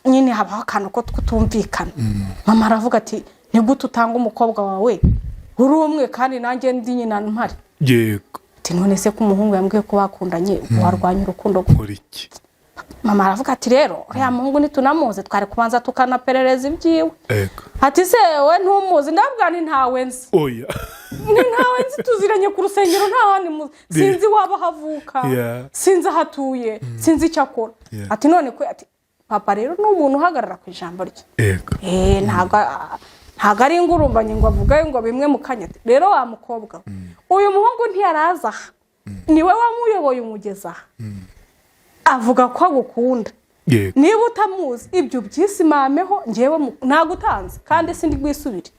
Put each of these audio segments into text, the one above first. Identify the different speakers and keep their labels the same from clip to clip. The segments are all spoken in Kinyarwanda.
Speaker 1: Nyine habaho akantu ko kutumvikana. Mama aravuga ati: "Ni gute utanga umukobwa wawe uri umwe kandi nanjye ndi nyina mpari?" Ati: "None se ko umuhungu yambwiye ko bakundanye, warwanya urukundo gute?"
Speaker 2: Nkora iki?
Speaker 1: Mama aravuga ati: "Rero uriya muhungu ntitunamuzi, twari kubanza tukanaperereza ibyiwe." Ati: "Se we ntumuzi?" Ndabwira nti: "Ntawe nzi."
Speaker 2: Oya.
Speaker 1: Ni ntawe nzi, tuziranye ku rusengero, nta handi muzi, sinzi waba aho avuka, sinzi aho atuye, sinzi icyo akora. Ati: "None ko?" Ati: "Papa rero ni umuntu uhagarara ku ijambo rye." Ntabwo ari ingurumbanyi ngo avuge ngo bimwe mu kanya. Ati: "Rero wa mukobwa we, uyu muhungu ntiyaraza aha, niwe wamuyoboye umugeza aha, avuga ko agukunda. Niba utamuzi, ibyo byisimameho, ngewe nagutanze kandi sindi bwisubire."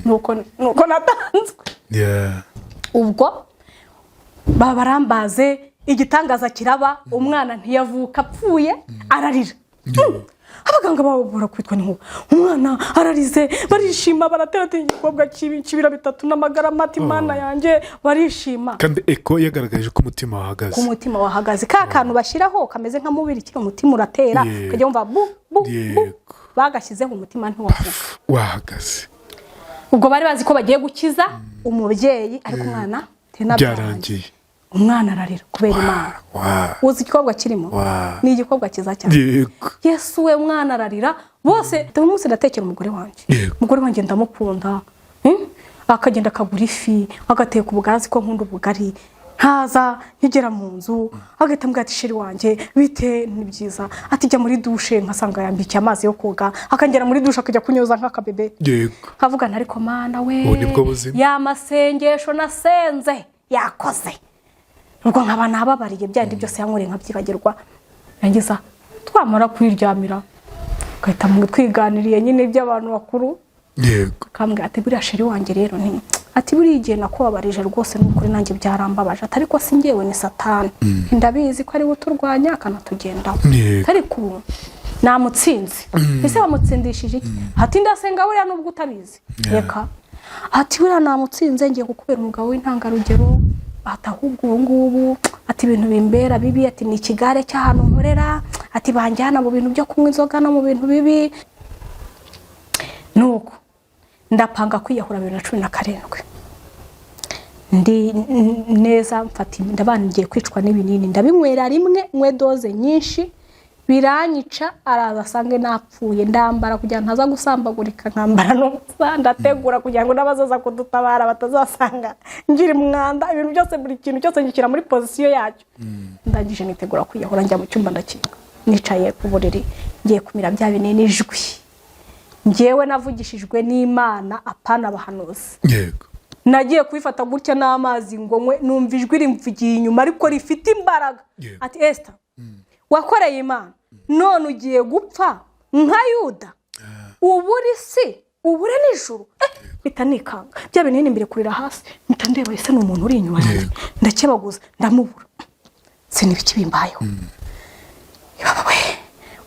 Speaker 1: Nuko natanzwe. Ubwo babarambaze, igitangaza kiraba, umwana ntiyavuka apfuye, ararira. Abaganga babo barakubitwa n'inkuba, umwana ararize, barishima, baratera ati: "Igikobwa cy'ibiro 3 n'amagara mata, Imana yanjye!" Barishima.
Speaker 2: Kandi echo yagaragaje ko umutima wahagaze.
Speaker 1: Ku mutima wahagaze, ka kantu bashyiraho kameze nka mubirikira, umutima uratera, ukajya wumva bu bu bu. Bagashyizeho, umutima ntiwavuga.
Speaker 2: Wahagaze.
Speaker 1: Ubwo bari bazi ko bagiye gukiza umubyeyi, ariko umwana
Speaker 2: Byarangiye.
Speaker 1: Umwana ararira kubera Imana. Uzi igikobwa kirimo? Ni igikobwa cyiza cyane. Yesu we, umwana ararira bose. Buri munsi ndatekera umugore wanjye. Umugore wanjye ndamukunda. Akagenda akagura ifi, agateka ubugari, azi ko nkunda ubugari. Ntaza nkigera mu nzu agahita ambwira ati: "Chéri wanjye, bite?" "Ni byiza." Ati: "Jya muri douche." Nkasanga yambikiye amazi yo koga, akangera muri douche, akajya kunyoza nk'akabebe. Nkavuga nti: "Ariko Mana we!"
Speaker 2: Ubu nibwo buzima.
Speaker 1: Ya masengesho nasenze yakoze. Ubwo nkaba nababariye bya bindi byose yankoreye, nkabyibagirwa. Yangiza twamara kwiryamira, agahita twiganiriye nyine iby'abantu bakuru, akambwira ati: "Buriya chéri wanjye rero," ni ati: "buriya igihe nakubabarije rwose, ni ukuri nanjye byarambabaje." Ati: "Ariko si njyewe, ni Satani, ndabizi ko ari we uturwanya akanatugendaho." "Ariko ubu namutsinze." "Ese wamutsindishije iki?" Ati: "Ndasenga buriya, nubwo utabizi reka." Ati: "Buriya namutsinze, ngiye kukubera umugabo w'intangarugero." Ati: "Ahubwo ubu ngubu," ati, "ibintu bimbera bibi," ati, "ni ikigare cy'ahantu nkorera," ati, "banjyana mu bintu byo kunywa inzoga no mu bintu bibi." Nuko ndapanga kwiyahura 2017, ndi neza, mfata ndabana, ngiye kwicwa n'ibinini, ndabinywera rimwe, nywe dose nyinshi, biranyica. Araza asange napfuye. Ndambara kugira ngo ntaza gusambagurika, nkambara n'ubusa, ndategura kugira ngo n'abazaza kudutabara batazasanga ngira umwanda. Ibintu byose, buri kintu cyose ngishyira muri position yacyo. Ndangije nitegura kwiyahura, njya mu cyumba, ndakinga, nicaye ku buriri ngiye kumira bya binini, ijwi, ngewe navugishijwe n'Imana, apana abahanuzi. Nagiye kubifata gutya n'amazi ngo nywe, numva ijwi rimvugiye inyuma ariko rifite imbaraga. Ati: "Esita, wakoreye Imana, none ugiye gupfa nka Yuda, ubure isi, ubure n'ijuru." Mpita nikanga, bya binini mbere kurira hasi, mpita ndeba: ese ni umuntu uri inyuma yanjye? Ndakebaguza, ndamubura. Sinibiki bimbayeho we?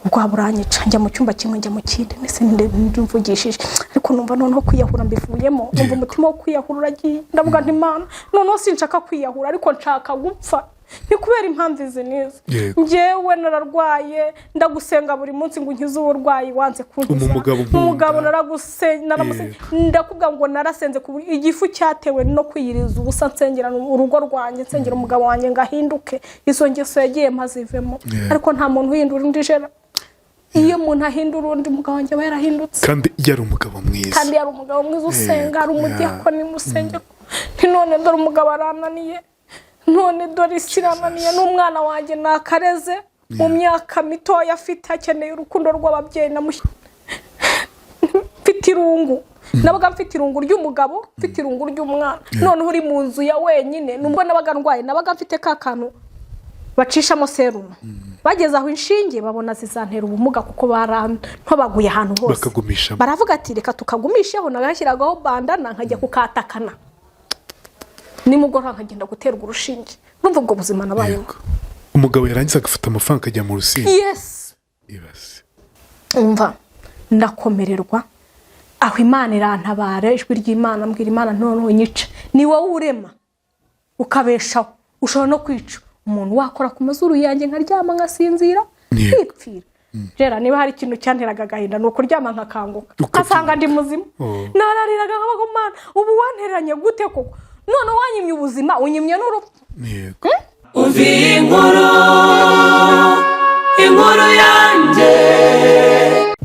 Speaker 1: Ubwoba buranyica, njya mu cyumba kimwe, njya mu kindi, ndetse ndimvugishije, ariko numva noneho kwiyahura mbivuyemo, numva umutima wo kwiyahura uragiye. Ndavuga nti: "Imana, noneho sinshaka kwiyahura, ariko nshaka gupfa, ni kubera impamvu izi n'izi." Njyewe nararwaye, ndagusenga buri munsi ngo unkize uburwayi, wanze kunkiza.
Speaker 2: Umugabo nkunda.
Speaker 1: Umugabo naramusenye, ndakubwira ngo narasenze ku buryo igifu cyatewe no kwiyiriza ubusa, nsengera urugo rwanjye, nsengera umugabo wanjye ngo ahinduke, izo ngeso yagiye mpazivemo. Ariko nta muntu uhindura undi jera. Iyo umuntu ahindura undi, umugabo wanjye aba yarahindutse.
Speaker 2: Kandi yari umugabo mwiza.
Speaker 1: Kandi yari umugabo mwiza usenga, ari umudiyakoni mu rusengero. Nti: "None dore umugabo arananiye, none dore isi irananiye, n'umwana wanjye nakareze mu myaka mitoya afite, akeneye urukundo rw'ababyeyi." Mfite irungu, nabaga mfite irungu ry'umugabo, mfite irungu ry'umwana, noneho uri mu nzu ya wenyine. Nubwo nabaga ndwaye, nabaga mfite ka kantu bacishamo serumu. Bageze aho inshinge babona zizantera ubumuga, kuko barantobaguye ahantu hose.
Speaker 2: Bakagumishamo.
Speaker 1: Baravuga ati: "Reka tukagumisheho." Nagashyiragaho bandana, nkajya kukatakana, nimugoroba nkagenda guterwa urushinge. Urumva ubwo buzima nabayemo.
Speaker 2: Umugabo yarangiza agafata amafaranga akajya mu rusimbi.
Speaker 1: Yes.
Speaker 2: Ibaze.
Speaker 1: Umva, ndakomererwa aho, Imana irantabara, ijwi ry'Imana, mbwira Imana: "Noneho nyica, ni wowe urema ukabeshaho, ushobora no kwica umuntu, wakora ku mazuru yanjye nkaryama nkasinzira, nkipfira." Jera, niba hari ikintu cyanteraga agahinda ni ukuryama nkakanguka
Speaker 2: Ukabyuka.
Speaker 1: nkasanga ndi muzima.
Speaker 2: Oh.
Speaker 1: Narariraga nkabaga: "Mana, ubu wantereranye gute koko? None wanyimye ubuzima, unyimye n'urupfu."
Speaker 3: Umva iyi nkuru, inkuru yanjye.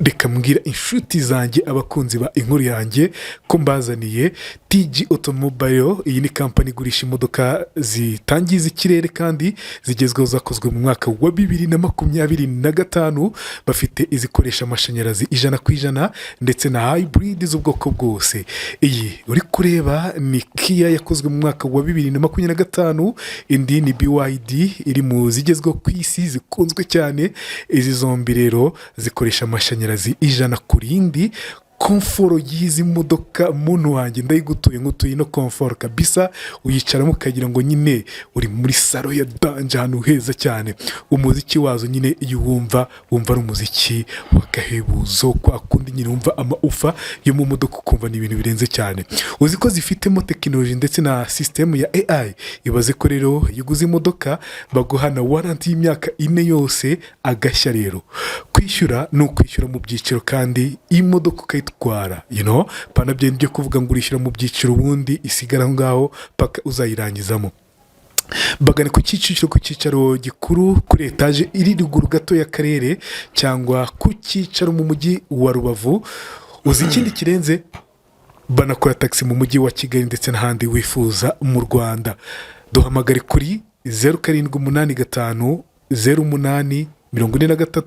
Speaker 2: Reka mbwira inshuti zanjye, abakunzi ba Inkuru Yanjye, ko mbazaniye TG Automobile. Iyi ni kampani igurisha imodoka zitangiza ikirere kandi zigezweho, zakozwe mu mwaka wa 2025. Bafite izikoresha amashanyarazi 100% ndetse na hybrid z'ubwoko bwose. Iyi uri kureba ni Kia yakozwe mu mwaka wa 2025, indi ni BYD iri mu zigezweho ku isi zikunzwe cyane. Izi zombi rero zikoresha amashanyarazi 100%. Comfort y'izi modoka, muntu wanjye, ndayigutuye, ngutuye ino comfort kabisa. Uyicaramo ukagira ngo nyine uri muri salon ya danger, ahantu heza cyane. Umuziki wazo nyine iyo uwumva, wumva ari umuziki w'agahebuzo, kwa kundi nyine wumva amawufa yo mu modoka, ukumva ni ibintu birenze cyane. Uzi ko zifitemo tekinoloji ndetse na sisitemu ya AI? Ibaze ko rero iyo uguze imodoka baguha na warranty y'imyaka 4 yose. Agashya rero, kwishyura ni ukwishyura mu byiciro kandi imodoka ukayitwara, pana byo byo kuvuga ngo urishyura mu byiciro ubundi isigara aho ngaho paka uzayirangizamo. Bagane ku Kicukiro, ku cyicaro gikuru, kuri etaje iri ruguru gato y'akarere, cyangwa ku cyicaro mu mujyi wa Rubavu. Uzi ikindi kirenze? Banakora taxi mu mujyi wa Kigali ndetse n'ahandi wifuza mu Rwanda. Duhamagare kuri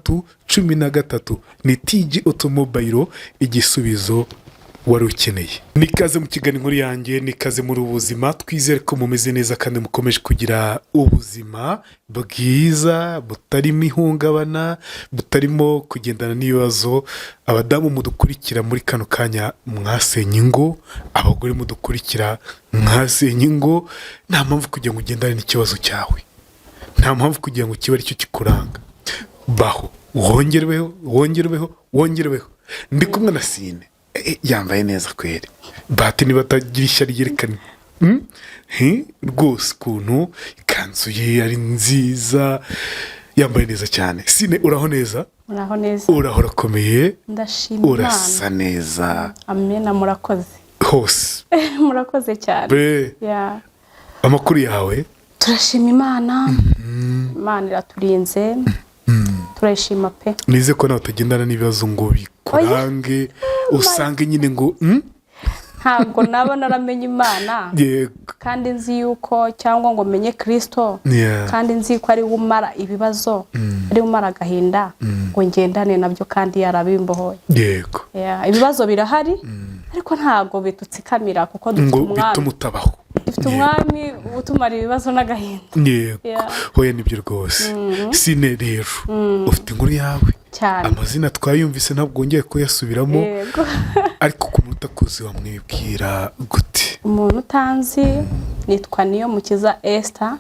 Speaker 2: 0785084313. Ni TG Automobile, igisubizo wari ukeneye. Nikaze mu kiganiro Inkuru Yanjye, nikaze muri ubuzima. Twizere ko mumeze neza kandi mukomeje kugira ubuzima bwiza butarimo ihungabana, butarimo kugendana n'ibibazo. Abadamu mudukurikira muri kano kanya mwasenye ingo, abagore mudukurikira mwasenye ingo, nta mpamvu kugira ngo ugendane n'ikibazo cyawe, nta mpamvu kugira ngo kibe aricyo kikuranga. Baho, wongerweho, wongerweho, wongerweho. Ndi kumwe na Sine. Yambaye neza kweri. Bati niba atagira ishyari ryerekana. Rwose ukuntu ikanzu ye ari nziza, yambaye neza cyane. Sine, uraho neza?
Speaker 1: Muraho neza.
Speaker 2: Uraho, urakomeye?
Speaker 1: Ndashima Imana.
Speaker 2: Urasa neza.
Speaker 1: Amena, murakoze.
Speaker 2: Hose.
Speaker 1: Murakoze cyane.
Speaker 2: Be.
Speaker 1: Yeah.
Speaker 2: Amakuru yawe?
Speaker 1: Turashima Imana, Imana iraturinze, turayishima pe.
Speaker 2: Nize ko nawe utagendana n'ibibazo ngo bikurange, usange nyine ngo
Speaker 1: Ntabwo naba naramenye Imana kandi nzi yuko, cyangwa ngo menye Kirisito kandi nzi ko ari we umara ibibazo, ari we umara agahinda, ngo ngendane nabyo kandi yarabimbohoye. Yeah, ibibazo birahari ariko ntabwo bidutsikamira kuko dufite
Speaker 2: ngo
Speaker 1: umwami.
Speaker 2: Bituma utabaho.
Speaker 1: Dufite umwami utumara ibibazo n'agahinda.
Speaker 2: Hoya, nibyo rwose. Sine rero, ufite inkuru yawe.
Speaker 1: Cyane.
Speaker 2: Amazina twayumvise, ntabwo wongeye kuyasubiramo.
Speaker 1: Yego.
Speaker 2: Ariko ku muntu utakuzi wamwibwira gute?
Speaker 1: Umuntu utanzi, nitwa Niyo Mukiza Esther.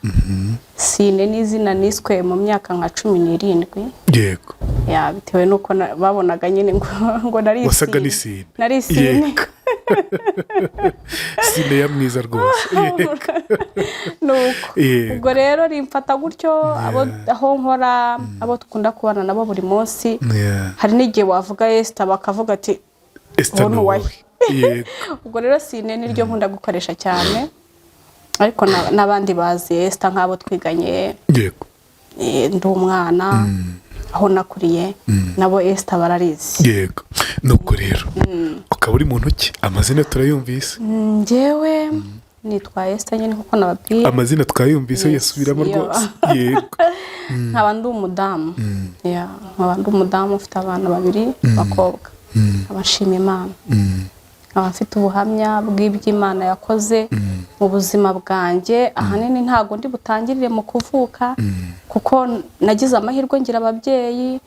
Speaker 1: Sine n'izina niswe mu myaka nka 17. Yeah, bitewe n'uko babonaga nyine ngo nari
Speaker 2: Wasaga
Speaker 1: isine.
Speaker 2: n'isine.
Speaker 1: Nari isine.
Speaker 2: Sine ya mwiza rwose.
Speaker 1: Nuko ubwo rero rimfata gutyo. Abo aho nkora, abo dukunda kubana nabo buri munsi, hari n'igihe wavuga Esther bakavuga ati:
Speaker 2: Esther
Speaker 1: "Uwo
Speaker 2: ni
Speaker 1: ni uwahe?"
Speaker 2: uwowe. Yego.
Speaker 1: Ubwo rero Sine niryo nkunda gukoresha cyane, ariko n'abandi bazi Esther nk'abo twiganye, ndi umwana, aho nakuriye, nabo Esther bararizi.
Speaker 2: Yego, nuko rero ukaba uri mu ntoki, amazina turayumvise.
Speaker 1: Njyewe nitwa Esther nyine nkuko nababwiye.
Speaker 2: Amazina twayumvise,
Speaker 1: Yes,
Speaker 2: yasubiramo
Speaker 1: iyo.
Speaker 2: rwose. Yego.
Speaker 1: Nkaba ndi umudamu. Yeah, nkaba ndi umudamu ufite abana babiri b'abakobwa, nkaba nshima Imana, nkaba mfite ubuhamya bw'iby'Imana yakoze mu buzima bwanjye. Ahanini ntabwo ndi butangirire mu kuvuka, kuko nagize amahirwe ngira ababyeyi,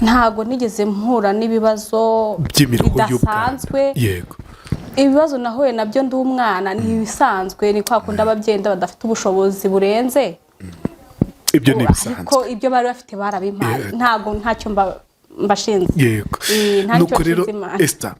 Speaker 1: ntabwo nigeze mpura n'ibibazo
Speaker 2: by'imiruho y'ubwana.
Speaker 1: bidasanzwe. Ibibazo nahuye nabyo ndi umwana ni ibisanzwe, ni kwa kundi ababyeyi badafite ubushobozi burenze.
Speaker 2: Ibyo ni
Speaker 1: Ariko
Speaker 2: ibisanzwe.
Speaker 1: ibyo bari bafite barabimpaye. Ntabwo ntacyo mbashinze. Nta
Speaker 2: Nuko
Speaker 1: nicyo
Speaker 2: rero
Speaker 1: nshinze Imana.
Speaker 2: Esther,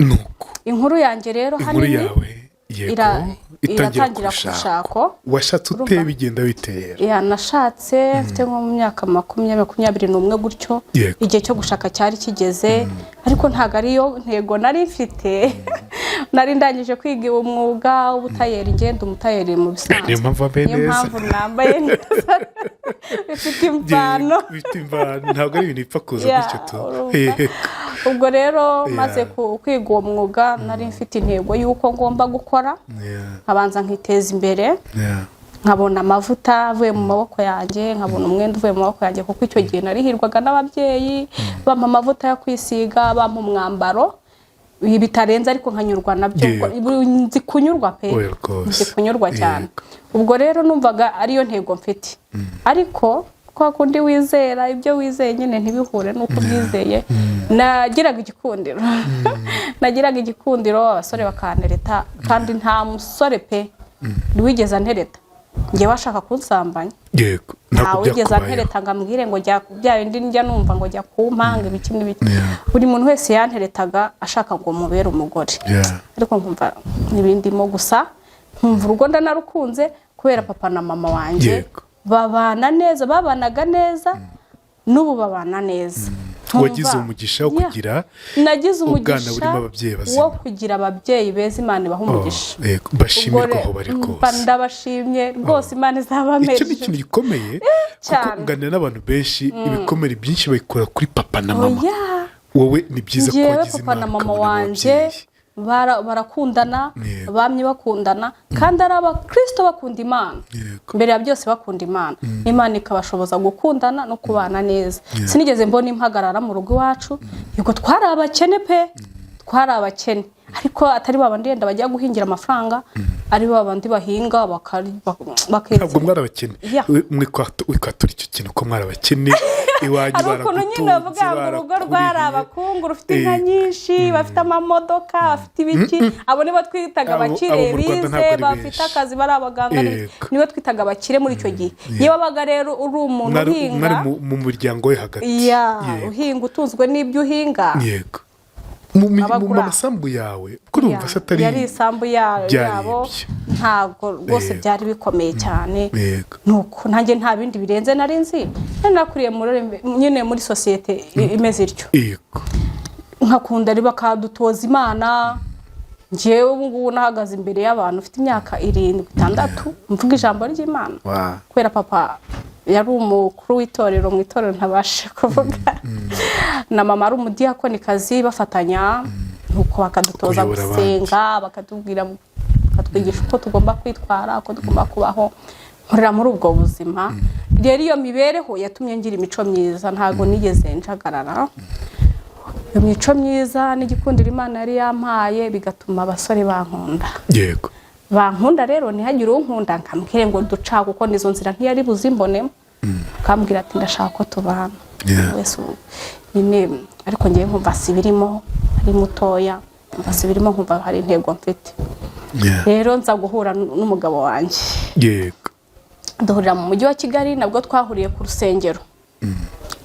Speaker 2: nuko
Speaker 1: Inkuru yanjye rero
Speaker 2: inkuru
Speaker 1: hanini
Speaker 2: yawe. Yego,
Speaker 1: iratangira
Speaker 2: itangira
Speaker 1: ku
Speaker 2: ku rushako.
Speaker 1: rushako.
Speaker 2: Washatse ute?
Speaker 1: Urumva?
Speaker 2: Bigenda bitera?
Speaker 1: Yeah, nashatse mfite nko mu myaka 21 gutyo. Igihe cyo gushaka cyari kigeze, ariko ntabwo ariyo ntego nari mfite. Nari ndangije kwiga umwuga w'ubutayeri, ngenda umutayeri mu bisanzwe.
Speaker 2: Niyo mpamvu wambaye
Speaker 1: Niyo
Speaker 2: neza.
Speaker 1: mpamvu nambaye neza, bifite imvano.
Speaker 2: Yego, bifite imvano, ntabwo ari ibintu bipfa kuza gutyo tu.
Speaker 1: Urumva. Ubwo rero maze kwiga uwo mwuga, nari mfite intego y'uko ngomba gukora, nkabanza nkiteza imbere, nkabona amavuta avuye mu maboko yanjye, nkabona umwenda uvuye mu maboko yanjye, kuko icyo gihe narihirwaga n'ababyeyi, bampa amavuta yo kwisiga, bampa umwambaro, ibi bitarenze ariko nkanyurwa nabyo. Nzi kunyurwa pe.
Speaker 2: Oya, rwose.
Speaker 1: Nzi kunyurwa cyane. Ubwo rero numvaga ariyo ntego mfite, ariko kwa kundi wizera ibyo wizeye nyine ntibihure n'uko ubyizeye. Nagiraga igikundiro, nagiraga igikundiro, abasore bakantereta, kandi nta musore pe wigeze antereta njyewe ashaka kunsambanya.
Speaker 2: Ntabwo
Speaker 1: Ntawe wigeze
Speaker 2: byakubayeho.
Speaker 1: antereta ngo ambwire ngo jya, bya bindi njya numva ngo jya kumpanga ibiki n'ibiki. Buri muntu wese yanteretaga ashaka ngo mubere umugore, ariko nkumva ntibindimo gusa, nkumva urugo ndanarukunze kubera papa na mama wanjye. Babana neza, babanaga neza, n'ubu babana neza.
Speaker 2: Wagize umugisha wo kugira
Speaker 1: Nagize
Speaker 2: ubwana
Speaker 1: umugisha
Speaker 2: burimo ababyeyi bazima.
Speaker 1: wo kugira ababyeyi beza. Imana ibaha umugisha.
Speaker 2: Oh, yego. Bashimirwe
Speaker 1: Ubwo
Speaker 2: aho bari rwose.
Speaker 1: Ndabashimye rwose, Imana izabamere.
Speaker 2: Icyo ni ikintu gikomeye, kuko
Speaker 1: Cyane.
Speaker 2: nganira n'abantu benshi, ibikomere byinshi babikura kuri papa na mama.
Speaker 1: Oya.
Speaker 2: Wowe ni byiza ko
Speaker 1: Njyewe
Speaker 2: wagize
Speaker 1: papa na
Speaker 2: Imana
Speaker 1: mama
Speaker 2: ukabona
Speaker 1: wanjye
Speaker 2: ababyeyi.
Speaker 1: barakundana. Bamye bakundana kandi ari abakristo, bakunda Imana. Mbere ya byose bakunda Imana, Imana ikabashoboza gukundana no kubana neza. Sinigeze mbona impagarara mu rugo iwacu. Yego, twari abakene pe, twari abakene, ariko atari babandi yenda bajya guhingira amafaranga, ari babandi bahinga bakeza.
Speaker 2: Ntabwo mwari abakene. Mwe kwatura icyo kintu ko mwari abakene iwanyu.
Speaker 1: Hari ukuntu nyine bavuga ngo urugo rwari
Speaker 2: Barakurihiye.
Speaker 1: abakungu, rufite inka nyinshi, bafite amamodoka, bafite ibiki. Abo nibo twitaga abakire
Speaker 2: Abo mu Rwanda
Speaker 1: bize,
Speaker 2: ntabwo ari
Speaker 1: bafite
Speaker 2: benshi.
Speaker 1: akazi, bari abaganga n'ibiki. Nibo twitaga abakire muri icyo gihe. Iyo wabaga rero uri umuntu uhinga,
Speaker 2: Mwari mu muryango we hagati.
Speaker 1: Uhinga, utunzwe n'ibyo uhinga.
Speaker 2: Yego, mu
Speaker 1: Abagura.
Speaker 2: masambu yawe, kuko urumva se atari
Speaker 1: Yari isambu
Speaker 2: byari
Speaker 1: yabo.
Speaker 2: ibyo.
Speaker 1: Ntabwo rwose byari bikomeye cyane. Nuko nanjye nta bindi birenze nari nzi, nari nakuriye nyine muri sosiyete imeze ityo. Nkakunda rero bakadutoza Imana. Njyewe ubu ngubu nahagaze imbere y'abantu ufite imyaka 7, 6, mvuga ijambo ry'Imana, kubera papa yari umukuru w'itorero mu itorero ntabashe kuvuga, na mama ari umudiyakonikazi, bafatanya, nuko bakadutoza
Speaker 2: Kuyobora abandi.
Speaker 1: gusenga, bakatubwira, bakatwigisha uko tugomba kwitwara, uko tugomba kubaho. Nkorera muri ubwo buzima. Rero iyo mibereho yatumye ngira imico myiza, ntabwo nigeze njagarara. Iyo mico myiza n'igikundiro Imana yari yampaye bigatuma abasore bankunda. Bankunda rero, ntihagire unkunda nkambwire ngo duca, kuko nizo nzira ntiyari buzimbonemo, akambwira ati: "Ndashaka ko tubana." Wese ubu nyine, ariko ngewe nkumva si birimo, ari mutoya, nkumva si birimo, nkumva hari intego mfite. Rero nza guhura n'umugabo wanjye. Duhurira mu mujyi wa Kigali, nabwo twahuriye ku rusengero.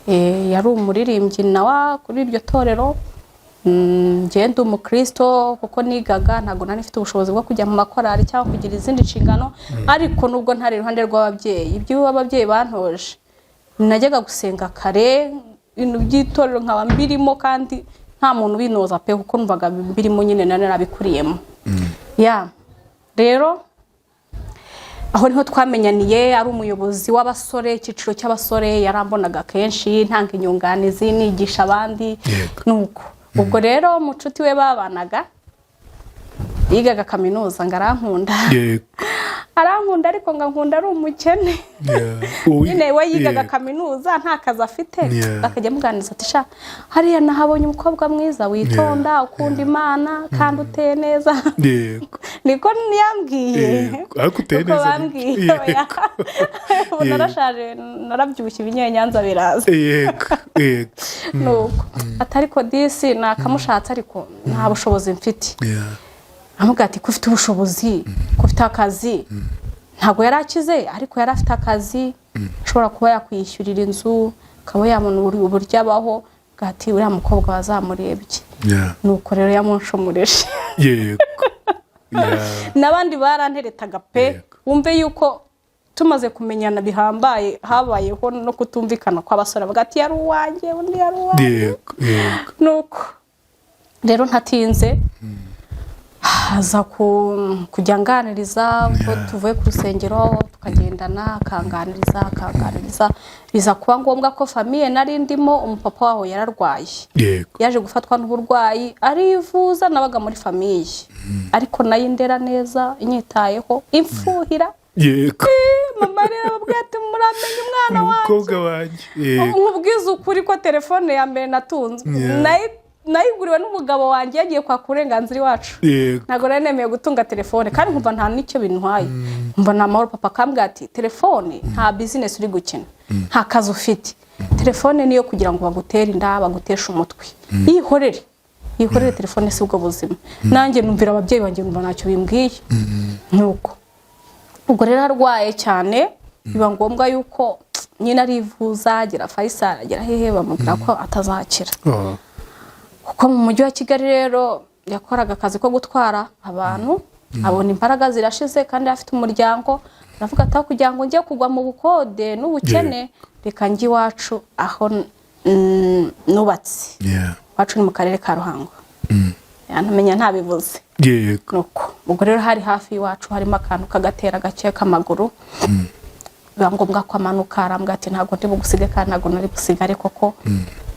Speaker 1: Yari umuririmbyi nawe kuri iryo torero. Njyewe ndi umukristo, kuko nigaga, ntabwo nari mfite ubushobozi bwo kujya mu makorari cyangwa kugira izindi nshingano. Ariko nubwo ntari iruhande rw'ababyeyi, ibyo ababyeyi bantoje, najyaga gusenga kare, ibintu by'itorero nkaba mbirimo, kandi nta muntu ubinoza pe, kuko numvaga mbirimo nyine, nari narabikuriyemo. Ya, rero aho niho twamenyaniye. Ari umuyobozi w'abasore, icyiciro cy'abasore. Yarambonaga kenshi ntanga inyunganizi, nigisha abandi. Nuko ubwo rero mucuti we babanaga yigaga kaminuza, ngo arankunda. Arankunda, ariko ngo ankunda ari umukene. Nyine we yigaga kaminuza nta kazi afite. Akajya amuganiriza ati: "Sha, hariya nahabonye umukobwa mwiza witonda, ukunda Imana kandi uteye neza." Niko yambwiye.
Speaker 2: Yego. Ariko uteye
Speaker 1: Uko
Speaker 2: neza
Speaker 1: bambwiye. Oya. Ubu narashaje, narabyibushye, ibinyenyanza biraza.
Speaker 2: yego yego
Speaker 1: Nuko ati: "Ariko disi nakamushatse, ariko nta bushobozi mfite." Amubwira ati: "Ko ufite ubushobozi, ko ufite akazi?" Ntabwo yari akize, ariko yari afite akazi, ashobora kuba yakwishyurira inzu, akaba yabona uburyo abaho. Avuga ati: "Uriya mukobwa wazamurebye." Nuko rero yamunshumurije. N'abandi baranteretaga pe. Wumve yuko tumaze kumenyana bihambaye, habayeho no kutumvikana kw'abasore, bavuga ati yari uwanjye, undi yari uwanjye.
Speaker 2: yego yego
Speaker 1: Nuko rero ntatinze, aza kujya anganiriza ubwo tuvuye ku rusengero, tukagendana, akanganiriza, akanganiriza. Biza kuba ngombwa ko famille nari ndimo, umupapa waho yararwaye. Yaje gufatwa n'uburwayi, arivuza. Nabaga muri famille, ariko nayo indera neza, inyitayeho, imfuhira. Mama rero ababwira ati: "Muramenye umwana wanjye."
Speaker 2: Umukobwa wanjye, yego.
Speaker 1: Nkubwize ukuri ko telefone ya mbere natunzwe nayiguriwe n'umugabo wanjye yagiye kwaka uburenganzira iwacu. Ntabwo nari nemeye gutunga telefone, kandi nkumva nta n'icyo bintwaye, nkumva nta mahoro. Papa akambwira ati: "Telefone nta business uri gukina, nta kazi ufite, telefone niyo kugira ngo bagutere inda, baguteshe umutwe, yihorere, yihorere, telefone si ubwo buzima." Nanjye numvira ababyeyi banjye, numva ntacyo bimbwiye. Nuko ubwo rero arwaye cyane, biba ngombwa yuko nyine arivuza, agera Faisal, agera hehe, bamubwira ko atazakira.
Speaker 2: Oh.
Speaker 1: Kuko mu mujyi wa Kigali rero yakoraga akazi ko gutwara abantu, abona imbaraga zirashize kandi afite umuryango, aravuga ati: "Aho kugira ngo njye kugwa mu bukode n'ubukene, reka njye iwacu aho nubatse." Iwacu ni mu karere ka Ruhango, yantumenya ntabivuze. Nuko ubwo rero hari hafi y'iwacu, harimo akantu k'agatera gake k'amaguru, biba ngombwa ko amanuka. Arambwira ati: "Ntabwo ndi bugusige," kandi ntabwo nari busigare koko.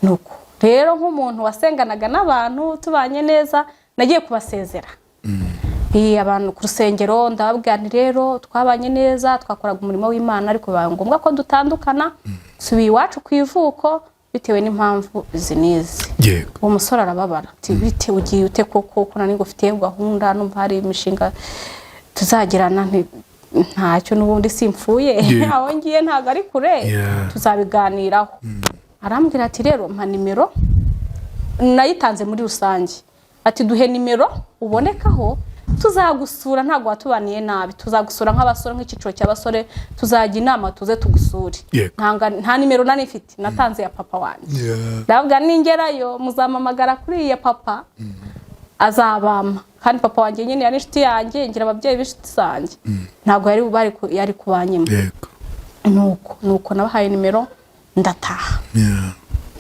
Speaker 1: Nuko rero nk'umuntu wasenganaga n'abantu, tubanye neza, nagiye kubasezera. Abantu ku rusengero ndababwira nti: "Rero twabanye neza, twakoraga umurimo w'Imana, ariko bibaye ngombwa ko dutandukana, nsubiye iwacu ku ivuko bitewe n'impamvu izi n'izi." Uwo musore arababara, ati: "Bite, ugiye ute koko, ko nari ngufitiye gahunda, numva hari imishinga tuzagirana?" Nti: "Ntacyo, n'ubundi simpfuye." Aho ngiye ntabwo ari kure, tuzabiganiraho. Arambwira ati: "Rero mpa nimero." Nayitanze muri rusange. Ati: "Duhe nimero ubonekaho, tuzagusura, ntabwo watubaniye nabi, tuzagusura nk'abasore, nk'icyiciro cy'abasore, tuzajya inama tuze tugusure." Nta nimero nari mfite, natanze ya papa wanjye. Ndavuga: "Ningerayo muzampamagara kuri iyi ya papa, azabampa." Kandi papa wanjye nyine yari inshuti yanjye, ngira ababyeyi b'inshuti zanjye, ntabwo yari kubanyima. Nuko nabahaye nimero, ndataha.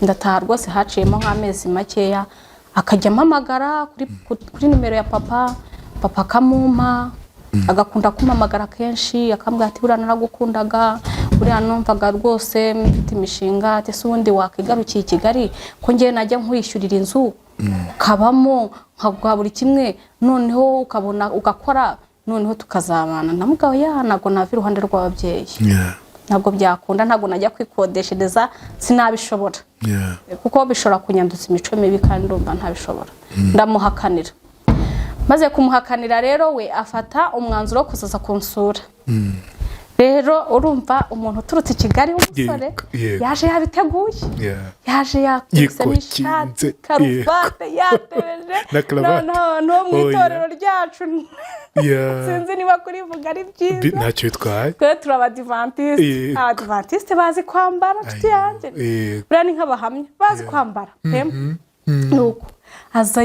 Speaker 1: Ndataha rwose, haciyemo nk'amezi makeya, akajya ampamagara kuri nimero ya papa, papa akamumpa, agakunda kumpamagara kenshi, akambwira ati: "Buriya naragukundaga, buriya numvaga rwose mfite imishinga." Ati: "Se ubundi wakwigarukiye i Kigali, ko ngewe najya nkwishyurira inzu ukabamo, nkaguha buri kimwe, noneho ukabona ugakora, noneho tukazabana?" Ndamubwira: "Ya, ntabwo nava iruhande rw'ababyeyi." Ntabwo byakunda, ntabwo najya kwikodeshereza, sinabishobora, kuko bishobora kunyanduza imico mibi, kandi ndumva ntabishobora. Ndamuhakanira. Maze kumuhakanira rero, we afata umwanzuro wo kuzaza kunsura. Rero urumva umuntu uturutse i Kigali w'umusore,
Speaker 2: Yego, yego.
Speaker 1: yaje yabiteguye, yaje yakubisemo ishati,
Speaker 2: Yikokinze,
Speaker 1: karuvati, yatebeje.
Speaker 2: Na karavati.
Speaker 1: Noneho abantu bo mu
Speaker 2: Oya.
Speaker 1: itorero ryacu, sinzi niba kurivuga ari byiza.
Speaker 2: Ntacyo bitwaye.
Speaker 1: Twe turi Abadivantisite. Abadivantisite bazi kwambara, nshuti yanjye. Buriya ni nk'abahamya, bazi kwambara pe. Nuko aza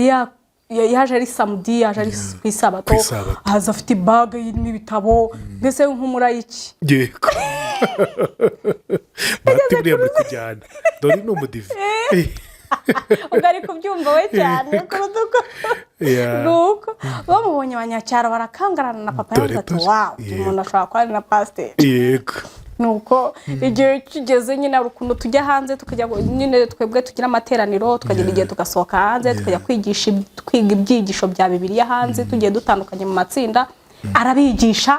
Speaker 1: yaje ari samedi, yaje ari ku isabato.
Speaker 2: Ku isabato.
Speaker 1: Aza afite ibage irimo ibitabo, mbese nk'umurayiki.
Speaker 2: Yego, bati: "Buriya muri kujyana, dore ni umudive."
Speaker 1: Ubwo ari kubyumva we cyane kuruta uko nuko bamubonye, abanyacyaro barakangarana na papa.
Speaker 2: Dore
Speaker 1: Yavuze ati:
Speaker 2: dore.
Speaker 1: "Wow, uyu muntu ashobora kuba ari na pasiteri." Nuko igihe kigeze nyine, hari ukuntu tujya hanze, tukajya nyine, twebwe tugira amateraniro, tukagera igihe tugasohoka hanze, tukajya kwigisha, kwiga ibyigisho bya Bibiliya hanze, tugiye dutandukanye mu matsinda, arabigisha.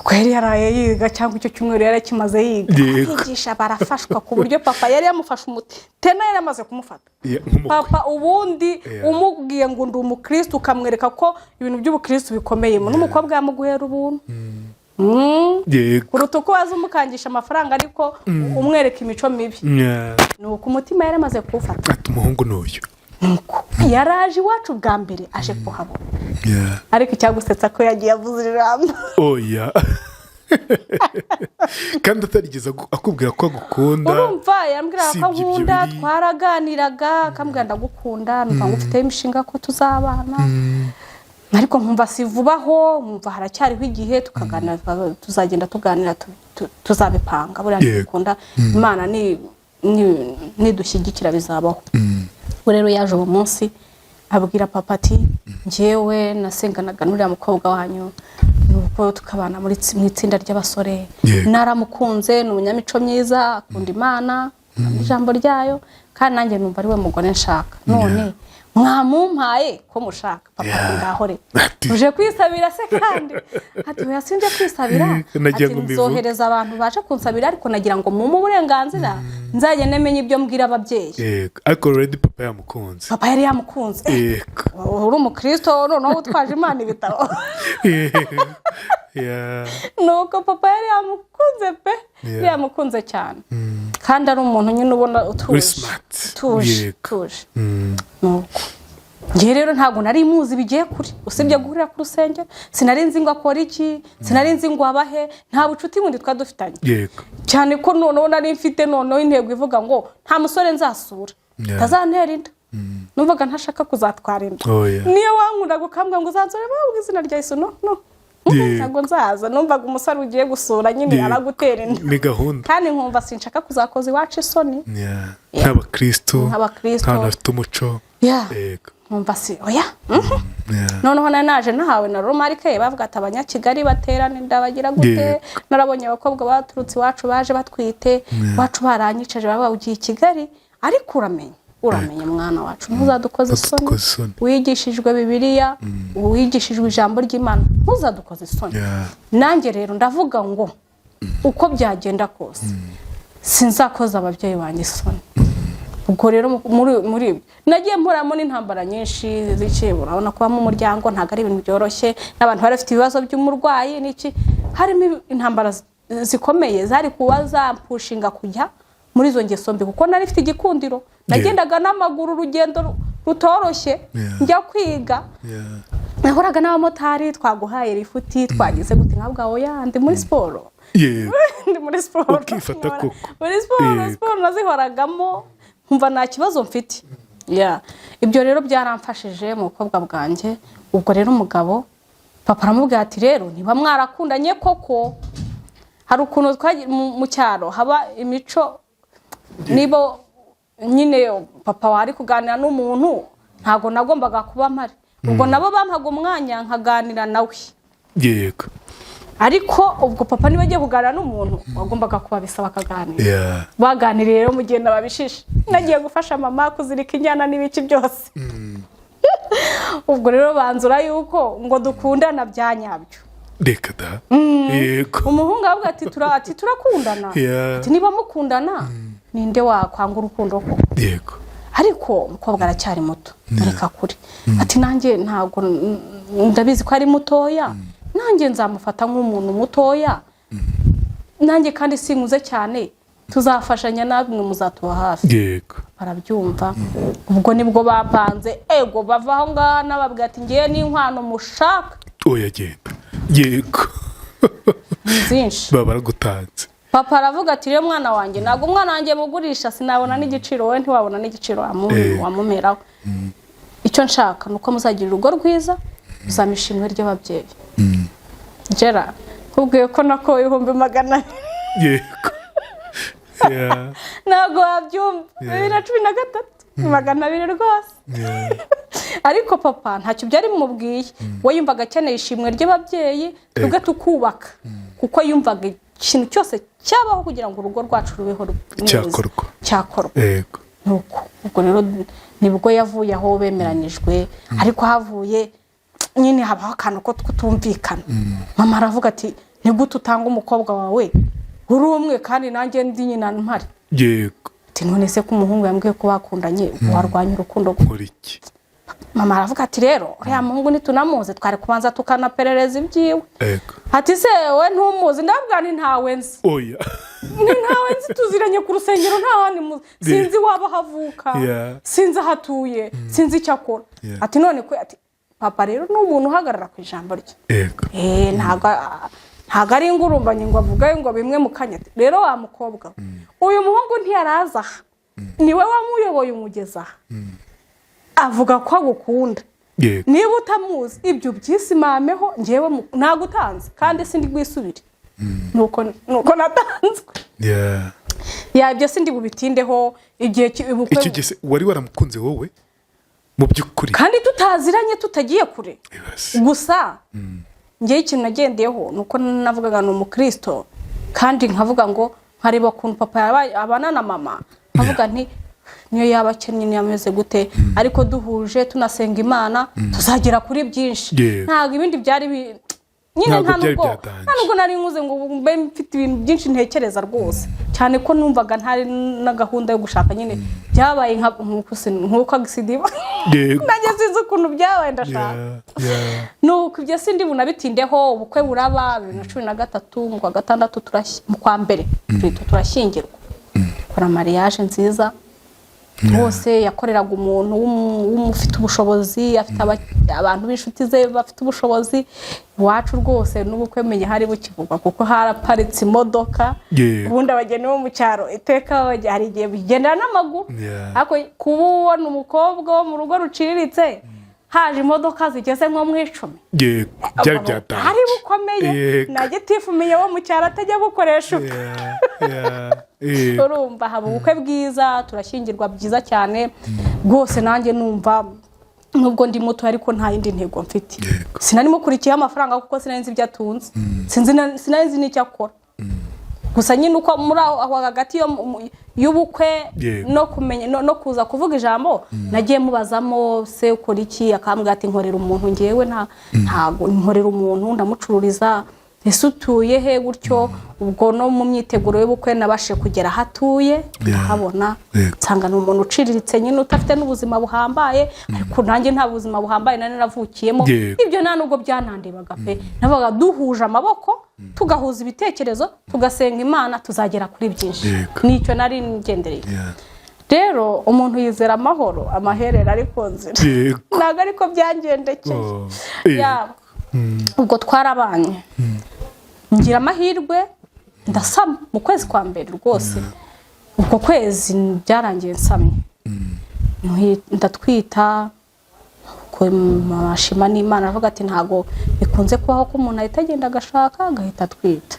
Speaker 1: Ubwo yari yaraye yiga, cyangwa icyo cyumweru yari akimaze yiga. Arigisha, barafashwa, ku buryo papa yari yamufashe umuti tena, yari yamaze kumufata.
Speaker 2: Yeah, nk'umukwe.
Speaker 1: Papa ubundi umubwiye ngo ndi umukristo, ukamwereka ko ibintu by'ubukristo bikomeyemo, n'umukobwa yamuguhera ubuntu kuruta uko waza umukangisha amafaranga, ariko umwereka imico mibi. Ni uko umutima yari amaze kuwufata.
Speaker 2: Ati: "Umuhungu ni uyu."
Speaker 1: Nuko yaraje iwacu bwa mbere, aje kuhabona. Ariko icyagusetsa ko yagiye avuze ijambo.
Speaker 2: Oya. Kandi atarigeze akubwira ko agukunda.
Speaker 1: Urumva, yambwiraga
Speaker 2: Si
Speaker 1: ko
Speaker 2: ibyo
Speaker 1: ankunda. Twaraganiraga, akambwira: "Ndagukunda, numva ngo ufiteho imishinga ko tuzabana, ariko nkumva si vuba aho, nkumva haracyariho igihe, tukaganira, tuzagenda tuganira, tuzabipanga buriya. Ntibikunda, Imana nidushyigikira bizabaho." Ubwo rero yaje uwo munsi, abwira papa ati: "Njyewe nasenganaga n'uriya mukobwa wanyu, nuko tukabana mu itsinda ry'abasore. Naramukunze, ni umunyamico myiza, akunda Imana, akunda ijambo ryayo, kandi nanjye numva ari we mugore nshaka. None mwamumpaye ko mushaka?" Papa ati: "Ngaho re, uje kwisabira se?" Kandi ati: "Oya, sinje kwisabira."
Speaker 2: Nagira
Speaker 1: Ati:
Speaker 2: ngo mbivuge.
Speaker 1: "Nzohereza abantu baje kunsabira, ariko nagira ngo mumpe uburenganzira nzagende menye ibyo mbwira ababyeyi."
Speaker 2: Yego, ariko already papa yamukunze.
Speaker 1: Papa yari yamukunze. Uri umukristo noneho utwaje Imana ibitabo. Nuko papa yari yamukunze pe. Yari yamukunze cyane, kandi ari umuntu nyine ubona utuje.
Speaker 2: Uri smart.
Speaker 1: Utuje. Utuje. Nuko ngewe rero ntabwo nari muzi bigiye kure, usibye guhurira ku rusengero. Sinari nzi ngo akora iki, sinari nzi ngo abahe, nta bucuti bundi twari dufitanye. Cyane ko noneho nari mfite noneho intego ivuga ngo nta musore nzasura ntazantera inda. Numvaga ntashaka kuzatwara inda.
Speaker 2: Oh, yeah.
Speaker 1: Niyo wankundaga ukambwira ngo uzansure mu izina rya Yesu, no, no, ntabwo nzaza. Numvaga umusore ugiye gusura nyine aragutera inda.
Speaker 2: Ni gahunda.
Speaker 1: Kandi nkumva sinshaka kuzakoza iwacu isoni.
Speaker 2: Nk'abakristo.
Speaker 1: Nk'abakristo.
Speaker 2: Nk'abantu bafite umuco.
Speaker 1: Nkumva si oya. Noneho nari naje nahawe na remarque, bavuga ati: "Abanyakigali baterana inda, bagira gute?" Narabonye abakobwa baturutse iwacu baje batwite, iwacu baranyicaje, baba ugiye i Kigali, ariko uramenye, uramenye mwana wacu, ntuzadukoze isoni.
Speaker 2: Ntuzadukoze isoni.
Speaker 1: Wigishijwe Bibiliya, wigishijwe ijambo ry'Imana, ntuzadukoze isoni. Nanjye rero ndavuga ngo uko byagenda kose sinzakoza ababyeyi banjye isoni. Ubwo rero muri ibyo nagiye mporamo n'intambara nyinshi z'iki, urabona kubamo umuryango ntabwo ari ibintu byoroshye, n'abantu bari bafite ibibazo by'umurwayi n'iki, harimo intambara zikomeye zari kuba zampushinga kujya muri izo ngeso mbi, kuko nari mfite igikundiro. Nagendaga n'amaguru urugendo rutoroshye njya kwiga. Nahoraga n'abamotari: "Twaguhaye lifuti, twagize gute?" Nkabwa: "Oya, ndi muri siporo." Ndi muri siporo.
Speaker 2: Ukifata koko.
Speaker 1: Muri siporo. Siporo nazihoragamo, nkumva nta kibazo mfite. Yeah. Ibyo rero byaramfashije mu bukobwa bwanjye. Ubwo rero umugabo, papa aramubwira ati: "Rero niba mwarakundanye koko, hari ukuntu mu cyaro haba imico, niba nyine papa wari kuganira n'umuntu, ntabwo nagombaga kuba mpari. Ubwo nabo bampaga umwanya nkaganira nawe." Ariko ubwo papa niba agiye kuganira n'umuntu, wagombaga kubabisaba akaganira. Baganiriye rero, mugenda babishishe, nagiye gufasha mama kuzirika inyana n'ibiki byose. Ubwo rero banzura yuko ngo dukundana bya nyabyo.
Speaker 2: Reka da, yego.
Speaker 1: Umuhungu aravuga ati: Ati turakundana." Ati: "Niba mukundana, ninde wakwanga urukundo koko?" Ariko umukobwa aracyari muto, reka kure. Ati: "Nanjye ntabwo ndabizi ko ari mutoya, nanjye nzamufata nk'umuntu mutoya, nanjye kandi sinkuze cyane, tuzafashanya, namwe muzatuba hafi." Barabyumva. Ubwo nibwo bapanze ego, bava aho ngaho nababwira ati: "Ngewe n'inkwano mushaka."
Speaker 2: Oya, genda, yego.
Speaker 1: Ni byinshi.
Speaker 2: Baba baragutanze.
Speaker 1: Papa aravuga ati: "Rero mwana wanjye, ntabwo umwana wanjye mugurisha, sinabona n'igiciro, wowe ntiwabona n'igiciro wamumeraho. Icyo nshaka ni uko muzagira urugo rwiza, muzampa ishimwe ry'ababyeyi." Gera nkubwiye ko nako 200,000. Ntabwo wabyumva. 2013, 200 rwose. Ariko papa ntacyo byari bimubwiye, we yumvaga akeneye ishimwe ry'ababyeyi, twebwe tukubaka, kuko yumvaga ikintu cyose cyabaho kugira ngo urugo rwacu rubeho neza.
Speaker 2: Cyakorwa.
Speaker 1: Cyakorwa. Nuko ubwo rero nibwo yavuye aho bemeranijwe, ariko havuye nyine habaho akantu ko kutumvikana. Mama aravuga ati: "Ni gute utanga umukobwa wawe uri umwe, kandi nanjye ndi nyina mpari?" Ati: "None se ko umuhungu yambwiye ko bakundanye, warwanya urukundo rwe?"
Speaker 2: Nkora iki?
Speaker 1: Mama aravuga ati: "Rero uriya muhungu ntitunamuzi, twari kubanza tukanaperereza ibyiwe." Ati: "Se we ntumuzi?" Ndabwira nti: "Ntawe nzi."
Speaker 2: Oya.
Speaker 1: Ni ntawe nzi, tuziranye ku rusengero, nta handi muzi, sinzi waba aho avuka, sinzi aho atuye, sinzi icyo akora. Ati: "None ko?" Ati: "Papa rero ni umuntu uhagarara ku ijambo rye." Ntabwo Ntabwo ari ingurumbanyi ngo avuge ngo bimwe mu kanya. Ati, rero wa mukobwa we, uyu muhungu ntiyaraza aha, niwe wamuyoboye umugeza aha, avuga ko agukunda. Niba utamuzi, ibyo ubyisimameho, ngewe nagutanze kandi sindi bwisubire. Nuko natanzwe. Yabyo sindi bubitindeho igihe ubukwe.
Speaker 2: Icyo gihe se wari waramukunze wowe mu by'ukuri?
Speaker 1: Kandi tutaziranye, tutagiye kure.
Speaker 2: Ibaze.
Speaker 1: Gusa ngewe ikintu nagendeyeho ni uko navugaga ni umukristo, kandi nkavuga ngo nkareba ukuntu papa abana na mama, nkavuga nti niyo yaba akennye, niyo ameze gute, ariko duhuje tunasenga Imana tuzagera kuri byinshi. Ntabwo ibindi byari nyine
Speaker 2: Ntabwo
Speaker 1: nta
Speaker 2: byari
Speaker 1: nubwo
Speaker 2: byatanje.
Speaker 1: Nta nubwo nari nkuze ngo mbe mfite ibintu byinshi ntekereza rwose, cyane ko numvaga ntari na gahunda yo gushaka. Nyine byabaye nk'uko accident. Nanjye sinzi ukuntu byabaye, ndashaka. Nuko ibyo sindi bunabitindeho. Ubukwe buraba 2013 mu kwa gatandatu, mu kwa mbere tuhita turashyingirwa, kora mariage nziza hose. Yakoreraga umuntu ufite ubushobozi, afite abantu b'inshuti ze bafite ubushobozi. Iwacu rwose n'ubukwe menya hari bukivugwa, kuko haraparitse imodoka. Ubundi abageni bo mu cyaro iteka hari igihe bigendera n'amaguru, ariko kuba ubona umukobwa wo mu rugo ruciriritse haje imodoka zigeze nko mu 10,
Speaker 2: Yego, byari byatanje.
Speaker 1: hari bukomeye. Na gitifu umenye wo mu cyaro atajya bukoresha uko. Urumva haba ubukwe bwiza, turashyingirwa byiza cyane rwose. Nanjye numva nubwo ndi muto ariko nta yindi ntego mfite. Sinari mukurikiyeho amafaranga kuko sinari nzi ibyo atunze. Sinari nzi n'icyo akora. Gusa nyine uko muri aho hagati y'ubukwe no kumenya no kuza kuvuga ijambo, nagiye mubazamo: se ukora iki? Akambwira ati nkorera umuntu, ngewe ntago nkorera umuntu, ndamucururiza. Ese utuye he? Gutyo. Ubwo no mu myiteguro y'ubukwe nabashije kugera aho atuye, ndahabona. Nsanga ni umuntu uciriritse nyine, udafite n'ubuzima buhambaye, ariko nanjye nta buzima buhambaye nari naravukiyemo. Ibyo nta nubwo byanandebaga pe. Navuga duhuje amaboko, tugahuza ibitekerezo, tugasenga Imana, tuzagera kuri byinshi. Nicyo nari ngendereye. Rero umuntu yizera amahoro amaherere ari ku nzira. Ntabwo ariko byangendekeye.
Speaker 2: Oh.
Speaker 1: Ubwo twarabanye, ngira amahirwe ndasama mu kwezi kwa mbere rwose. Ubwo kwezi byarangiye nsamye. Ndatwita. Mashima n'Imana, aravuga ati ntabwo bikunze kubaho ko umuntu ahita agenda agashaka agahita atwita.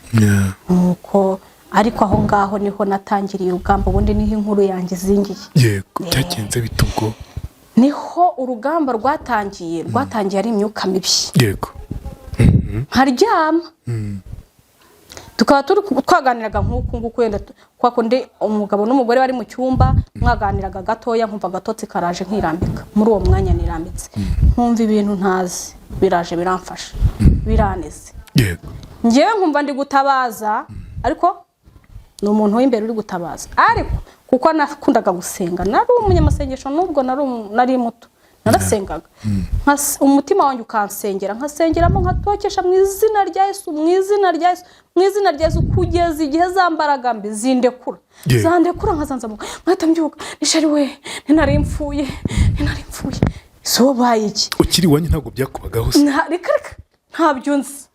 Speaker 1: Nuko ariko aho ngaho niho natangiriye urugamba, ubundi niho inkuru yanjye izingiye.
Speaker 2: Yego, byagenze bite ubwo?
Speaker 1: Niho urugamba rwatangiye. Rwatangiye ari imyuka mibi. Nkaryama, tukaba turi twaganiraga nk'uku nguku, wenda kwa kundi umugabo n'umugore bari mu cyumba mwaganiraga gatoya, nkumva agatotsi karaje, nkirambika. Muri uwo mwanya nirambitse, nkumva ibintu ntazi biraje, biramfasha, biraneze. Ngewe nkumva ndi gutabaza, ariko ni umuntu w'imbere uri gutabaza. Ariko kuko nakundaga gusenga, nari umunyamasengesho nubwo nari muto, narasengaga. Umutima wanjye ukansengera, nkasengeramo, nkatokesha mu izina rya Yesu, mu izina rya Yesu, mu izina rya Yesu, kugeza igihe za mbaraga mbi zindekura. Zandekura nkazanzamuka, nkahita mbyuka nishari we, ntinari mpfuye, ntinari mpfuye, si ubaye iki?
Speaker 2: Ukiri iwanyu ntabwo byakubagaho se?
Speaker 1: Reka reka, ntabyo nzi,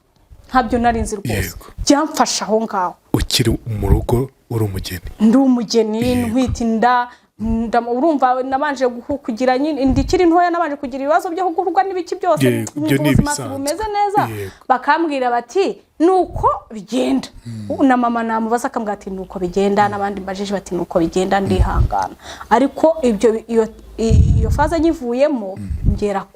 Speaker 1: ntabyo nari nzi rwose. Byamfashe aho ngaho.
Speaker 2: Ukiri mu rugo uri umugeni?
Speaker 1: Ndi umugeni, ntwite inda. Urumva nabanje kugira nyine inda ikiri ntoya, nabanje kugira ibibazo byo guhurwa n'ibiki byose.
Speaker 2: Ibyo
Speaker 1: Nkumva
Speaker 2: ni
Speaker 1: ubuzima
Speaker 2: ibisanzwe.
Speaker 1: bumeze neza. Bakambwira bati nuko bigenda, na mama namubaza akambwira ati nuko bigenda, n'abandi mbajije bati nuko bigenda. Ndihangana, ariko ibyo iyo phase nyivuyemo, ngera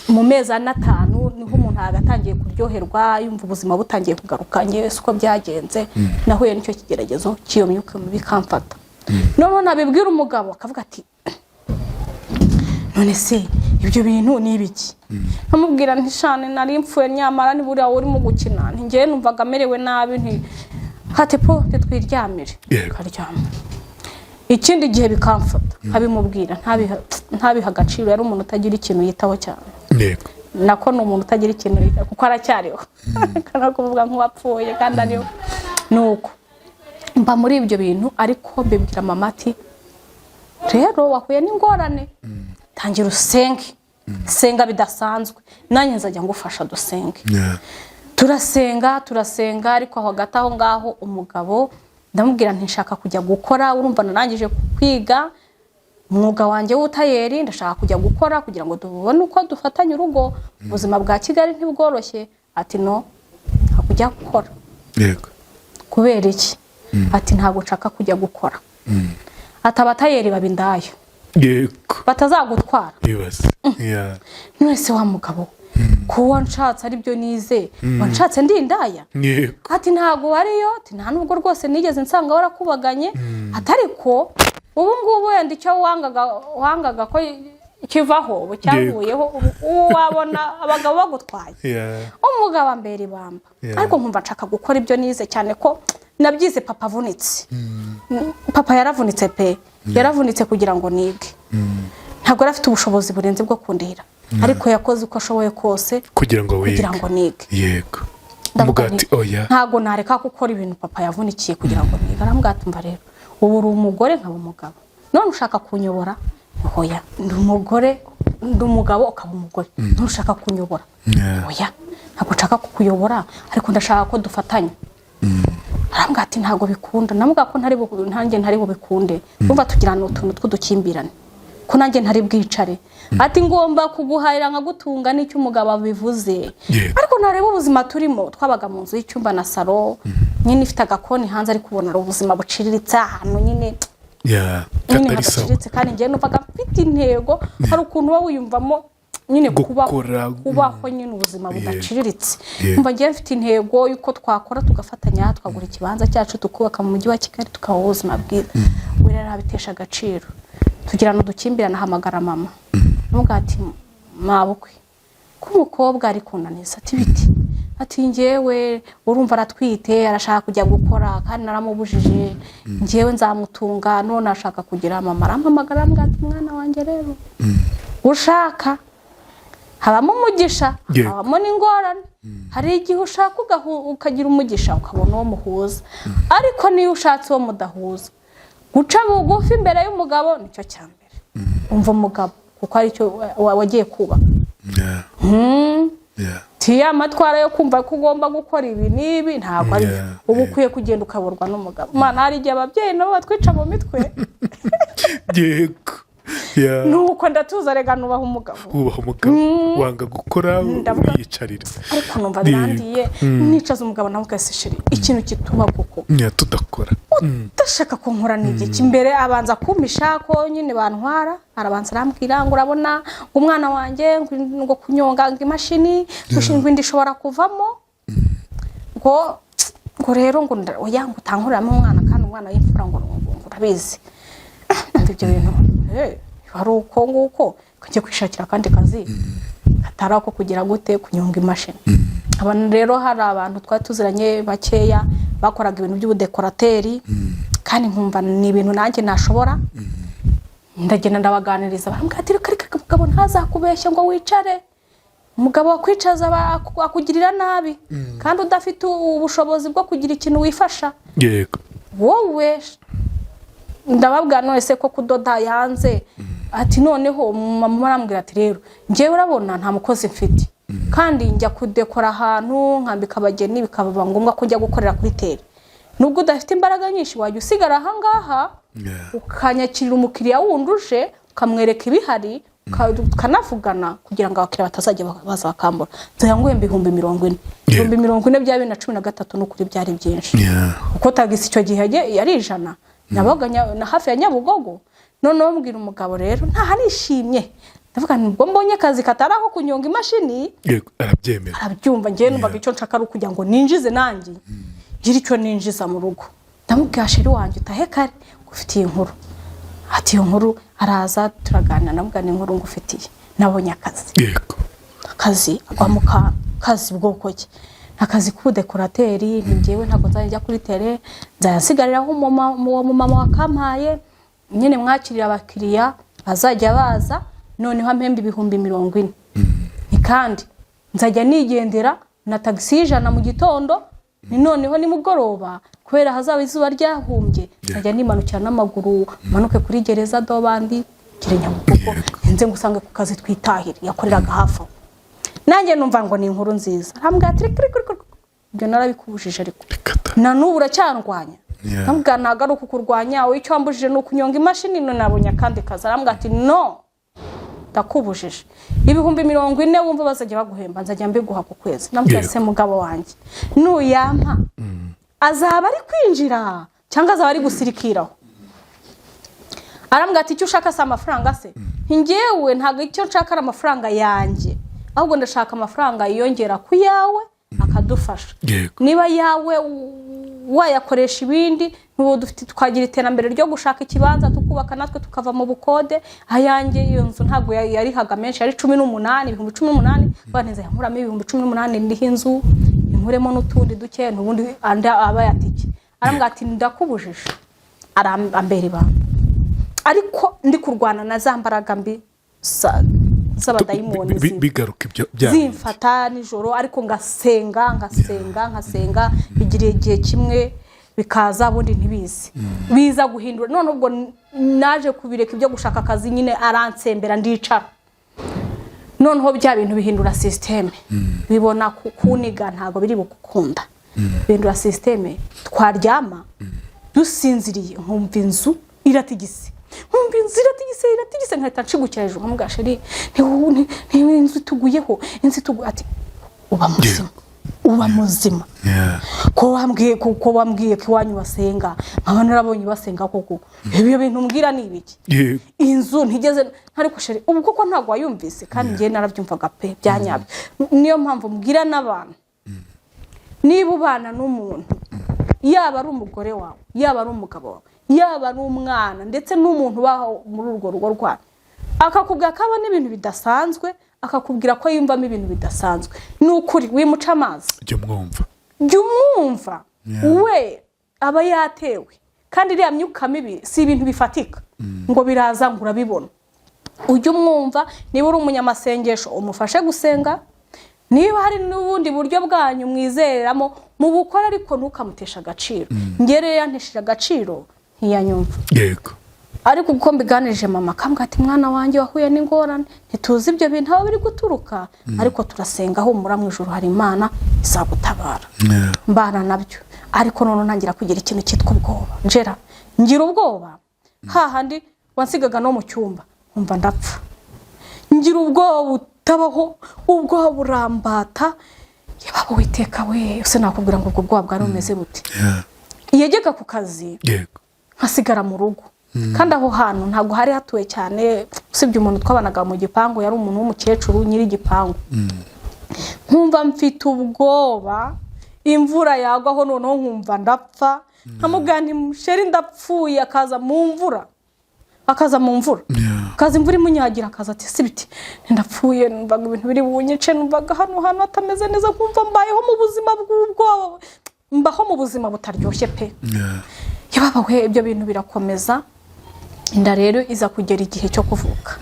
Speaker 1: mu mezi ane atanu, niho umuntu yagatangiye kuryoherwa, yumva ubuzima butangiye kugaruka. Ngewe siko byagenze. Nahuye n'icyo kigeragezo cy'iyo myuka mibi ikamfata. Noneho nabibwira umugabo akavuga ati none se ibyo bintu ni ibiki? Nkamubwira nti shane nari mpfuye, nyamara niburiya urimo gukina, nti ngewe numvaga amerewe nabi, nti hate po twiryamire. Akaryama. Ikindi gihe bikamfata, nkabimubwira, ntabiha agaciro. Yari umuntu utagira ikintu yitaho cyane. Nako ni umuntu utagira ikintu yitaho kuko aracyariho, no kuvuga nk'uwapfuye kandi ariho. Nuko mba muri ibyo bintu, ariko mbibwira mama ati rero wahuye n'ingorane, tangira usenge, senga bidasanzwe, nanjye nzajya ngufasha dusenge. Turasenga, turasenga, ariko aho hagati aho ngaho umugabo ndamubwira nti: "Nshaka kujya gukora. Urumva narangije kwiga umwuga wanjye w'ubutayeri, ndashaka kujya gukora kugira ngo tubone uko dufatanya urugo. Ubuzima bwa Kigali ntibworoshye." Ati: "No, ntabwo ujya gukora." "Kubera iki?" Ati: "Ntabwo nshaka kujya gukora." Ati: "Abatayeri baba indaya, batazagutwara."
Speaker 2: Ibaze. Yeah.
Speaker 1: None wa mugabo, ko wanshatse aribyo nize, wanshatse ndi indaya? Ati: "Ntabwo wariyo." Ati: "Nta nubwo rwose nigeze nsanga warakubaganye." Ati: "Ariko ubu ngubu wenda icyo wangaga ko kivaho, ubu cyavuyeho. Ubu wabona abagabo bagutwaye." Umugabo ambera ibamba, ariko nkumva nshaka gukora ibyo nize, cyane ko nabyize papa avunitse. Papa yaravunitse pe, yaravunitse kugira ngo nige. Ntabwo yari afite ubushobozi burenze bwo kundihira, ariko yakoze uko ashoboye kose
Speaker 2: kugira ngo wige.
Speaker 1: Kugira ngo nige. Ndavuga
Speaker 2: Umugati
Speaker 1: nti,
Speaker 2: oya.
Speaker 1: Ntabwo nareka gukora ibintu papa yavunikiye kugira ngo nige. Arambwira ati: "Mva rero, ubu uri umugore nkaba umugabo, none ushaka kunyobora?" Oya, ndi umugore, ndi umugabo ukaba umugore, none ushaka kunyobora? Oya, ntabwo nshaka kukuyobora, ariko ndashaka ko dufatanya. Arambwira ati: "Ntabwo bikunda." Namubwira ko nanjye ntari bubikunde. Urumva tugirana utuntu tw'udukimbirane, ko nanjye ntari bwicare. Ati: "Ngomba kuguhahira nkagutunga, n'icyo umugabo abivuze." Ariko nareba ubuzima turimo, twabaga mu nzu y'icyumba na salo nyine ifite agakoni hanze, ariko ubona ari ubuzima buciriritse, ahantu nyine nyine
Speaker 2: Katari sawa.
Speaker 1: hadaciriritse. Kandi njyewe numvaga mfite intego, hari ukuntu uba wiyumvamo nyine kubaho,
Speaker 2: Gukora,
Speaker 1: kubaho nyine ubuzima budaciriritse. Numva ngewe mfite intego y'uko twakora tugafatanya, tukagura ikibanza cyacu, tukubaka mu mujyi wa Kigali, tukabaho ubuzima bwiza. We rero abitesha agaciro, tugirana udukimbirane. Ahamagara mama, amubwira ati: "Mabukwe, ko umukobwa ari kunaniza." Ati: "Biti?" Ati: "Njyewe urumva aratwite, arashaka kujya gukora kandi naramubujije. Njyewe nzamutunga, none ashaka kugira." Mama arampamagara, arambwira ati: "Mwana wanjye rero, ushaka habamo umugisha, habamo n'ingorane. Hari igihe ushaka ukagira umugisha, ukabona uwo muhuza, ariko niyo ushatse uwo mudahuza, guca bugufi imbere y'umugabo nicyo cya mbere. Umva umugabo, kuko aricyo wagiye kubaka." Ti ya matwara yo kumva ko ugomba gukora ibi n'ibi ntabwo ari byo. Uba ukwiye kugenda ukaburwa n'umugabo. Mana, hari igihe ababyeyi nabo batwica mu mitwe. Nuko ndatuza, rega nubaha umugabo.
Speaker 2: Wubaha umugabo, wanga gukora, wiyicarira.
Speaker 1: Ariko numva birangiye, nicaza umugabo nawe ugase: "Chéri, ikintu gituma koko
Speaker 2: tudakora."
Speaker 1: Udashaka ko nkora ni igiki?" Mbere abanza kumpisha ko nyine bantwara. Arabanza arambwira ngo: "Urabona ngo umwana wanjye ngo kunyonga ngo imashini ngo inda ishobora kuvamo, ngo rero ngo oya, ngo utankoreramo umwana, kandi umwana w'imfura ngo urabizi." Numva ibyo bintu ari uko nguko, kajya kwishakira akandi kazi katari ako kugira gute, kunyonga imashini. Abantu rero, hari abantu twari tuziranye bakeya bakoraga ibintu by'ubudekorateri, kandi nkumva ni ibintu nanjye nashobora. Ndagenda ndabaganiriza, barambwira ati: "Reka reka, umugabo ntazakubeshye ngo wicare. Umugabo wakwicaza akugirira nabi, kandi udafite ubushobozi bwo kugira ikintu wifasha wowe." Ndababwira: "None se ko kudoda yanze?" Ati noneho mama arambwira ati: "Rero njyewe urabona nta mukozi mfite, kandi njya kudekora ahantu nkambika abageni, bikaba ngombwa ko njya gukorera kuri terrain. Nubwo udafite imbaraga nyinshi, wajya usigara ahangaha ukanyakirira umukiriya wundi uje, ukamwereka ibihari, tukanavugana, kugira ngo abakiriya batazajya baza bakambura. Nzajya nguhemba 40,000." 40,000 bya 2013, ni ukuri byari byinshi, kuko tagisi icyo gihe yari 100, nabaga na hafi ya Nyabugogo. Noneho mbwira umugabo rero, ntaha nishimye, ndavuga nti ubwo mbonye akazi katari aho kunyonga imashini.
Speaker 2: Yego, arabyemera.
Speaker 1: Arabyumva. Ngewe numvaga icyo nshaka ari ukugira ngo ninjize nanjye, ngire icyo ninjiza mu rugo. Ndamubwira: "Chéri wanjye, utahe kare, ngufitiye inkuru." Ati: "Iyo nkuru?" Araza turaganira, ndamubwira: "Ni inkuru ngufitiye, nabonye akazi." Akazi agwa mu kantu: "Kazi bwoko ki?" "Akazi k'ubudekorateri." Ni njyewe ntabwo nzajya njya kuri terrain, nzajya nsigariraho uwo mumama wakampaye nyine, mwakirira abakiriya bazajya baza, noneho ampemba 40,000. Ni kandi nzajya nigendera na tagisi y'100 mu gitondo, ni noneho nimugoroba, kubera hazaba izuba ryahumbye, nzajya nimanukira n'amaguru, manuke kuri gereza dobandi kire Nyabugogo, nze ngusange ku kazi twitahire. Yakoreraga hafi aho. Nanjye numva ngo ni inkuru nziza. Arambwira ati: "Reka reka reka." Ibyo narabikubujije, ariko
Speaker 2: Reka ta.
Speaker 1: na n'ubu uracyandwanya. Ndamubwira, ntabwo ari ukukurwanya, wowe icyo wambujije ni ukunyonga imashini, none nabonye akandi kazi. Arambwira ati: "No, ndakubujije. 40,000 wumva bazajya baguhemba, nzajya mbiguha ku kwezi." Ndamubwira, se mugabo wanjye, nuyampa azaba ari kwinjira cyangwa azaba ari gusirikiraho? Arambwira ati: "Icyo ushaka si amafaranga se?" Njyewe ntabwo icyo nshaka ari amafaranga yanjye, ahubwo ndashaka amafaranga yiyongera ku yawe akadufasha. Niba yawe wayakoresha ibindi, n'ubu dufite twagira iterambere ryo gushaka ikibanza tukubaka, natwe tukava mu bukode. Ayanjye iyo nzu ntabwo yarihaga menshi, yari 18, 18,000. Baneze yankuramo 18,000, ndiho inzu, inkuremo n'utundi duke, n'ubundi andi aba yatike. Arambwira ati: "Ndakubujije." Arambera ibanga, ariko ndi kurwana na za mbaraga mbi z'abadayimoni
Speaker 2: Bigaruka ibyo bya bindi.
Speaker 1: Zimfata nijoro, ariko ngasenga, ngasenga, ngasenga. Bigira igihe kimwe bikaza, ubundi ntibizi, biza guhindura. None ubwo naje kubireka ibyo gushaka akazi nyine, aransembera, ndicara. Noneho bya bintu bihindura système, bibona kuniga ntabwo biri bukukunda, bihindura système. Twaryama dusinziriye, nkumva inzu iratigise, nkumva inzu iratigise, iratigise, nkahita nshigukira hejuru, nkamubwira: "Chéri, inzu ituguyeho, inzu ituguye." Ati: "Uba muzima, uba muzima." Ko wambwiye ko iwanyu basenga, nkaba narabonye basenga koko, ibyo bintu mbwira ni ibiki? Inzu ntigeze, ariko chéri, ubu koko ntabwo wayumvise? Kandi njyewe narabyumvaga pe, byanyabyo. Niyo mpamvu mbwira n'abantu, niba ubana n'umuntu, yaba ari umugore wawe, yaba ari umugabo wawe, yaba ari umwana, ndetse n'umuntu ubaho muri urwo rugo rwanyu, akakubwira ko abona ibintu bidasanzwe, akakubwira ko yumvamo ibintu bidasanzwe, ni ukuri wimuca amazi.
Speaker 2: Jya umwumva.
Speaker 1: Jya umwumva. We aba yatewe, kandi iriya myuka mibi si ibintu bifatika ngo biraza ngo urabibona. Ujye umwumva. Niba uri umunyamasengesho, umufashe gusenga. Niba hari n'ubundi buryo bwanyu mwizereramo, mubukore, ariko ntukamuteshe agaciro. Njye rero yantesheje agaciro, ntiyanyumva. Ariko uko mbiganirije mama, akambwira ati: "Mwana wanjye, wahuye n'ingorane, ntituzi ibyo bintu aho biri guturuka, ariko turasenga, humura, mu ijoro hari Imana izagutabara." Mbana nabyo, ariko noneho ntangira kugira ikintu cyitwa ubwoba. Njera ngira ubwoba hahandi wansigaga no mu cyumba nkumva ndapfa. Ngira ubwoba butabaho, ubwoba burambata. Yababa Witeka we, ese nakubwira ngo ubwo bwoba bwari bumeze bute? Yajyaga ku kazi, nkasigara mu rugo, kandi aho hantu ntabwo hari hatuwe cyane, usibye umuntu twabanaga mu gipangu, yari umuntu w'umukecuru nyiri igipangu. Nkumva mfite ubwoba, imvura yagwaho noneho nkumva ndapfa, nkamubwira nti: "Chéri, ndapfuye." Akaza mu mvura, akaza mu mvura, akaza imvura imunyagira, akaza ati: "Si biti, ndapfuye." Numvaga ibintu biri bunyice, numvaga hano hantu hatameze neza, nkumva mbayeho mu buzima bw'ubwoba, mbaho mu buzima butaryoshye pe. Yababawe, ibyo bintu birakomeza. Inda rero iza kugera igihe cyo kuvuka.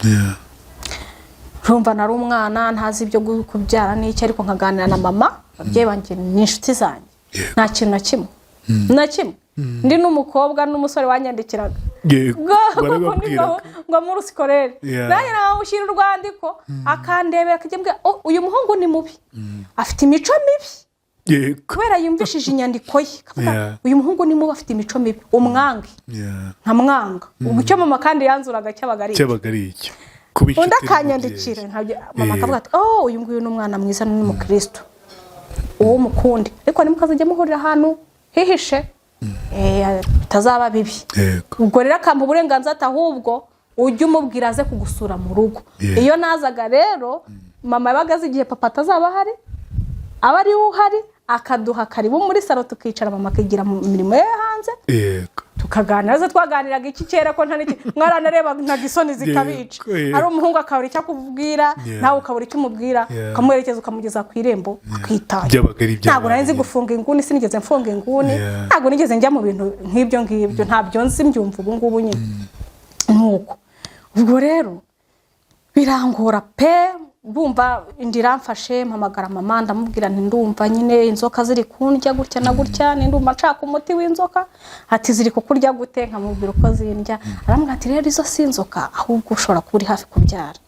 Speaker 1: Urumva nari umwana, ntazi ibyo kubyara n'iki, ariko nkaganira na mama. Ababyeyi banjye ni inshuti zanjye. Nta kintu na kimwe, na kimwe, ndi n'umukobwa n'umusore wanyandikiraga
Speaker 2: Barababwira.
Speaker 1: Ngo muri scolaire, nanjye namushyira urwandiko, akandebera, akajya ambwira: "Oh, uyu muhungu ni mubi, afite imico mibi." Kubera yumvishije inyandiko ye, akavuga: "Uyu muhungu ni mubi, afite imico mibi, umwange." Nkamwanga. Ubwo icyo mama kandi yanzuraga cyabaga ari icyo.
Speaker 2: Cyabaga ari icyo kuba inshuti
Speaker 1: Undi akanyandikira
Speaker 2: n'umubyeyi.
Speaker 1: Mama akavuga ati: "Oh, uyu nguyu ni umwana mwiza, ni umukristo, uwo mukunde, ariko ntimukazajya muhurira ahantu hihishe, bitazaba bibi." Ubwo rero akampa uburenganzira ati: "Ahubwo ujye umubwira aze kugusura mu rugo." Iyo nazaga rero, mama yabaga azi igihe papa atazaba ahari, aba ariwe uhari, akaduha karibu muri salo tukicara, mama akigira mu mirimo ye hanze, tukaganira. Se twaganiraga iki kera ko nta n'iki? Mwaranarebaga isoni zikabica.
Speaker 2: Yego.
Speaker 1: Ari umuhungu akabura icyo akubwira, nawe ukabura icyo umubwira, ukamuherekeza, ukamugeza ku irembo, akitaye.
Speaker 2: Byabaga ari
Speaker 1: Ntabwo nari nzi
Speaker 2: iby'abana.
Speaker 1: gufunga inguni, sinigeze mfunga inguni. Ntabwo nigeze njya mu bintu nk'ibyo ngibyo, ntabyo nzi, mbyumva ubu ngubu nyine. Nuko ubwo rero birangora pe. Bumva inda iramfashe, mpamagara mama, ndamubwira nti: "Ndumva nyine inzoka ziri kundya gutya na gutya, ni ndumva nshaka umuti w'inzoka." Ati: "Ziri kukurya gute?" Nkamubwira uko zindya. Arambwira ati: "Rero izo si inzoka, ahubwo ushobora kuba uri hafi kubyara.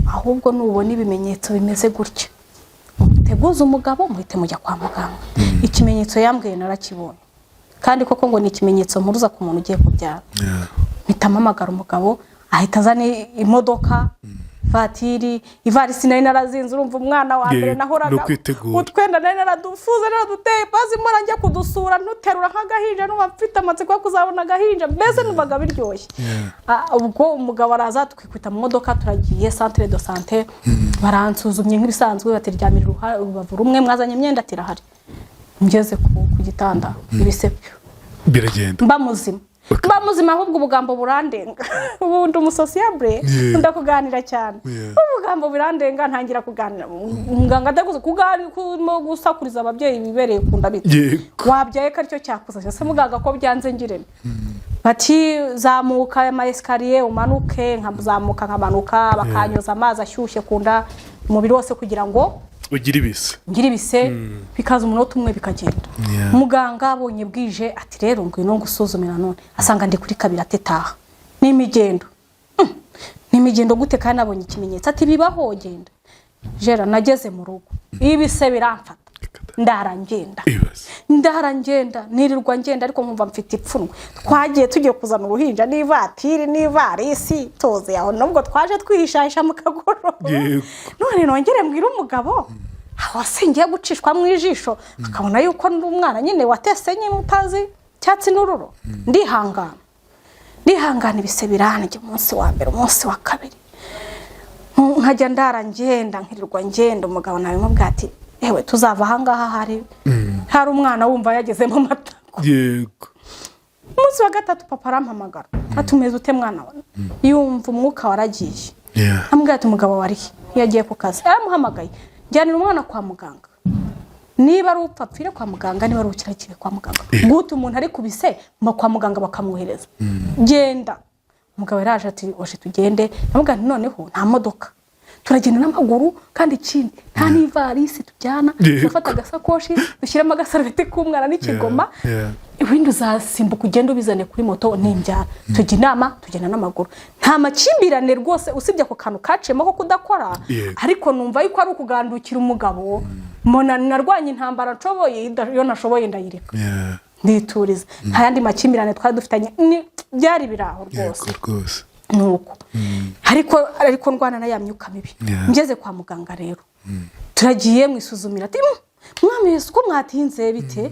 Speaker 1: Ahubwo nubona ibimenyetso bimeze gutya, uteguze umugabo, muhite mujya kwa muganga." Ikimenyetso yambwiye narakibonye, kandi koko ngo ni ikimenyetso mpuruza ku muntu ugiye kubyara. Mpita mpamagara umugabo, ahita azana imodoka, vatiri, ivarisi nari narazinze. Urumva, umwana wa mbere nahoraga
Speaker 2: no kwitegura.
Speaker 1: Utwenda nari naradufuze, naraduteye ipasi, mpora njya kudusura, ntuterura nk'agahinja, numva mfite amatsiko yo kuzabona agahinja, mbese numvaga biryoshye. Ubwo umugabo araza, twikubita mu modoka, turagiye centre de santé. Baransuzumye nk'ibisanzwe, bati: "Ryamira urubavu rumwe." "Mwazanye imyenda?" Ati: "Irahari." Ngeze ku gitanda, ibisebyo
Speaker 2: Biragenda.
Speaker 1: Mba muzima. Mba muzima, ahubwo ubugambo burandenga. Ubundi umu sociable, nkunda kuganira cyane. Ubugambo burandenga, ntangira kuganira. Muganga adaguze kuganira, gusakuriza ababyeyi bibereye ku nda bite? "Wabyaye ko aricyo cyakuza se?" "Muganga, ko byanze ngirente?" Bati: "Zamuka ama escalier, umanuke." Nkazamuka, nkamanuka, bakanyoza amazi ashyushye ku nda, umubiri wose, kugira ngo
Speaker 2: ugira ibise.
Speaker 1: Ngira ibise, bikaza umunota umwe bikagenda. Muganga abonye bwije ati: "Rero ngwino ngusuzume nanone." Asanga ndi kuri 2, ati: "Taha, ni imigendo." Ni imigendo gute kandi nabonye ikimenyetso?" Ati: "Bibaho, genda." Jera nageze mu rugo, ibise biramfata, ndara ngenda.
Speaker 2: Ibaze.
Speaker 1: Ndara ngenda, nirirwa ngenda, ariko nkumva mfite ipfunwe. Twagiye tugiye kuzana uruhinja n'ivatiri n'ivarisi, tuzi aho nubwo twaje twihishahisha mu kagoroba. None nongere mbwire umugabo aho se ngiye gucishwa mu ijisho, akabona yuko ndi umwana nyine watese nyine utazi cyatsi n'ururo? Ndihangana, ndihangana, ibise birandya umunsi wa mbere, umunsi wa kabiri, nkajya ndara ngenda, nkirirwa ngenda. Umugabo nabimubwira ati: "Ewe, tuzava ahangaha hari umwana wumva yageze mu matako." Umunsi wa gatatu papa arampamagara ati: "Umeze ute, mwana we?" Yumva umwuka waragiye. Amubwira ati: "Umugabo warihe?" Yagiye ku kazi. Aramuhamagaye: "Njyanira umwana kwa muganga, niba ari upfa apfire kwa muganga, niba ari ukira akire kwa muganga." Gute umuntu ari kubise kwa muganga bakamwohereza? Genda. Umugabo yaraje ati: "Oje tugende." Ndamubwira nti: "Noneho nta modoka, turagenda n'amaguru, kandi ikindi nta n'ivarisi tujyana." Gufata agasakoshi dushyiramo agasarubeti k'umwana n'ikigoma, ibindi uzasimbuka ugende ubizane kuri moto nimbyara. Tujya inama, tugenda n'amaguru, nta makimbirane rwose, usibye ako kantu kaciyemo ko kudakora. Ariko numva yuko ari ukugandukira umugabo. Mbona narwanye intambara nshoboye, iyo nashoboye ndayireka, ndituriza. Nta yandi makimbirane twari dufitanye, byari biraho rwose.
Speaker 2: Yego rwose.
Speaker 1: Nuko ariko ndwana na ya myuka mibi. Ngeze kwa muganga rero, turagiye mu isuzumira, ati: Mwami Yesu, ko mwatinze bite?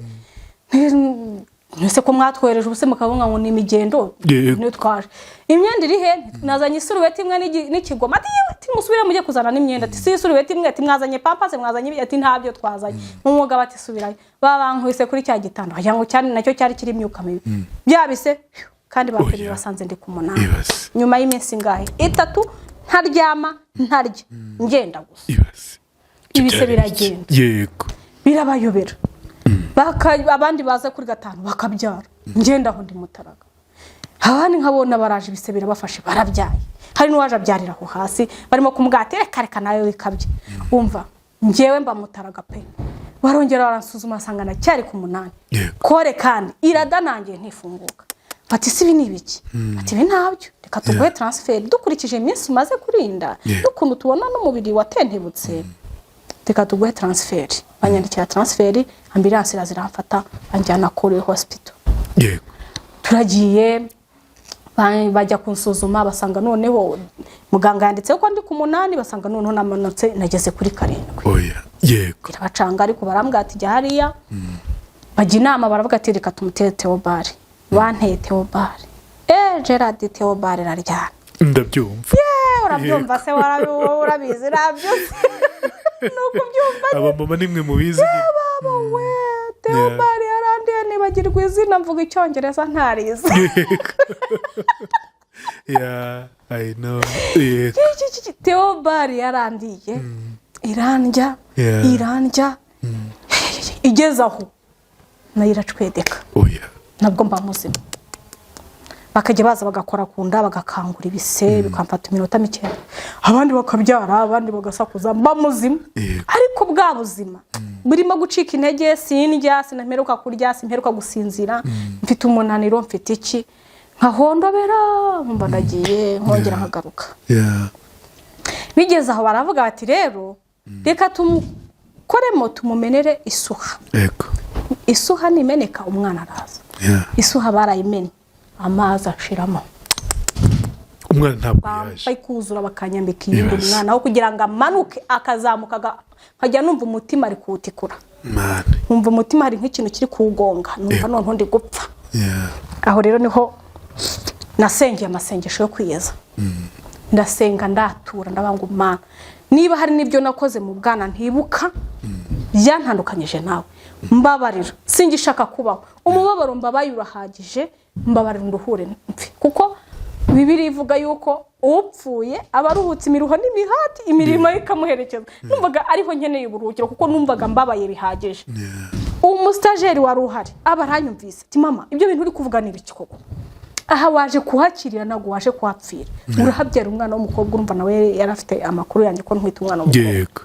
Speaker 1: Ese ko mwatwohereje ubuse mukabona ngo ni imigendo?" Niyo twaje. "Imyenda iri he?" "Nazanye isurubeti imwe n'ikigoma." Ati: "Yewe," ati: "musubire mujye kuzana n'imyenda." Ati: "Si isurubeti imwe?" Ati: "Mwazanye pampers, mwazanye ibi?" Ati: "Ntabyo twazanye." Umugabo ati: "Subirayo." Babankubise kuri cya gitanda, wagira ngo cyane nacyo cyari kiri imyuka mibi byabise, kandi bapimye basanze ndi ku 8.
Speaker 2: Ibaze.
Speaker 1: Nyuma y'iminsi ingahe? 3 ntaryama, ntarya, ngenda gusa.
Speaker 2: Ibaze.
Speaker 1: Ibise
Speaker 2: Byari biki?
Speaker 1: biragenda. Birabayobera. Abandi baza kuri 5 bakabyara, ngenda aho ndi mutaraga, abandi nkabona baraje, ibise birabafashe, barabyaye. Hari n'uwaje abyarira aho hasi, barimo kumubwira ati: "Reka, reka, nawe wikabye." Umva, njyewe mba mutaraga pe. Barongera baransuzuma, basanga cyari ku 8. Kore kandi iradanangiye, ntifunguka. Bati: "Si ibi ni ibiki?" Ati: "Ibi ntabyo, reka tuguhe transfert dukurikije iminsi umaze kurinda n'ukuntu tubona n'umubiri watentebutse, reka tuguhe transfert." Banyandikira transfert, ambulance iraza iramfata, banjyana kuri hospital. Turagiye, bajya kunsuzuma, basanga noneho muganga yanditse ko ndi ku 8, basanga noneho namanutse nageze kuri 7.
Speaker 2: Oya, yego.
Speaker 1: Birabacanga, ariko barambwira ati: "Jya hariya." Bajya inama, baravuga ati: "Reka tumutere Théobald." Banteye Théobald. Gerard, Théobald iraryana.
Speaker 2: Ndabyumva.
Speaker 1: Urabyumva se? Urabizi nabyo ni ukubyumva.
Speaker 2: Abamama nimwe mubizi nyine.
Speaker 1: Baba we, Théobald yarandiye, nibagirwa izina, mvuga icyongereza ntarizi.
Speaker 2: Yeah, I know, yego.
Speaker 1: Théobald yarandiye, irandya, irandya, igeze aho nayo iracwedeka.
Speaker 2: Oya.
Speaker 1: Nabwo mba muzima, bakajya baza bagakora ku nda, bagakangura ibise, bikamfata iminota mikeya, abandi bakabyara, abandi bagasakuza, mba muzima. Ariko bwa buzima burimo gucika intege, sindya, sinamperuka kurya, simperuka gusinzira, mfite umunaniro, mfite iki, nkahondobera, nkumva ndagiye, nkongera nkagaruka. Bigeze aho baravuga bati: "Rero reka tumukoremo, tumumenere isuha." Isuha nimeneka, umwana araza. Isuha barayimennye, amazi ashiramo.
Speaker 2: Umwana ntabwo yaje.
Speaker 1: Bambaye kuzura, bakanyambika iyindi. Umwana aho kugira ngo amanuke akazamuka, nkajya numva umutima ari kuwutikura.
Speaker 2: Man.
Speaker 1: Nkumva umutima hari nk'ikintu kiri kuwugonga, numva noneho ndi gupfa. Aho rero niho nasengeye amasengesho yo kwiyeza. Ndasenga, ndatura, ndavuga ngo: "Mana, niba hari n'ibyo nakoze mu bwana ntibuka byantandukanyije nawe, mbabarira, singishaka kubaho. Umubabaro mbabaye urahagije, mbabarira, nduhure mpfe." Kuko Bibiliya ivuga yuko upfuye aba aruhutse imiruho n'imihati, imirimo ye ikamuherekeza. Numvaga ariho nkeneye uburuhukiro, kuko numvaga mbabaye bihagije. Umusitageri wari uhari aba aranyumvise, ati: "Mama, ibyo bintu uri kuvuga ni ibiki koko? Aha waje kuhakirira, ntabwo waje kuhapfira. Urahabyara umwana w'umukobwa." Urumva nawe yari afite amakuru yanjye ko ntwite umwana w'umukobwa.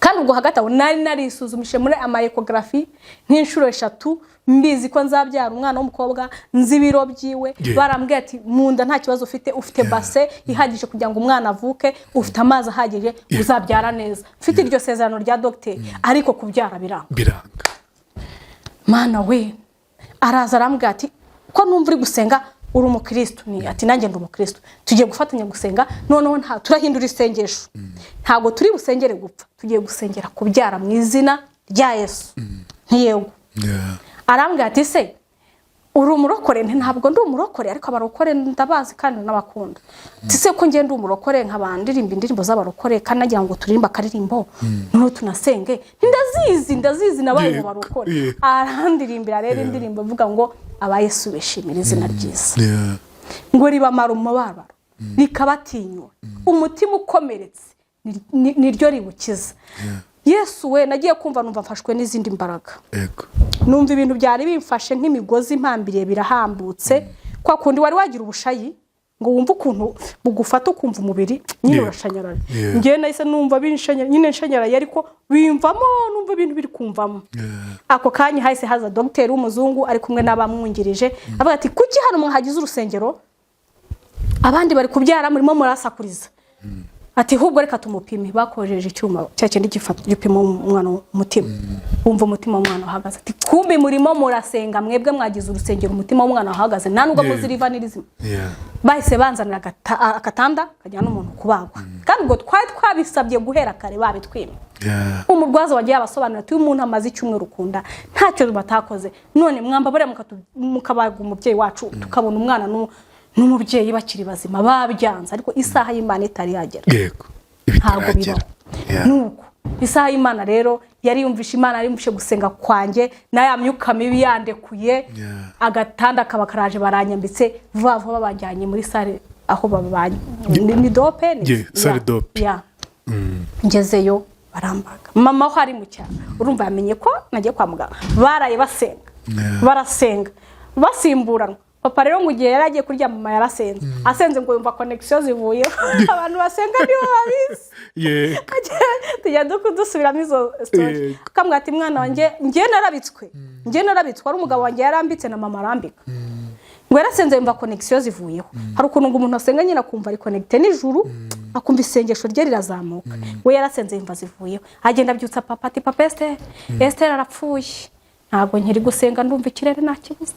Speaker 1: Kandi ubwo hagati aho nari narisuzumishije muri ama échographie nk'inshuro eshatu, mbizi ko nzabyara umwana w'umukobwa, nzi ibiro byiwe. Barambwiye ati: "Mu nda nta kibazo ufite, ufite bassin ihagije kugira ngo umwana avuke, ufite amazi ahagije, uzabyara neza." Mfite iryo sezerano rya dogiteri, ariko kubyara biranga.
Speaker 2: Biranga.
Speaker 1: Mana we! Araza arambwira ati: "Ko numva uri gusenga, uri umukristo?" Ni ati: "Nanjye ndi umukristo, tugiye gufatanya gusenga. Noneho nta turahindura isengesho, ntabwo turi busengere gupfa, tugiye gusengera kubyara mu izina rya Yesu." Ntiyego. Arambwira ati: "Se uri umurokore?" Nti: "Ntabwo ndi umurokore, ariko abarokore ndabazi kandi n'abakunda." Ati: "Se ko njye ndi umurokore, nkaba ndirimba indirimbo z'abarokore, kandi nagira ngo turirimbe akaririmbo noneho tunasenge?" Nti: "Ndazizi, ndazizi, nabaye mu barokore." Arandirimbira rero indirimbo ivuga ngo: "Aba Yesu bishimira izina ryiza, ngo ribamara umubabaro, rikabatinyura, umutima ukomeretse niryo riwukiza." Yesu we! Nagiye kumva numva mfashwe n'izindi mbaraga. Numva ibintu byari bimfashe nk'imigozi impambiriye birahambutse. Kwa kundi wari wagira ubushayi, ngo wumve ukuntu bugufata, ukumva umubiri nyine urashanyaraye. Njyewe nahise numva binshanyaraye nyine, nshanyaraye, ariko bimvamo, numva ibintu biri kumvamo. Ako kanya hahise haza dogiteri w'umuzungu ari kumwe n'abamwungirije, avuga ati: "Kuki hano mwahagize urusengero? Abandi bari kubyara, murimo murasakuriza." Ati: "Ahubwo reka tumupime." Bakojeje icyuma cya kindi gipima umwana umutima, bumva umutima w'umwana uhagaze. Ati: "Kumbi murimo murasenga, mwebwe mwagize urusengero, umutima w'umwana uhagaze, nta nubwo muzi riva n'irizima." Bahise banzanira agatanda kajyana n'umuntu kubagwa, kandi ubwo twari twabisabye guhera kare, babitwima. Umurwaza wagiye abasobanurira ati: "Uyu muntu amaze icyumweru ukunda, ntacyo batakoze, none mwamba buriya mukabaga umubyeyi wacu, tukabona umwana n'umubyeyi bakiri bazima." Babyanze, ariko isaha y'Imana itari yagera. Ntabwo
Speaker 2: Ibitaragera.
Speaker 1: bibaho. Nuko isaha y'Imana rero yari yumvishe, Imana yari yumvishe gusenga kwanjye na ya myuka mibi yandekuye. Agatanda kaba karaje, baranyambitse vuba vuba, banjyanye muri salle aho babanye ni d'op ni
Speaker 2: Yeah, salle d'op.
Speaker 1: Yeah. Ngezeyo barambaga, mama aho ari mu cyaro, urumva yamenye ko nagiye kwa muganga. Baraye basenga, barasenga basimburanwa. Papa rero ngo igihe yari agiye kuryama, mama yarasenze, asenze ngo yumva connexion zivuyeho. Abantu basenga nibo babizi. Tujya dusubiramo izo story. Akambwira ati: "Mwana wanjye, njye narabitswe, njye narabitswe, ari umugabo wanjye yarambitse na mama arambika." Ngo yarasenze yumva connexion zivuyeho. Hari ukuntu ngo umuntu asenga nyine akumva ari connecté n'ijuru, akumva isengesho rye rirazamuka. We yarasenze yumva zivuyeho, agenda abyutsa papa ati: "Papa, Esiteri, Esiteri arapfuye, ntabwo nkiri gusenga, ndumva ikirere ntakibuze."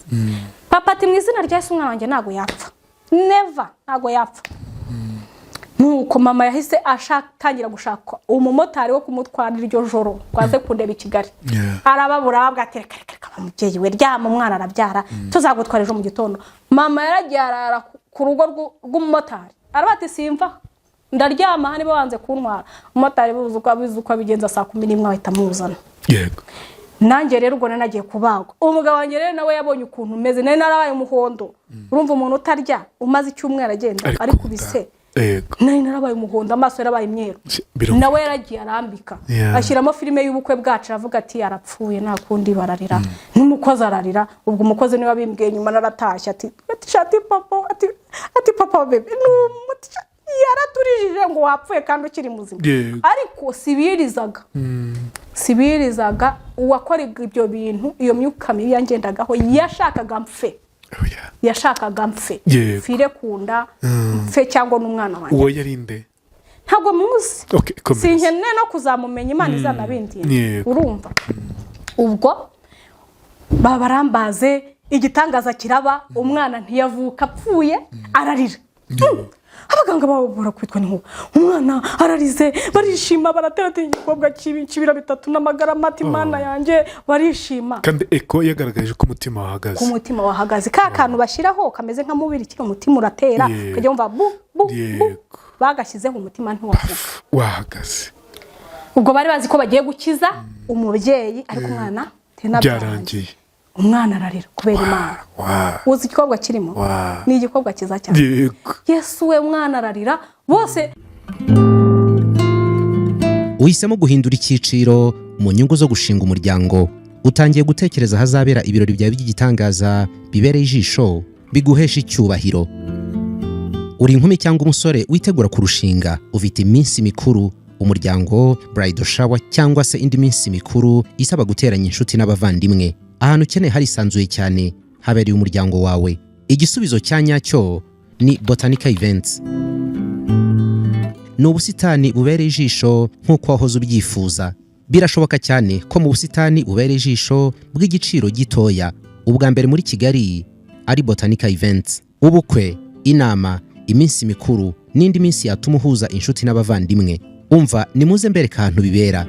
Speaker 1: Papa ati: "Mu izina rya Yesu, umwana wanjye ntabwo yapfa, never, ntabwo yapfa." Nuko mama yahise atangira gushaka umumotari wo kumutwara iryo joro ngo aze kundeba i Kigali. Arababura, arababwira ati: "Reka, reka, reka, mubyeyi we, ryama, umwana arabyara, tuzagutwara ejo mu gitondo." Mama yaragiye arara ku rugo rw'umumotari, aravuga ati: "Simva, ndaryama niba wanze kuntwara." Umumotari buzi uko abizi uko abigenza, saa 11 ahita amuzana. Nanjye rero ubwo nari nagiye kubagwa. Umugabo wanjye rero nawe yabonye ukuntu umeze, nari narabaye umuhondo. Urumva umuntu utarya, umaze icyumweru agenda ari ku bise. Nari narabaye umuhondo, amaso yarabaye imyeru.
Speaker 2: Birumvikana.
Speaker 1: Nawe yaragiye arambika, ashyiramo filime y'ubukwe bwacu, aravuga ati: "Arapfuye, nta kundi." Bararira, n'umukozi ararira. Ubwo umukozi niwe wabimbwiye nyuma, naratashye, ati: "Shati papa," ati: "Papa bébé ni umuti, yaraturijije ngo wapfuye kandi ukiri muzima." Ariko sibirizaga, sibirizaga. Uwakoraga ibyo bintu, iyo myuka mibi yangendagaho, yashakaga mfe.
Speaker 2: Oh, yeah.
Speaker 1: Yashakaga mfe, mfire ku nda, mfe cyangwa n'umwana wanjye.
Speaker 2: Uwo yari nde?
Speaker 1: Ntabwo muzi.
Speaker 2: Okay, komeza.
Speaker 1: Sinkeneye no kuzamumenya, Imana izanabindira. Urumva ubwo Babarambaze, igitangaza kiraba, umwana ntiyavuka apfuye, ararira. Abaganga babo barakubitwa n'inkuba, umwana ararize, barishima, baratera ati: "Igikobwa cy'ibiro 3 n'amagara mata, Imana yanjye!" Barishima.
Speaker 2: Kandi echo yagaragaje ko umutima wahagaze.
Speaker 1: Ku mutima wahagaze, ka kantu bashyiraho kameze nka mubiri kiri, umutima uratera, ukajya wumva bu bu bu. Bagashyizeho, umutima ntiwavuga.
Speaker 2: Wahagaze.
Speaker 1: Ubwo bari bazi ko bagiye gukiza umubyeyi, ariko umwana
Speaker 2: Byarangiye.
Speaker 1: Umwana ararira kubera Imana. Uzi igikobwa kirimo? Ni igikobwa cyiza cyane. Yesu we, umwana ararira bose.
Speaker 4: Uhisemo guhindura icyiciro mu nyungu zo gushinga umuryango. Utangiye gutekereza ahazabera ibirori byawe by'igitangaza, bibereye ijisho, biguhesha icyubahiro. Uri inkumi cyangwa umusore witegura kurushinga, ufite iminsi mikuru, umuryango, bridal shower cyangwa se indi minsi mikuru isaba guteranya inshuti n'abavandimwe. Ahantu ukeneye harisanzuye cyane, habereye umuryango wawe. Igisubizo cya nyacyo ni Botanica Events. Ni ubusitani bubereye ijisho nk'uko wahoze ubyifuza. Birashoboka cyane ko mu busitani bubereye ijisho bw'igiciro gitoya, ubwa mbere muri Kigali, ari Botanica Events. Ubukwe, inama, iminsi mikuru n'indi minsi yatuma uhuza inshuti n'abavandimwe, umva, nimuze mbereka ahantu bibera.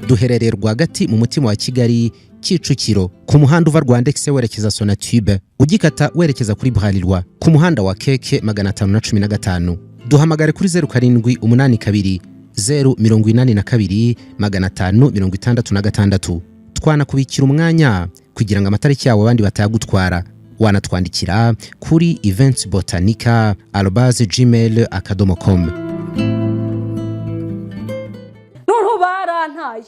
Speaker 4: Duherereye rwagati mu mutima wa Kigali, Kicukiro, ku muhanda uva Rwandex werekeza Sonatube, ugikata werekeza kuri Bralirwa, ku muhanda wa KK 515. Duhamagare kuri 0782 082 566. Twanakubikira umwanya kugira ngo amatariki yawo abandi batayagutwara. Wanatwandikira kuri eventsbotanica@gmail.com.
Speaker 1: Noneho barantaye.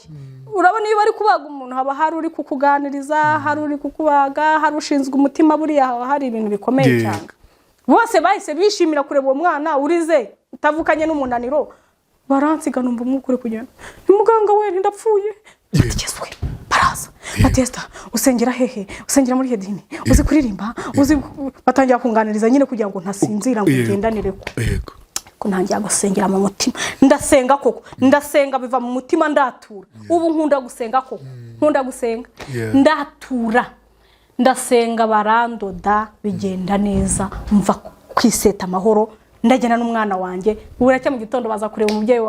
Speaker 1: Urabona, iyo bari kubaga umuntu, haba hari uri kukuganiriza, hari uri kukubaga, hari ushinzwe umutima. Buriya haba hari ibintu bikomeye cyane. Bose bahise bishimira kureba uwo mwana urize, utavukanye n'umunaniro. Baransiga, numva umwuka uri kugenda. Ni muganga we, ndapfuye. Batigezwe baraza batesita: "Usengera hehe? Usengera muri hedini? Uzi kuririmba?" Uzi, batangira kunganiriza nyine kugira ngo ntasinzira, ngo ngendanire ko ko ntangira gusengera mu mutima. Ndasenga koko, ndasenga biva mu mutima, ndatura. Ubu nkunda gusenga koko, nkunda gusenga. Ndatura, ndasenga, barandoda, bigenda neza, mva kwiseta amahoro, ndagenda n'umwana wanjye. Buracya mu gitondo baza kureba umubyeyi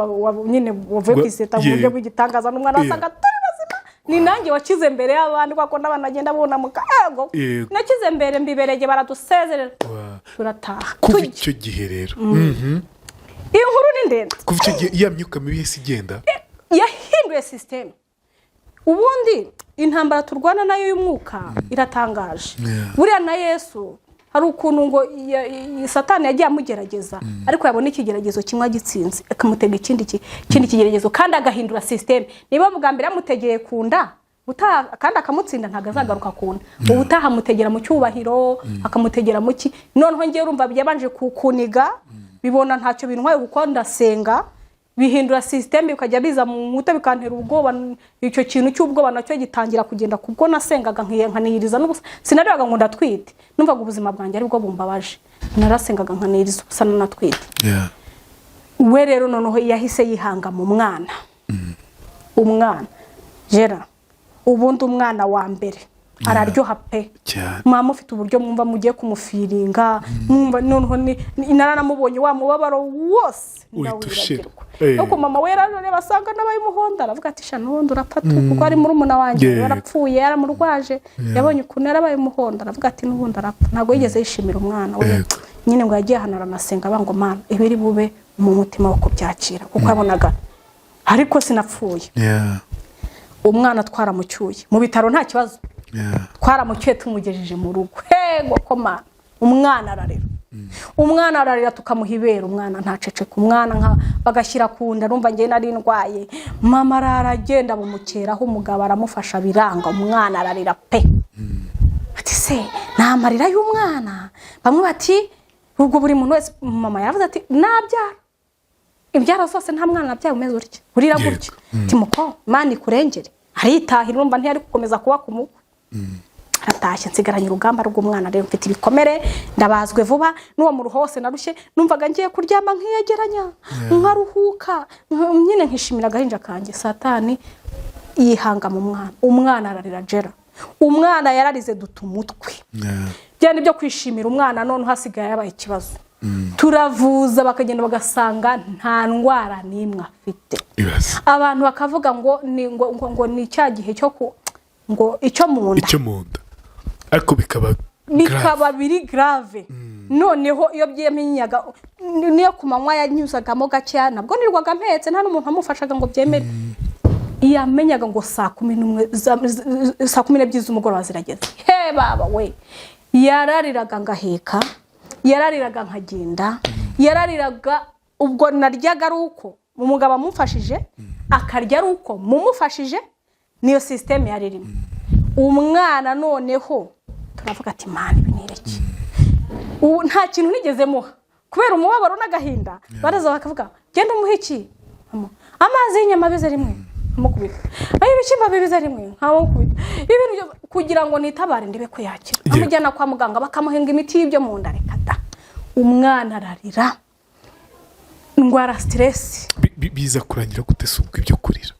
Speaker 1: nyine wavuye kwiseta mu buryo bw'igitangaza n'umwana, basanga turi bazima. Ni nanjye wakize mbere y'abandi, kuko n'abana bagenda bunamuka, ego. Nakize mbere, mbiberege, baradusezerera, turataha.
Speaker 2: Kuva
Speaker 1: Tujya.
Speaker 2: icyo gihe rero,
Speaker 1: Iyi nkuru ni ndende.
Speaker 2: Kuva icyo gihe ya myuka mibi yahise igenda.
Speaker 1: Yahinduye système. Ubundi intambara turwana nayo y'umwuka iratangaje. Buriya na Yesu hari ukuntu ngo Satani yagiye amugerageza, ariko yabona ikigeragezo kimwe agitsinze, akamutega ikindi kigeragezo, kandi agahindura système. Niba bwa mbere yamutegeye ku nda, kandi akamutsinda, ntabwo azagaruka ku nda. Ubutaha amutegera mu cyubahiro, akamutegera mu ki. Noneho ngewe urumva byabanje kuniga, bibona ntacyo bintwaye kuko ndasenga, bihindura système, bikajya biza mu nkuta bikantera ubwoba. Icyo kintu cy'ubwoba nacyo gitangira kugenda kubwo nasengaga, nkaniyiriza n'ubusa. Sinarebaga ngo ndatwite, numvaga ubuzima bwanjye aribwo bumbabaje. Narasengaga nkaniyiriza ubusa nanatwite. We rero noneho yahise yihanga mu mwana. Umwana jera, ubundi umwana wa mbere araryoha pe.
Speaker 2: Cyane.
Speaker 1: Mama ufite uburyo mwumva mugiye kumufiringa, mwumva noneho naranamubonye, wa mubabaro wose
Speaker 2: Uhita ushira.
Speaker 1: ndawibagirwa. Ariko mama we yarareba asanga nabaye umuhondo, aravuga ati: "Sha, n'ubundi urapfa tu," kuko ari murumuna wanjye. Yarapfuye, yaramurwaje, yabonye ukuntu yarabaye umuhondo, aravuga ati: "N'ubundi arapfa." Ntabwo yigeze yishimira umwana we. Nyine ngo yagiye ahantu aranasenga, aba ngo: "Mana, ibiri bube mu mutima wo kubyakira," kuko yabonaga ariko sinapfuye. Umwana twaramucyuye mu bitaro, nta kibazo. Twaramucyuye, tumugejeje mu rugo, hego komana, umwana ararira. Umwana ararira, tukamuha ibere, umwana ntaceceka. Umwana nka bagashyira ku nda, numva njye nari ndwaye. Mama aragenda bumukeraho, umugabo aramufasha, biranga, umwana ararira pe. Ati: "Se ni amarira y'umwana?" Bamwe bati ubwo buri muntu wese. Mama yaravuze ati: "Nabyara ibyara zose, nta mwana nabyaye umeze utya, urira gutya." Ati: "Muko, Imana ikurengere." Aritahira, urumva ntiyari gukomeza kuba ku mukwe. Aratashye, nsigaranye urugamba rw'umwana. Rero mfite ibikomere, ndabazwe vuba n'uwo muruho wose narushye. Numvaga ngiye kuryama nkiyegeranya, nkaruhuka, nyine nkishimira agahinja kanjye. Satani Yihanga mu mwana, umwana ararira jera, umwana yararize duta umutwe. Byari byo kwishimira umwana, none hasigaye yabaye ikibazo. Turavuza, bakagenda bagasanga nta ndwara n'imwe afite.
Speaker 2: Ibaze.
Speaker 1: Abantu bakavuga ngo ni ngo ni cya gihe cyo ku ngo icyo mu nda.
Speaker 2: Icyo mu nda, ariko bikaba
Speaker 1: Bikaba biri grave. Noneho iyo byamenyaga, niyo ku manywa yanyuzagamo gakeya, nabwo nirwaga mpetse, nta n'umuntu wamufashaga ngo byemere. Yamenyaga ngo 11, 12 z'umugoroba zirageze, he baba we, yarariraga ngaheka, yarariraga nkagenda, yarariraga. Ubwo naryaga ari uko umugabo amufashije, akarya ari uko mumufashije. Niyo système yari irimo umwana. Noneho turavuga ati: "Mani, ibi ni ireke." Ubu nta kintu nigeze muha kubera umubabaro n'agahinda. Baraza bakavuga: "Genda umuhe iki?" Amazi y'inyama abize rimwe nkamukubita, ayo ibishyimbo bibize rimwe nkamukubita, ibintu kugira ngo nitabare ndebe ko yakira. Amujyana kwa muganga, bakamuhenga imiti y'ibyo mu nda, reka da, umwana ararira, ndwara stress.
Speaker 2: Biza kurangira gute se ubwo ibyo kurira?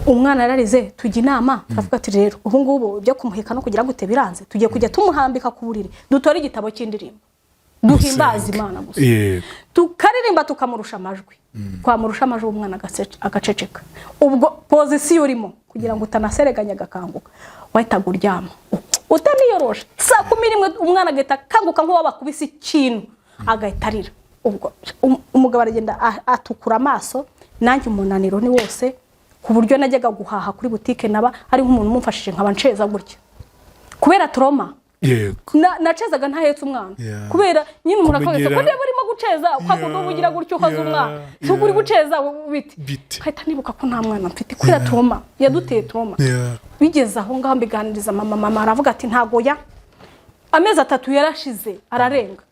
Speaker 1: Umwana yararize, tujya inama, turavuga ati: "Rero ubu ngubu ibyo kumuheka no kugira gute biranze, tugiye kujya tumuhambika ku buriri, dutore igitabo cy'indirimbo, duhimbaze
Speaker 2: Musenge.
Speaker 1: Imana gusa." Tukaririmba, tukamurusha amajwi, twamurusha amajwi umwana agaceceka. Ubwo position urimo, kugira ngo utanasereganya agakanguka, wahitaga uryama utaniyoroshe. 11 umwana agahita akanguka nk'uwo bakubise ikintu, agahita arira. Ubwo umugabo aragenda atukura amaso, nanjye umunaniro ni wose, ku buryo najyaga guhaha kuri butike naba ari nk'umuntu umumfashije, nkaba nceza gutya kubera trauma. Nacezaga ntahetse umwana kubera nyine umuntu akavuga
Speaker 2: Kumenyera.
Speaker 1: ko niba urimo guceza kwa kundi uba ugira gutyo uhoza umwana, si uri guceza bite?
Speaker 2: Bite.
Speaker 1: Nkahita nibuka ko nta mwana mfite kubera trauma yaduteye trauma. Bigeze aho ngaho mbiganiriza mama, mama aravuga ati: "Ntago ya amezi 3 yarashize ararenga."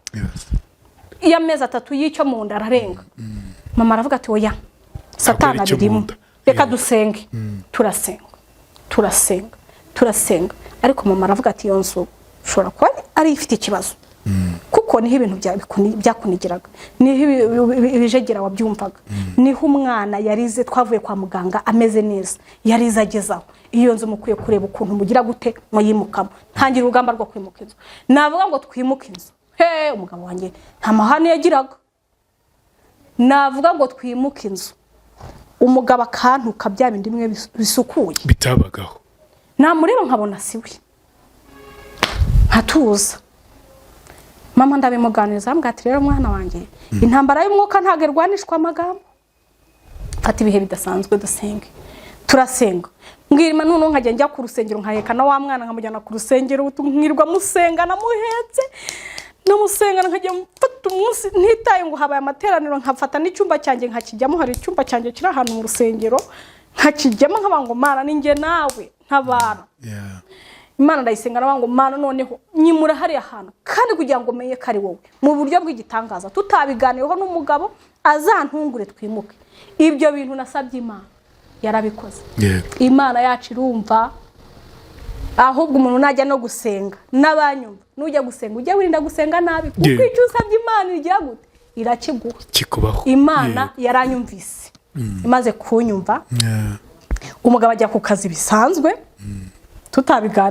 Speaker 1: Iyo amezi 3 y'icyo mu nda ararenga, mama aravuga ati: "Oya, Satani
Speaker 2: Ntabwo ari icyo mu
Speaker 1: abirimo,
Speaker 2: nda.
Speaker 1: reka dusenge." Turasenga, turasenga, turasenga, ariko mama aravuga ati: "Iyo nzu ushobora kuba ari ifite ikibazo, kuko niho ibintu byakunigiraga, niho ibijegera wabyumvaga, niho umwana yarize, twavuye kwa muganga ameze neza, yarize agezaho. Iyo nzu mukwiye kureba ukuntu mugira gute muyimukamo." Ntangira urugamba rwo kwimuka inzu. Navuga ngo twimuke inzu, he, umugabo wanjye nta mahane yagiraga. Navuga ngo twimuke inzu, umugabo akantuka, bya bindi bimwe bisukuye.
Speaker 2: Bitabagaho.
Speaker 1: Namureba nkabona si we, nkatuza. Mama ndabimuganiriza, arambwira ati: "Rero mwana wanjye, intambara y'umwuka ntabwo irwanishwa amagambo. Fata ibihe bidasanzwe dusenge." Turasenga, mbwira Imana, noneho nkajya njya ku rusengero, nkaheka na wa mwana, nkamujyana ku rusengero, nkirirwa musenga namuhetse, namusenga. Nkajya mfata umunsi ntitaye ngo habaye amateraniro, nkafata n'icyumba cyanjye nkakijyamo. Hari icyumba cyanjye kiri ahantu mu rusengero, nkakijyamo, nkavuga ngo: "Mana, ni njye nawe, ntabara." Imana ndayisenga, nawe ngo: "Mana, noneho nyimura hariya hantu, kandi kugira ngo menye ko ari wowe mu buryo bw'igitangaza, tutabiganiyeho n'umugabo, azantungure twimuke." Ibyo bintu nasabye Imana yarabikoze. Imana yacu irumva. Ahubwo umuntu najya no gusenga, n'abanyumva, nujya gusenga ujye wirinda gusenga nabi, kuko icyo usabye Imana igira gute? Irakiguha.
Speaker 2: Kikubaho.
Speaker 1: Imana yaranyumvise. Imaze kunyumva, umugabo ajya ku kazi bisanzwe,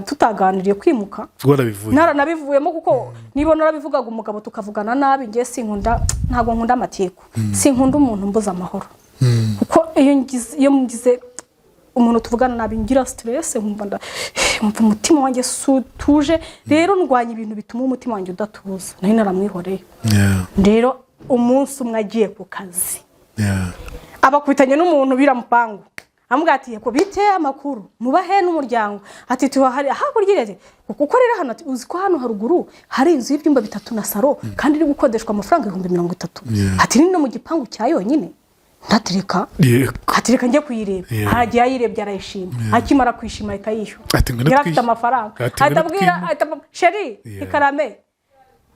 Speaker 1: tutaganiriye kwimuka.
Speaker 2: Warabivuye.
Speaker 1: Naranabivuyemo, kuko niba narabivugaga umugabo tukavugana nabi. Ngiye sinkunda, ntabwo nkunda amatiku, sinkunda umuntu mbuza amahoro, kuko iyo ngize umuntu tuvugana nabi ngira stress, nkumva nkumva umutima wanjye sutuje. Rero ndwanya ibintu bituma umutima wanjye udatuza. Nari naramwihoreye. Rero umunsi umwe agiye ku kazi, abakubitanye n'umuntu biramupangu, amubwira ati: "Yego, bite, amakuru, mubahe n'umuryango?" Ati: "Tuhari hakurya." Ati: "Kuko rero hano," ati, "uzi ko hano haruguru hari inzu y'ibyumba bitatu na salo, kandi iri gukodeshwa amafaranga 30,000?" Ati: "Ni no mu gipangu cya yonyine." Ndatireka. Ati: "Reka njye kuyireba." Aragiye, ayirebye arayishima. Akimara kuyishima ahita yishyura.
Speaker 2: Ati: "Ngwino
Speaker 1: Yari afite amafaranga.
Speaker 2: Ati:
Speaker 1: Ahita
Speaker 2: "Ngwino
Speaker 1: abwira, ahita "Chéri, ikarame,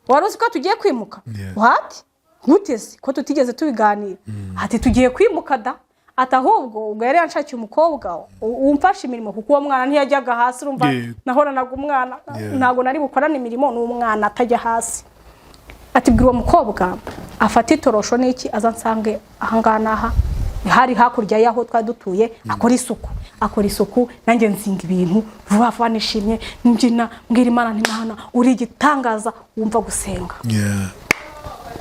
Speaker 1: wari uzi ko tugiye kwimuka?" "What? Gute se ko tutigeze tubiganira?" Ati: "Tugiye kwimuka da." Ati: "Ahubwo ubwo yari yanshakiye umukobwa umfasha imirimo, kuko uwo mwana ntiyajyaga hasi, urumva nahoranaga umwana, ntabwo nari bukorane imirimo n'umwana atajya hasi." Ati: "Bwira uwo mukobwa afate itorosho n'iki, aza nsange ahangaha n'aha." Hari hakurya y'aho twari dutuye. Akora isuku, akora isuku, nanjye nzinga ibintu vuba vuba, nishimye, mbyina, mbwira Imana nti: "Mana, uri igitangaza." Wumva gusenga.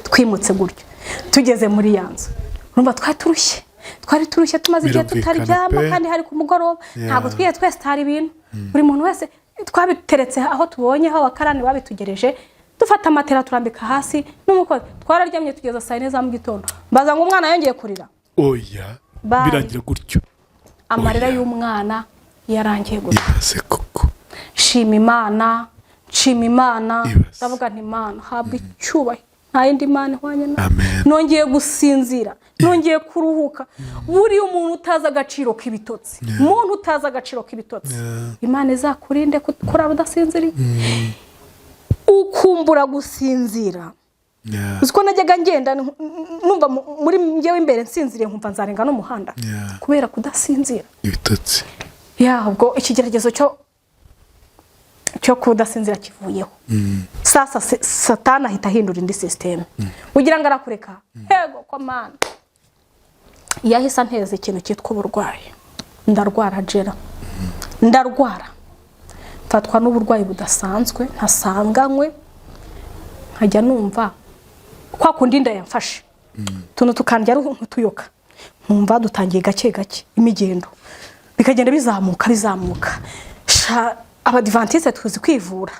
Speaker 1: Twimutse gutyo, tugeze muri ya nzu, urumva twari turushye, twari turushye, tumaze igihe
Speaker 2: Birumvikana
Speaker 1: tutaryama
Speaker 2: pe.
Speaker 1: kandi hari ku mugoroba. Ntabwo twiye twese, hari ibintu buri muntu wese twabiteretse aho tubonye, aho abakarani babitugereje, dufata amatera turambika hasi n'umukozi, twararyamye tugeza saa 4 za mu gitondo. Mbaza ngo umwana yongeye kurira.
Speaker 2: Oya.
Speaker 1: Bye.
Speaker 2: Birangira gutyo.
Speaker 1: Amarira
Speaker 2: Oya.
Speaker 1: y'umwana yarangiye gutyo.
Speaker 2: Ibaze koko.
Speaker 1: Nshima Imana, nshima Imana.
Speaker 2: Ibaze.
Speaker 1: Ndavuga nti: "Imana, habwa icyubahiro, nta yindi Mana ihwanye nawe."
Speaker 2: Amen.
Speaker 1: Nongeye gusinzira, nongeye kuruhuka. Buriya umuntu utazi agaciro k'ibitotsi, umuntu utazi agaciro k'ibitotsi, Imana izakurinde kurara udasinziriye, ukumbura gusinzira. Uzi ko najyaga ngenda numva muri njyewe imbere nsinziriye, nkumva nzarenga n'umuhanda kubera kudasinzira.
Speaker 2: Ibitotsi.
Speaker 1: Ya, ubwo ikigeragezo cyo kudasinzira kivuyeho. Sasa Satani ahita ahindura indi système, ugira ngo arakureka. Hego ko Mana, yahise anteza ikintu cyitwa uburwayi. Ndarwara jera, ndarwara, mfatwa n'uburwayi budasanzwe ntasanganywe, nkajya numva kwa kundi inda yamfashe, utuntu tukandya ari nk'utuyoka, nkumva dutangiye gake gake imigendo, bikagenda bizamuka, bizamuka. Sha, Abadivantisite tuzi kwivura.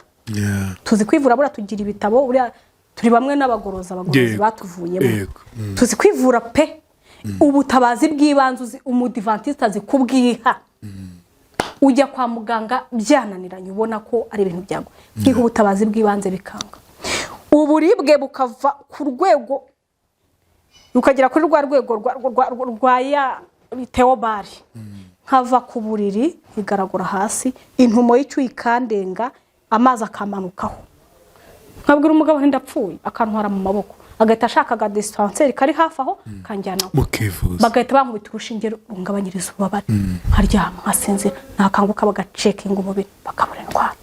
Speaker 1: Tuzi kwivura, buriya tugira ibitabo, buriya turi bamwe n'abagorozi, abagorozi batuvuyemo. Tuzi kwivura pe. Ubutabazi bw'ibanze uzi, umudivantisite azi kubwiha. Ujya kwa muganga byananiranye, ubona ko ari ibintu byago, nkiha ubutabazi bw'ibanze bikanga, uburibwe bukava ku rwego rukagera kuri rwa rwego rwa ya teobari, nkava ku buriri nkigaragura hasi, intumo y'icyuya ikandenga, amazi akamanukaho, nkabwira umugabo nti: "Ndapfuye." Akantwara mu maboko, agahita ashaka aga dispensaire kari hafi aho, kanjyana
Speaker 2: Mukivuza.
Speaker 1: bagahita bankubita urushinge rungabanyiriza ububabare, nkaryama nkasinzira, nakanguka bagacekinga umubiri bakabura indwara.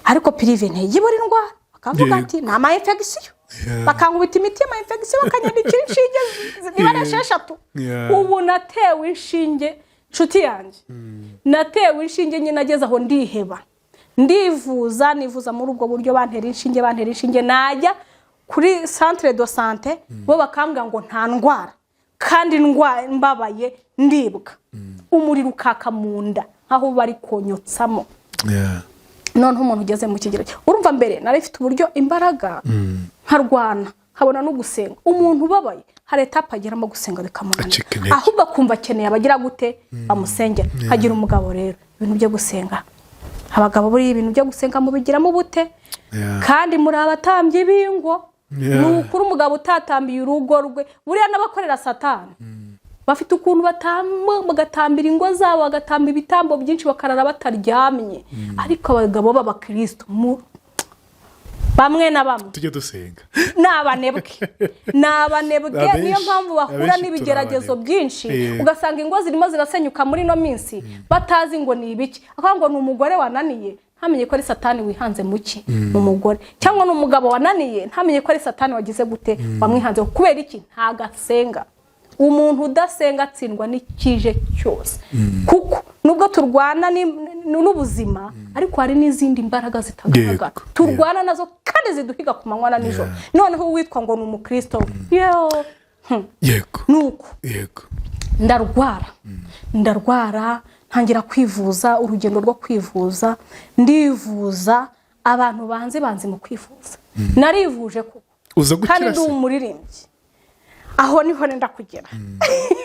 Speaker 1: Ariko privé ntiyibura indwara, bakavuga ati ni ama infection. Bakankubita imiti y'ama infection, bakanyandikira inshinge niba ari esheshatu. Ubu natewe inshinge, nshuti yanjye, natewe inshinge nyine, ageze aho ndiheba, ndivuza, nivuza muri ubwo buryo, bantera inshinge, bantera inshinge, najya kuri centre de santé bo bakambwira ngo nta ndwara, kandi ndwara, mbabaye, ndibwa, umuriro ukaka mu nda nkaho bari konyotsamo. Noneho umuntu ugeze mu kigero, urumva mbere nari mfite uburyo, imbaraga, nkarwana, nkabona no gusenga. Umuntu ubabaye hari étape ageramo gusenga bikamunanira.
Speaker 2: Acika intege.
Speaker 1: Ahubwo akumva akeneye abagira gute, bamusengera. Hagira umugabo rero, ibintu byo gusenga, abagabo buriya ibintu byo gusenga mubigiramo ubute? Kandi muri abatambyi b'ingo. Ni ukuri, umugabo utatambiye urugo rwe, buriya n'abakorera Satani bafite ukuntu batamba, bagatambira ingo zabo, bagatamba ibitambo byinshi, bakarara bataryamye. Ariko abagabo b'abakristo bamwe na bamwe
Speaker 2: Tujye dusenga.
Speaker 1: Ni abanebwe, ni abanebwe. Niyo mpamvu bahura
Speaker 2: Abenshi
Speaker 1: n'ibigeragezo
Speaker 2: turi abanebwe.
Speaker 1: byinshi. Ugasanga ingo zirimo zirasenyuka muri ino minsi, batazi ngo ni ibiki, akavuga ngo ni umugore wananiye, ntamenye ko ari Satani wihanze muki mu mugore, cyangwa ni umugabo wananiye, ntamenye ko ari Satani wagize gute, wamwihanze. Kubera iki? Ntago asenga. Umuntu udasenga atsindwa n'ikije cyose, kuko nubwo turwana n'ubuzima, ariko hari n'izindi mbaraga zitagaragara turwana nazo kandi ziduhiga ku manywa na nijoro. Noneho uwitwa ngo ni umukristo yo Nuko ndarwara, ndarwara, ntangira kwivuza, urugendo rwo kwivuza, ndivuza, abantu banzi banzi mu kwivuza, narivuje kuko
Speaker 2: Uza gukira
Speaker 1: kandi ndi
Speaker 2: se?
Speaker 1: umuririmbyi. Aho niho nenda kugera,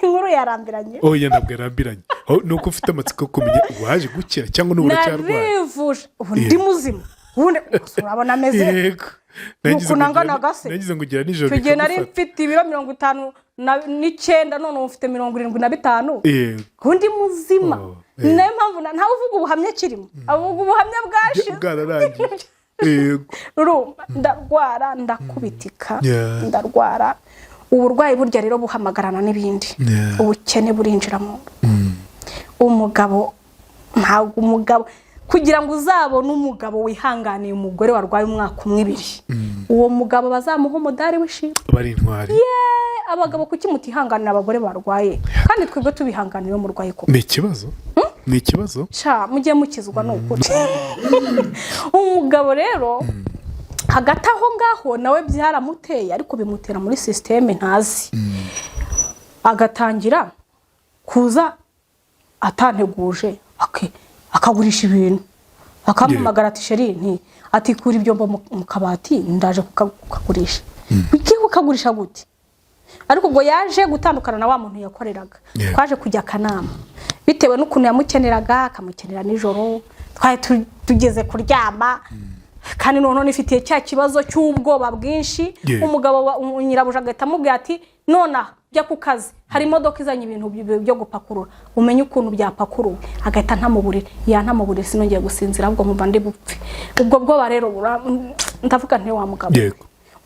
Speaker 1: inkuru yarambiranye.
Speaker 2: Oya, ntabwo yarambiranye. Aho ni uko ufite amatsiko yo kumenya waje gukira cyangwa n'ubu uracyarwaye.
Speaker 1: Narivuje, ubu ndi muzima, ubundi gusa urabona ameze
Speaker 2: Yego. Nagize
Speaker 1: Nuko
Speaker 2: ngo
Speaker 1: nanganaga se.
Speaker 2: Nagize ngo ugira nijoro
Speaker 1: Icyo gihe nari
Speaker 2: bikagufata.
Speaker 1: mfite ibiro 59, none ubu mfite 75. Undi muzima.
Speaker 2: Oh,
Speaker 1: Ni nayo mpamvu ntawe uvuga ubuhamya kirimo, avuga ubuhamya bwashize.
Speaker 2: Bwararangiye, yego.
Speaker 1: Urumva ndarwara, ndakubitika. Ndarwara, uburwayi burya rero buhamagarana n'ibindi. Ubukene burinjira mu rugo. Umugabo, ntabwo umugabo Kugira ngo uzabone umugabo wihanganiye umugore warwaye umwaka umwe, ibiri, uwo mugabo bazamuha umudari w'ishimwe.
Speaker 2: Bari intwari.
Speaker 1: Abagabo, kuki mutihanganira abagore barwaye, kandi twebwe tubihanganira iyo murwaye koko?
Speaker 2: Ni ikibazo, ni ikibazo.
Speaker 1: Sha, mujye mukizwa, ni ukuri. Umugabo rero hagati aho ngaho nawe byaramuteye, ariko bimutera muri système ntazi, agatangira kuza atanteguje, akagurisha ibintu, akampamagara ati: "Chérie," nti ati: "Kura ibyombo mu kabati, ndaje kukagurisha." Ugiye kukagurisha gute? Ariko ubwo yaje gutandukana na wa muntu yakoreraga. Twaje kujya akanama bitewe n'ukuntu yamukeneraga, akamukenera nijoro, twari tugeze kuryama, kandi noneho nifitiye cya kibazo cy'ubwoba bwinshi. Umugabo nyirabuja agahita amubwira ati: "Nonaha jya ku kazi, hari imodoka izanye ibintu byo gupakurura, umenye ukuntu byapakuruwe." Agahita ntamuburire, yantamuburire, sinongeye gusinzira, ahubwo nkumva ndi bupfe. Ubwo bwoba rero ndavuga nti: "Wa mugabo,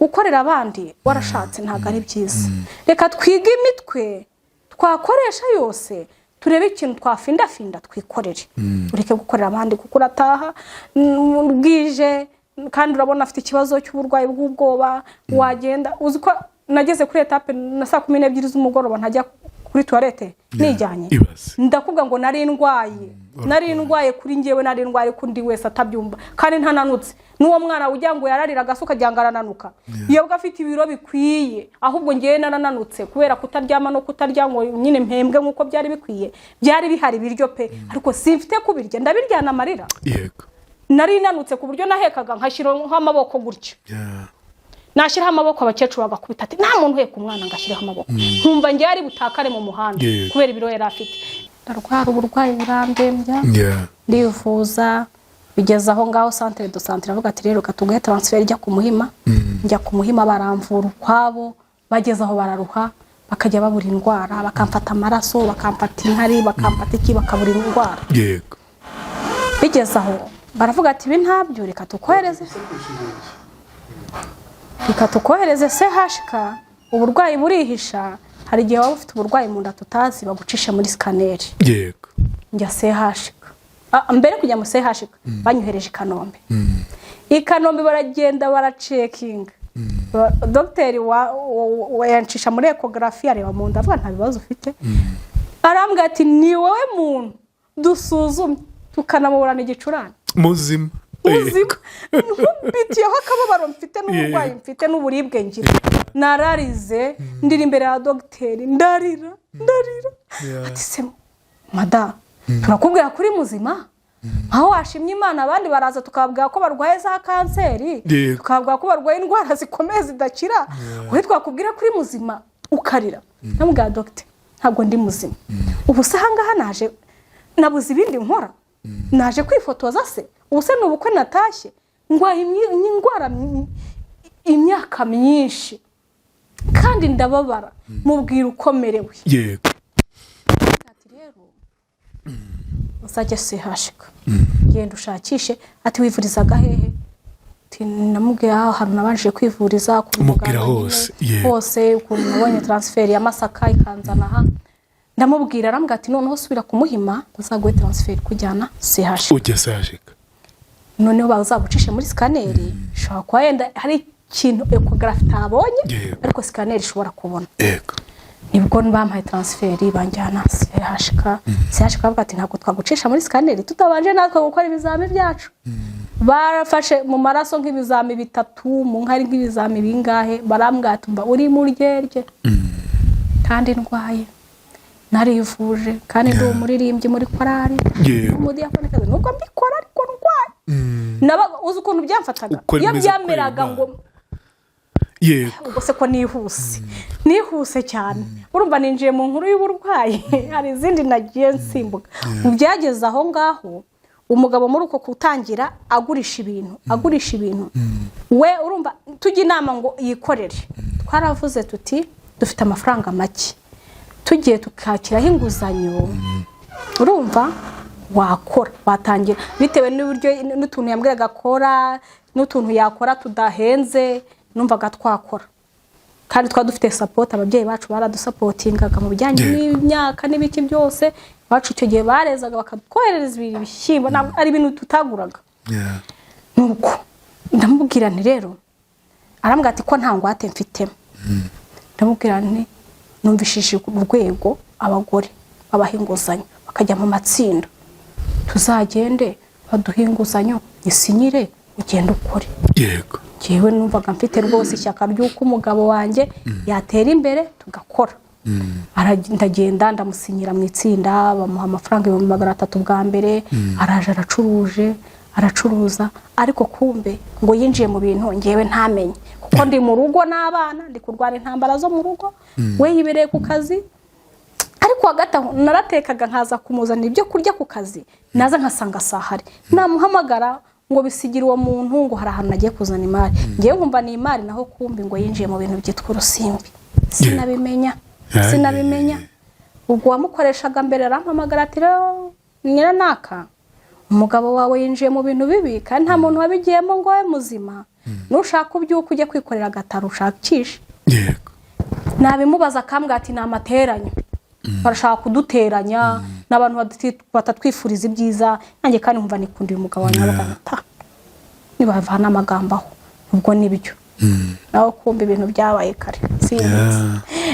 Speaker 1: gukorera abandi warashatse ntabwo ari byiza. Reka twige imitwe twakoresha yose, turebe ikintu twafindafinda twikorere, ureke gukorera abandi, kuko urataha bwije kandi urabona afite ikibazo cy'uburwayi bw'ubwoba." Wagenda, uzi ko nageze kuri étape na saa 12 z'umugoroba ntajya kuri toilette nijyanye?
Speaker 2: Ibaze.
Speaker 1: Ndakubwira ngo nari ndwaye, nari ndwaye. Kuri njyewe nari ndwaye, ariko undi wese atabyumva, kandi ntananutse. N'uwo mwana ujya ngo yararira agasuka ukagira ngo arananuka, iyo bwo afite ibiro bikwiye, ahubwo ngewe narananutse kubera kutaryama no kutarya ngo nyine mpembwe nk'uko byari bikwiye. Byari bihari ibiryo pe, ariko simfite kubirya, ndabiryana amarira. Nari nanutse ku buryo nahekaga nkashyira nk'amaboko gutya. Nashyiraho amaboko, abakecuru bagakubita ati: "Nta muntu uheka umwana ngo ashyireho amaboko." Nkumva ngewe ari butakare mu muhanda kubera ibiro yari afite. Ndarwara, uburwayi burandembya. Ndivuza, bigeze aho ngaho centre de santé iravuga ati: "Rero reka tuguhe transfert, ijya ku Muhima." Njya ku Muhima, baramvura ukwabo, bageze aho bararuha, bakajya babura indwara, bakamfata amaraso, bakamfata inkari, bakamfata iki, bakabura indwara. Bigeze aho baravuga ati: "Ibi ntabyo, reka tukohereze CHK, uburwayi burihisha, hari igihe waba ufite uburwayi mu nda tutazi, bagucisha muri scanner." Njya CHK. Mbere kujya mu CHK banyohereje i Kanombe. I Kanombe baragenda baracekinga. Dogiteri yancisha muri échographie, areba mu nda, avuga: "Nta bibazo ufite." Arambwira ati: "Ni wowe muntu dusuzumye tukanamuburana igicurane."
Speaker 2: Muzima.
Speaker 1: Muzima. Nkubitiyeho akababaro mfite n'uburwayi mfite n'uburibwe ngira, nararize ndira imbere ya dogiteri, ndarira, ndarira. Ati: "Se madamu, turakubwira kuri muzima, aho washimye Imana, abandi baraza tukababwira ko barwaye za kanseri, tukababwira ko barwaye indwara zikomeye zidakira, wowe twakubwira kuri muzima ukarira." Namubwira: "Dogiteri, ntabwo ndi muzima. Ubu se ahangaha naje nabuze ibindi nkora? Naje kwifotoza se? Ubu se ni ubukwe natashye? Ndwaye indwara imyaka myinshi kandi ndababara." Mubwira uko merewe. Ati: "Rero uzajya CHK, genda ushakishe." Ati: "Wivurizaga hehe?" Ati, namubwiye aho hantu nabanje kwivuriza ku
Speaker 2: Umubwira
Speaker 1: muganga nyine,
Speaker 2: hose, yego.
Speaker 1: Hose, ukuntu nabonye transfert ya Masaka ikanzana aha. Ndamubwira, arambwira ati: "Noneho subira ku Muhima, bazaguhe transfert kujyana CHK."
Speaker 2: Ujya CHK.
Speaker 1: Noneho bazagucishe muri scanner, ishobora kuba yenda hari ikintu échographie itabonye, ariko scanner ishobora kubona. Nibwo bampaye transfert, banjyana CHK. CHK bavuga ati: "Ntabwo twagucisha muri scanner tutabanje natwe gukora ibizami byacu." Barafashe mu maraso nk'ibizami bitatu, mu nkari nk'ibizami bingahe, barambwira ati: "Mba uri mu ryerye kandi ndwaye, narivuje, kandi ndi umuririmbyi muri korari, umudiyakonikazi, nubwo mbikora ariko ndwaye." Uzi ukuntu byamfataga?
Speaker 2: Uko
Speaker 1: iyo
Speaker 2: bimeze
Speaker 1: byameraga
Speaker 2: gukorera
Speaker 1: ngo
Speaker 2: Imana.
Speaker 1: Ubwo se ko nihuse, nihuse cyane, urumva ninjiye mu nkuru y'uburwayi, hari izindi nagiye nsimbuka. Mu byageze aho ngaho, umugabo muri uko gutangira agurisha ibintu, agurisha ibintu, we urumva tujya inama ngo yikorere. Twaravuze tuti: "Dufite amafaranga make, tugiye tukakiraho inguzanyo, urumva wakora, watangira." Bitewe n'uburyo n'utuntu yambwiraga akora n'utuntu yakora tudahenze, numvaga twakora. Kandi twari dufite support, ababyeyi bacu baradusupportingaga mu bijyanye n'imyaka n'ibiki byose. Iwacu icyo gihe barezaga bakatwoherereza ibishyimbo, ntabwo ari ibintu tutaguraga. Nuko ndamubwira nti rero, arambwira ati ko nta ngwate mfitemo. Ndamubwira nti numvishije urwego abagore babaha inguzanyo bakajya mu matsinda, tuzagende baduhe inguzanyo, nyisinyire, ugende ukore. Njyewe numvaga mfite rwose ishyaka ry'uko umugabo wanjye yatera imbere tugakora. Ndagenda ndamusinyira mu itsinda, bamuha amafaranga 300,000 bwa mbere. Araje aracuruje, aracuruza, ariko kumbe ngo yinjiye mu bintu ngewe ntamenye, kuko ndi mu rugo n'abana, ndi kurwana intambara zo mu rugo, we yibereye ku kazi. Ariko hagati aho naratekaga nkaza kumuzanira ibyo kurya ku kazi, naza nkasanga sahari, namuhamagara ngo bisigira uwo muntu, ngo hari ahantu nagiye kuzana imari. Ngewe nkumva ni imari, naho kumbi ngo yinjiye mu bintu byitwa urusimbi, sinabimenya. Sinabimenya. Ubwo wamukoreshaga mbere arampamagara ati rero nyiranaka, umugabo wawe yinjiye mu bintu bibi kandi nta muntu wabigiyemo ngo abe muzima, nushaka ubyuka ujye kwikorera agataro ushakishe. Nabimubaza akambwira ati ni amateranyo, barashaka kuduteranya n'abantu batatwifuriza ibyiza. Nanjye kandi nkumva nikundiye umugabo wanjye, nkavuga nti ta nibavana amagambo aho ubwo nibyo, naho kumva ibintu byabaye kare sinzi.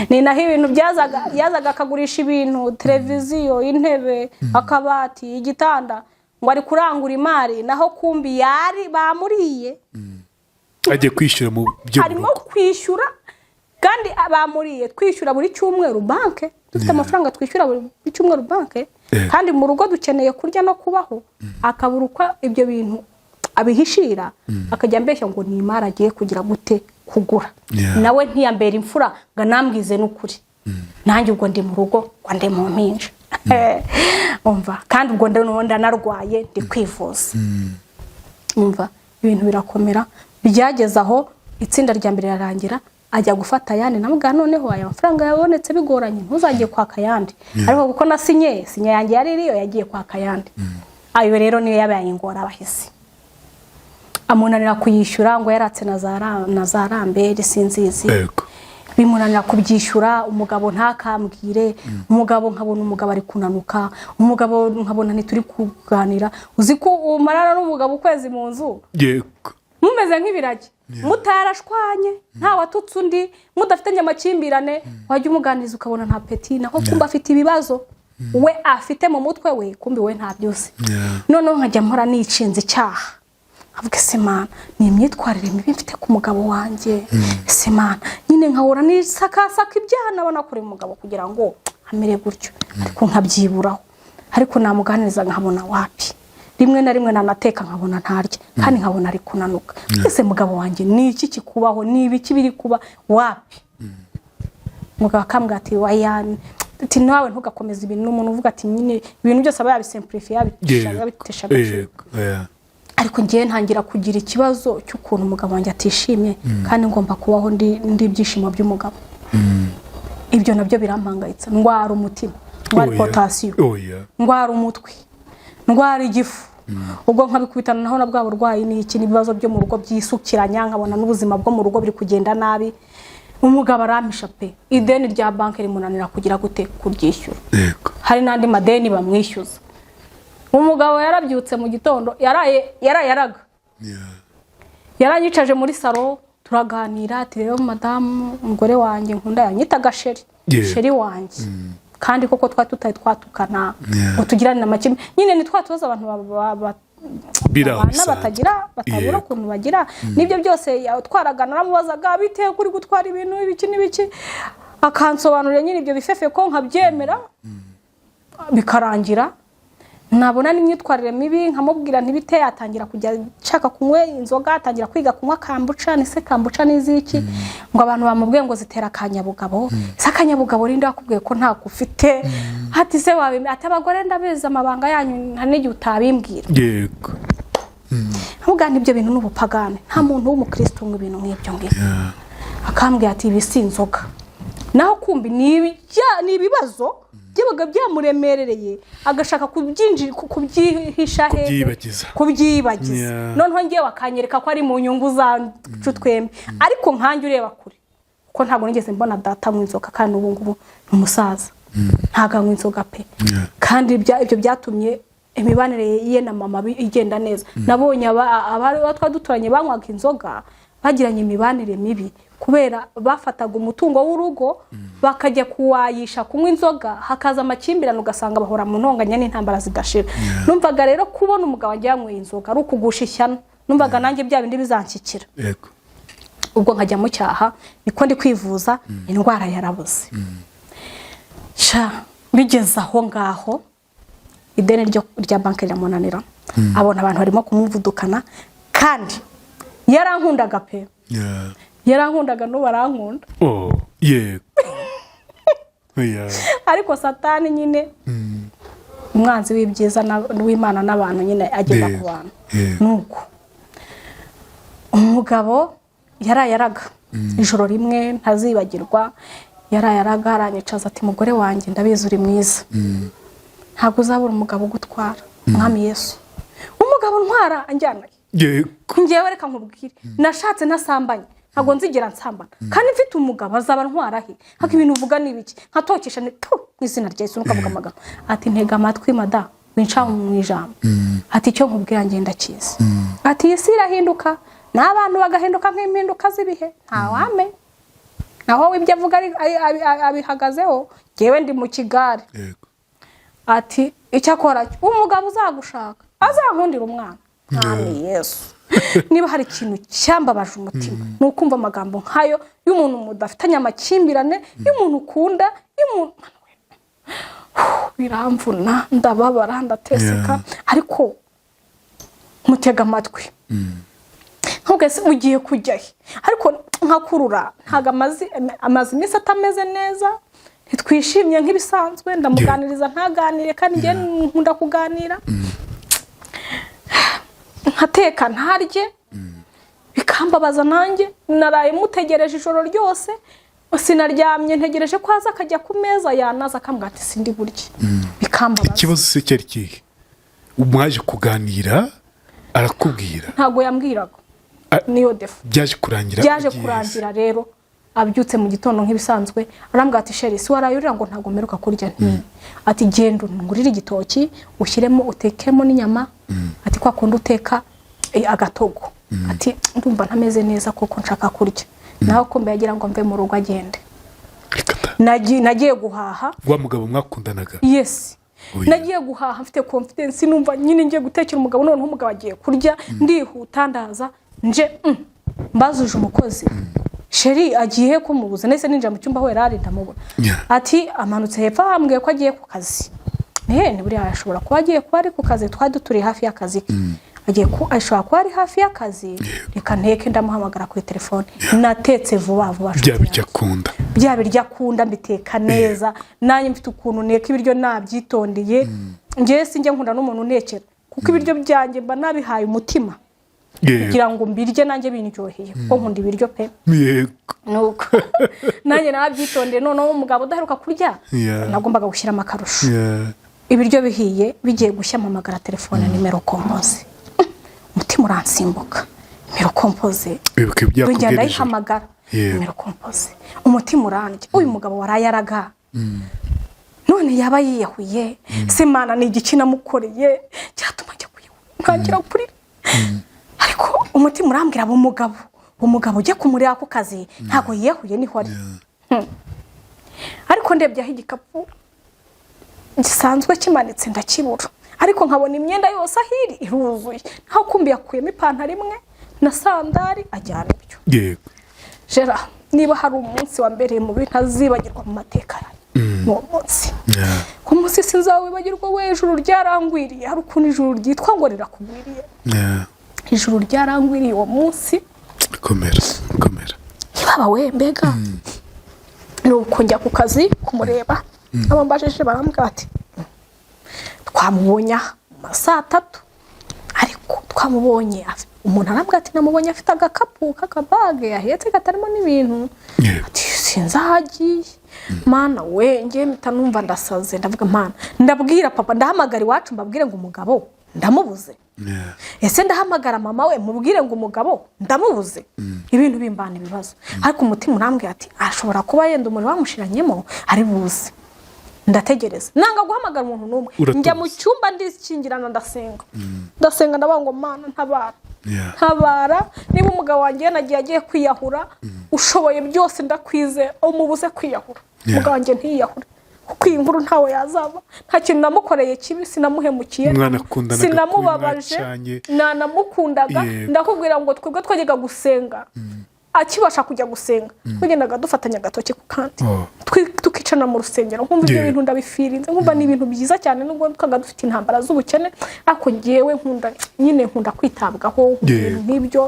Speaker 1: Ni naho ibintu byazaga, yazaga akagurisha ibintu, televiziyo, intebe, akabati, igitanda, ngo ari kurangura imari, naho kumbi yari bamuriye.
Speaker 2: Agiye kwishyura mu byo mu
Speaker 1: Harimo
Speaker 2: rugo.
Speaker 1: kwishyura, kandi bamuriye. Twishyura buri cyumweru banke, dufite amafaranga twishyura buri cyumweru banke, kandi mu rugo dukeneye kurya no kubaho. Akabura uko ibyo bintu abihishira, akajya ambeshya ngo ni imari agiye kugira gute kugura. Nawe ntiyambera imfura ngo anambwize n'ukuri. Nanjye ubwo ndi mu rugo ngo ndi mu mpinja, umva, kandi ubwo ndanarwaye, ndi kwivuza. Umva, ibintu birakomera. Byageze aho itsinda rya mbere rirarangira, ajya gufata ayandi. Namubwira noneho aya mafaranga yabonetse bigoranye, ntuzajye kwaka ayandi. Ariko kuko nasinye, sinya yanjye yari iriyo, yagiye kwaka ayandi. Ayo rero niyo yabaye ingorabahizi, amunanira kuyishyura, ngo yaratse na za ramberi sinzizi. Bimunanira kubyishyura. Umugabo ntakambwire, umugabo nkabona umugabo ari kunanuka, umugabo nkabona ntituri kuganira. Uzi ko umarana n'umugabo ukwezi mu nzu mumeze nk'ibiragi, mutarashwanye, nta watutse undi, mudafitanye amakimbirane, wajya umuganiriza ukabona nta peti, naho kumva afite ibibazo we afite mu mutwe we, kumbi we ntabyo uzi. Noneho nkajya mpora nicinze icyaha, nkavuga ese Mana, ni imyitwarire mibi mfite ku mugabo wanjye? Ese Mana, nyine nkahora nisakasaka ibyaha nabona kure umugabo kugira ngo amere gutyo, ariko nkabyiburaho. Ariko namuganiriza nkabona wapi, rimwe na rimwe nanateka nkabona ntarya, kandi nkabona ari kunanuka. Ese mugabo wanjye, ni iki kikubaho? Ni ibiki biri kuba? Wapi. Umugabo akambwira ati wayani, ati nawe ntugakomeze ibintu. N'umuntu uvuga ati nyine ibintu byose aba yabisimplifiye, yabitesha agaciro. Ariko ngewe ntangira kugira ikibazo cy'ukuntu umugabo wanjye atishimye, kandi ngomba kubaho ndi ibyishimo by'umugabo. Ibyo nabyo birampangayitsa, ndwara umutima, ndwara hypertension, ndwara umutwe, ndwara igifu. Ubwo nkabikubitana naho na bwa burwayi n'iki n'ibibazo byo mu rugo byisukiranya, nkabona n'ubuzima bwo mu rugo biri kugenda nabi. Umugabo arampisha pe, ideni rya banki rimunanira kugira gute, kuryishyura. Hari n'andi madeni bamwishyuza. Umugabo yarabyutse mu gitondo, yaraye yaraye araga. Yaranyicaje muri salo turaganira, ati rero madamu, umugore wanjye nkunda, yanyitaga chéri. Chéri wanjye, kandi koko twari tutari twatukana ngo tugirane amakimbirane. Nyine ni twa tubazo abantu
Speaker 2: Biri aho
Speaker 1: babana
Speaker 2: bisanzwe.
Speaker 1: batagira, batabura ukuntu bagira. Nibyo byose yatwaraga, naramubazaga bitewe kuri gutwara ibintu ibiki n'ibiki, akansobanurira nyine ibyo bifefe ko nkabyemera bikarangira. Nabona n'imyitwarire mibi nkamubwira ntibite, atangira kujya nshaka kunywa inzoga, atangira kwiga kunywa kombucha. Ni se kombucha n'iziki? Ngo abantu bamubwiye ngo zitera akanyabugabo. Se akanyabugabo rinde wakubwiye ko ntako ufite? Ati se wabimenya? Ati abagore ndabizi amabanga yanyu, nta n'igihe utabimbwira. Nkamubwira nti ibyo bintu ni ubupagani, nta muntu w'umukristo unywa ibintu nk'ibyo ngibyo. Akambwira ati ibi si inzoga, naho kumbi ni ibibazo byabaga byamuremerereye, agashaka kubyihisha hehe?
Speaker 2: Kubyiyibagiza.
Speaker 1: Kubyiyibagiza. Noneho ngewe akanyereka ko ari mu nyungu zacu twembi, ariko nkanjye ureba kure. Ko ntabwo nigeze mbona data anywa inzoga, kandi ubu ngubu ni umusaza, ntabwo anywa inzoga pe. Kandi ibyo byatumye imibanire ye na mama igenda neza. Nabonye abo twari duturanye banywaga inzoga bagiranye imibanire mibi, kubera bafataga umutungo w'urugo bakajya kuwayisha kunywa inzoga, hakaza amakimbirane, ugasanga bahora mu ntonganya n'intambara zidashira. Numvaga rero kubona umugabo wanjye yanyweye inzoga ari ukugusha ishyano. Numvaga nanjye bya bindi bizanshyikira. Ubwo nkajya mu cyaha, niko ndi kwivuza, indwara yarabuze. Sha, bigeze aho ngaho, ideni rya banki riramunanira, abona abantu barimo kumuvudukana, kandi yarankundaga pe. Yarankundaga, n'ubu arankunda.
Speaker 2: Oh, yego.
Speaker 1: Ariko Satani nyine, umwanzi w'ibyiza w'Imana n'abantu nyine, agenda ku bantu. Nuko umugabo yaraye araga ijoro rimwe ntazibagirwa, yaraye araga, aranyicaza ati: "Mugore wanjye, ndabizi uri mwiza, ntabwo uzabura umugabo ugutwara." Mwami Yesu, umugabo ntwara anjyana Ngewe reka nkubwire, nashatse ntasambanye, ntabwo nzigera nsambana, kandi mfite umugabo azaba ntwara he? Haka ibintu uvuga ni ibiki? Nkatokesha ni tu mu izina rya Yesu, nukavuga amagambo. Ati: "Ntega amatwi mada, winca mu ijambo." Ati: "Icyo nkubwira ngenda kizi." Ati: "Iyi si irahinduka n'abantu bagahinduka nk'impinduka z'ibihe, ntawamenya." Naho we ibyo avuga abihagazeho, ngewe ndi mu kigare. Ati: "Icyakora umugabo uzagushaka azankundira umwana." Mwami Yesu, niba hari ikintu cyambabaje umutima ni ukumva amagambo nk'ayo y'umuntu mudafitanye amakimbirane, y'umuntu ukunda, y'umuntu. Biramvuna, ndababara, ndateseka. Ariko mutega amatwi, nubwo se ugiye kujya he? Ariko nkakurura, ntabwo amaze iminsi atameze neza, ntitwishimye nk'ibisanzwe. Ndamuganiriza ntaganire, kandi njye nkunda kuganira. Nkateka ntarye, bikambabaza. Nanjye naraye mutegereje ijoro ryose, sinaryamye, ntegereje ko aza akajya ku meza, yanaza akambwira ati: "Sindi burye." Bikambabaza.
Speaker 2: Ikibazo se cyari kihe? Mwaje kuganira arakubwira?
Speaker 1: Ntabwo yambwiraga. Niyo défaut.
Speaker 2: Byaje kurangira
Speaker 1: Byaje
Speaker 2: ugiye?
Speaker 1: kurangira rero abyutse mu gitondo nk'ibisanzwe, arambwira ati: "Chéri, si waraye urira ngo ntabwo mperuka kurya?" Nti ati: "Genda ungurire igitoki, ushyiremo, utekemo n'inyama." Ati: "Kwa kundi uteka agatogo." Ati: "Ndumva ntameze neza kuko nshaka kurya." Naho kumbe yagira ngo mve mu rugo agende.
Speaker 2: Reka ta.
Speaker 1: Nagiye guhaha.
Speaker 2: Wa mugabo mwakundanaga?
Speaker 1: Yes.
Speaker 2: Oya.
Speaker 1: Nagiye guhaha mfite confidence, numva nyine ngiye gutekera umugabo, noneho umugabo agiye kurya. Ndihuta ndaza, nje mbazuje umukozi: "Chéri agiye he kumubuza?" Nahise ninjira mu cyumba aho yari ari, ndamubona. Ati: "Amanutse hepfo, ambwiye ko agiye ku kazi." Ni buriya ashobora kuba agiye kuba ari ku kazi, twari duturiye hafi y'akazi ke. Agiye ku ashobora kuba ari hafi y'akazi, reka nteke, ndamuhamagara kuri telefone. Natetse vuba vuba, nshuti
Speaker 2: Bya
Speaker 1: yanjye.
Speaker 2: Biryo akunda.
Speaker 1: Bya biryo akunda, mbiteka neza. Nanjye mfite ukuntu nteka ibiryo nabyitondeye. Ngewe sinjya nkunda n'umuntu untekera, kuko ibiryo byanjye mba nabihaye umutima kugira ngo mbirye nanjye bindyoheye, kuko nkunda ibiryo pe. Nuko nanjye nabyitondeye, noneho umugabo udaheruka kurya, nagombaga gushyiramo akarusho. Ibiryo bihiye, bigiye gushya, mpamagara telefone, numéro composé. Umutima uransimbuka, numéro composé.
Speaker 2: Wibuka ibyo
Speaker 1: Ndongera
Speaker 2: yakubwiye nijoro.
Speaker 1: ndayihamagara. Numéro composé, umutima urandya. Uyu mugabo waraye araga, none yaba yiyahuye se? Mana, ni igiki namukoreye cyatuma ajya kwiyahura? Ntangira kurira, ariko umutima urambwira: "Aba umugabo ujya kumureba ku kazi, ntabwo yiyahuye, niho ari." Ariko ndebye aho igikapu gisanzwe kimanitse ndakibura, ariko nkabona imyenda yose aho iri iruzuye, naho kumbi yakuyemo ipantaro imwe na sandari, ajyana ibyo. Jera, niba hari umunsi wambereye mubi ntazibagirwa mu mateka yanjye, ni uwo munsi. Ku munsi sinzawibagirwa we. Ijuru ryarangwiriye. Hari ukuntu ijuru ryitwa ngo rirakugwiriye. Ijuru ryarangwiriye uwo munsi.
Speaker 2: Komera, komera.
Speaker 1: Ntibaba we, mbega! Nuko njya ku kazi kumureba, abo mbajije barambwira bati: "Twamubonye aha mu ma 3:00, ariko twamubonye umuntu arambwira ati: 'Namubonye afite agakapu k'akabage ahetse katarimo n'ibintu.'" Ati: "Sinzi aho agiye." Mana we, ngewe mpita numva ndasaze. Ndavuga: "Mana." Ndabwira papa, ndahamagara iwacu, mbabwire ngo umugabo Ndamubuze.
Speaker 2: Yeah.
Speaker 1: Ese ndahamagara mama we mubwire ngo umugabo ndamubuze? Ibintu bimbana ibibazo, ariko umutima urambwira ati ashobora kuba yenda umuriro wamushiranyemo, ari buze. Ndategereza, nanga guhamagara umuntu n'umwe.
Speaker 2: Uratuza.
Speaker 1: Njya mu cyumba, ndikingirana, ndasenga, ndasenga, ndavuga ngo: "Mana, ntabara."
Speaker 2: Yeah.
Speaker 1: "Ntabara, niba umugabo wanjye yanagiye agiye kwiyahura, ushoboye byose, ndakwizera, umubuze kwiyahura."
Speaker 2: Yeah.
Speaker 1: Umugabo wanjye ntiyiyahure, kuko iyi nkuru ntawe yazaba. Nta kintu namukoreye kibi, sinamuhemukiye,
Speaker 2: Umwana akundanaga
Speaker 1: sinamubabaje.
Speaker 2: kubi mwacanye.
Speaker 1: Nanamukundaga.
Speaker 2: Yego.
Speaker 1: Ndakubwira ngo twebwe twajyaga gusenga, akibasha kujya gusenga, twagendaga dufatanya agatoki ku kandi.
Speaker 2: Oh.
Speaker 1: Tukicarana mu rusengero, nkumva ibyo
Speaker 2: Yego.
Speaker 1: bintu ndabifirinze, nkumva ni ibintu byiza cyane, nubwo twaga dufite intambara z'ubukene, ariko ngewe nkunda nyine, nkunda kwitabwaho, nkunda
Speaker 2: Yego.
Speaker 1: ibintu nk'ibyo.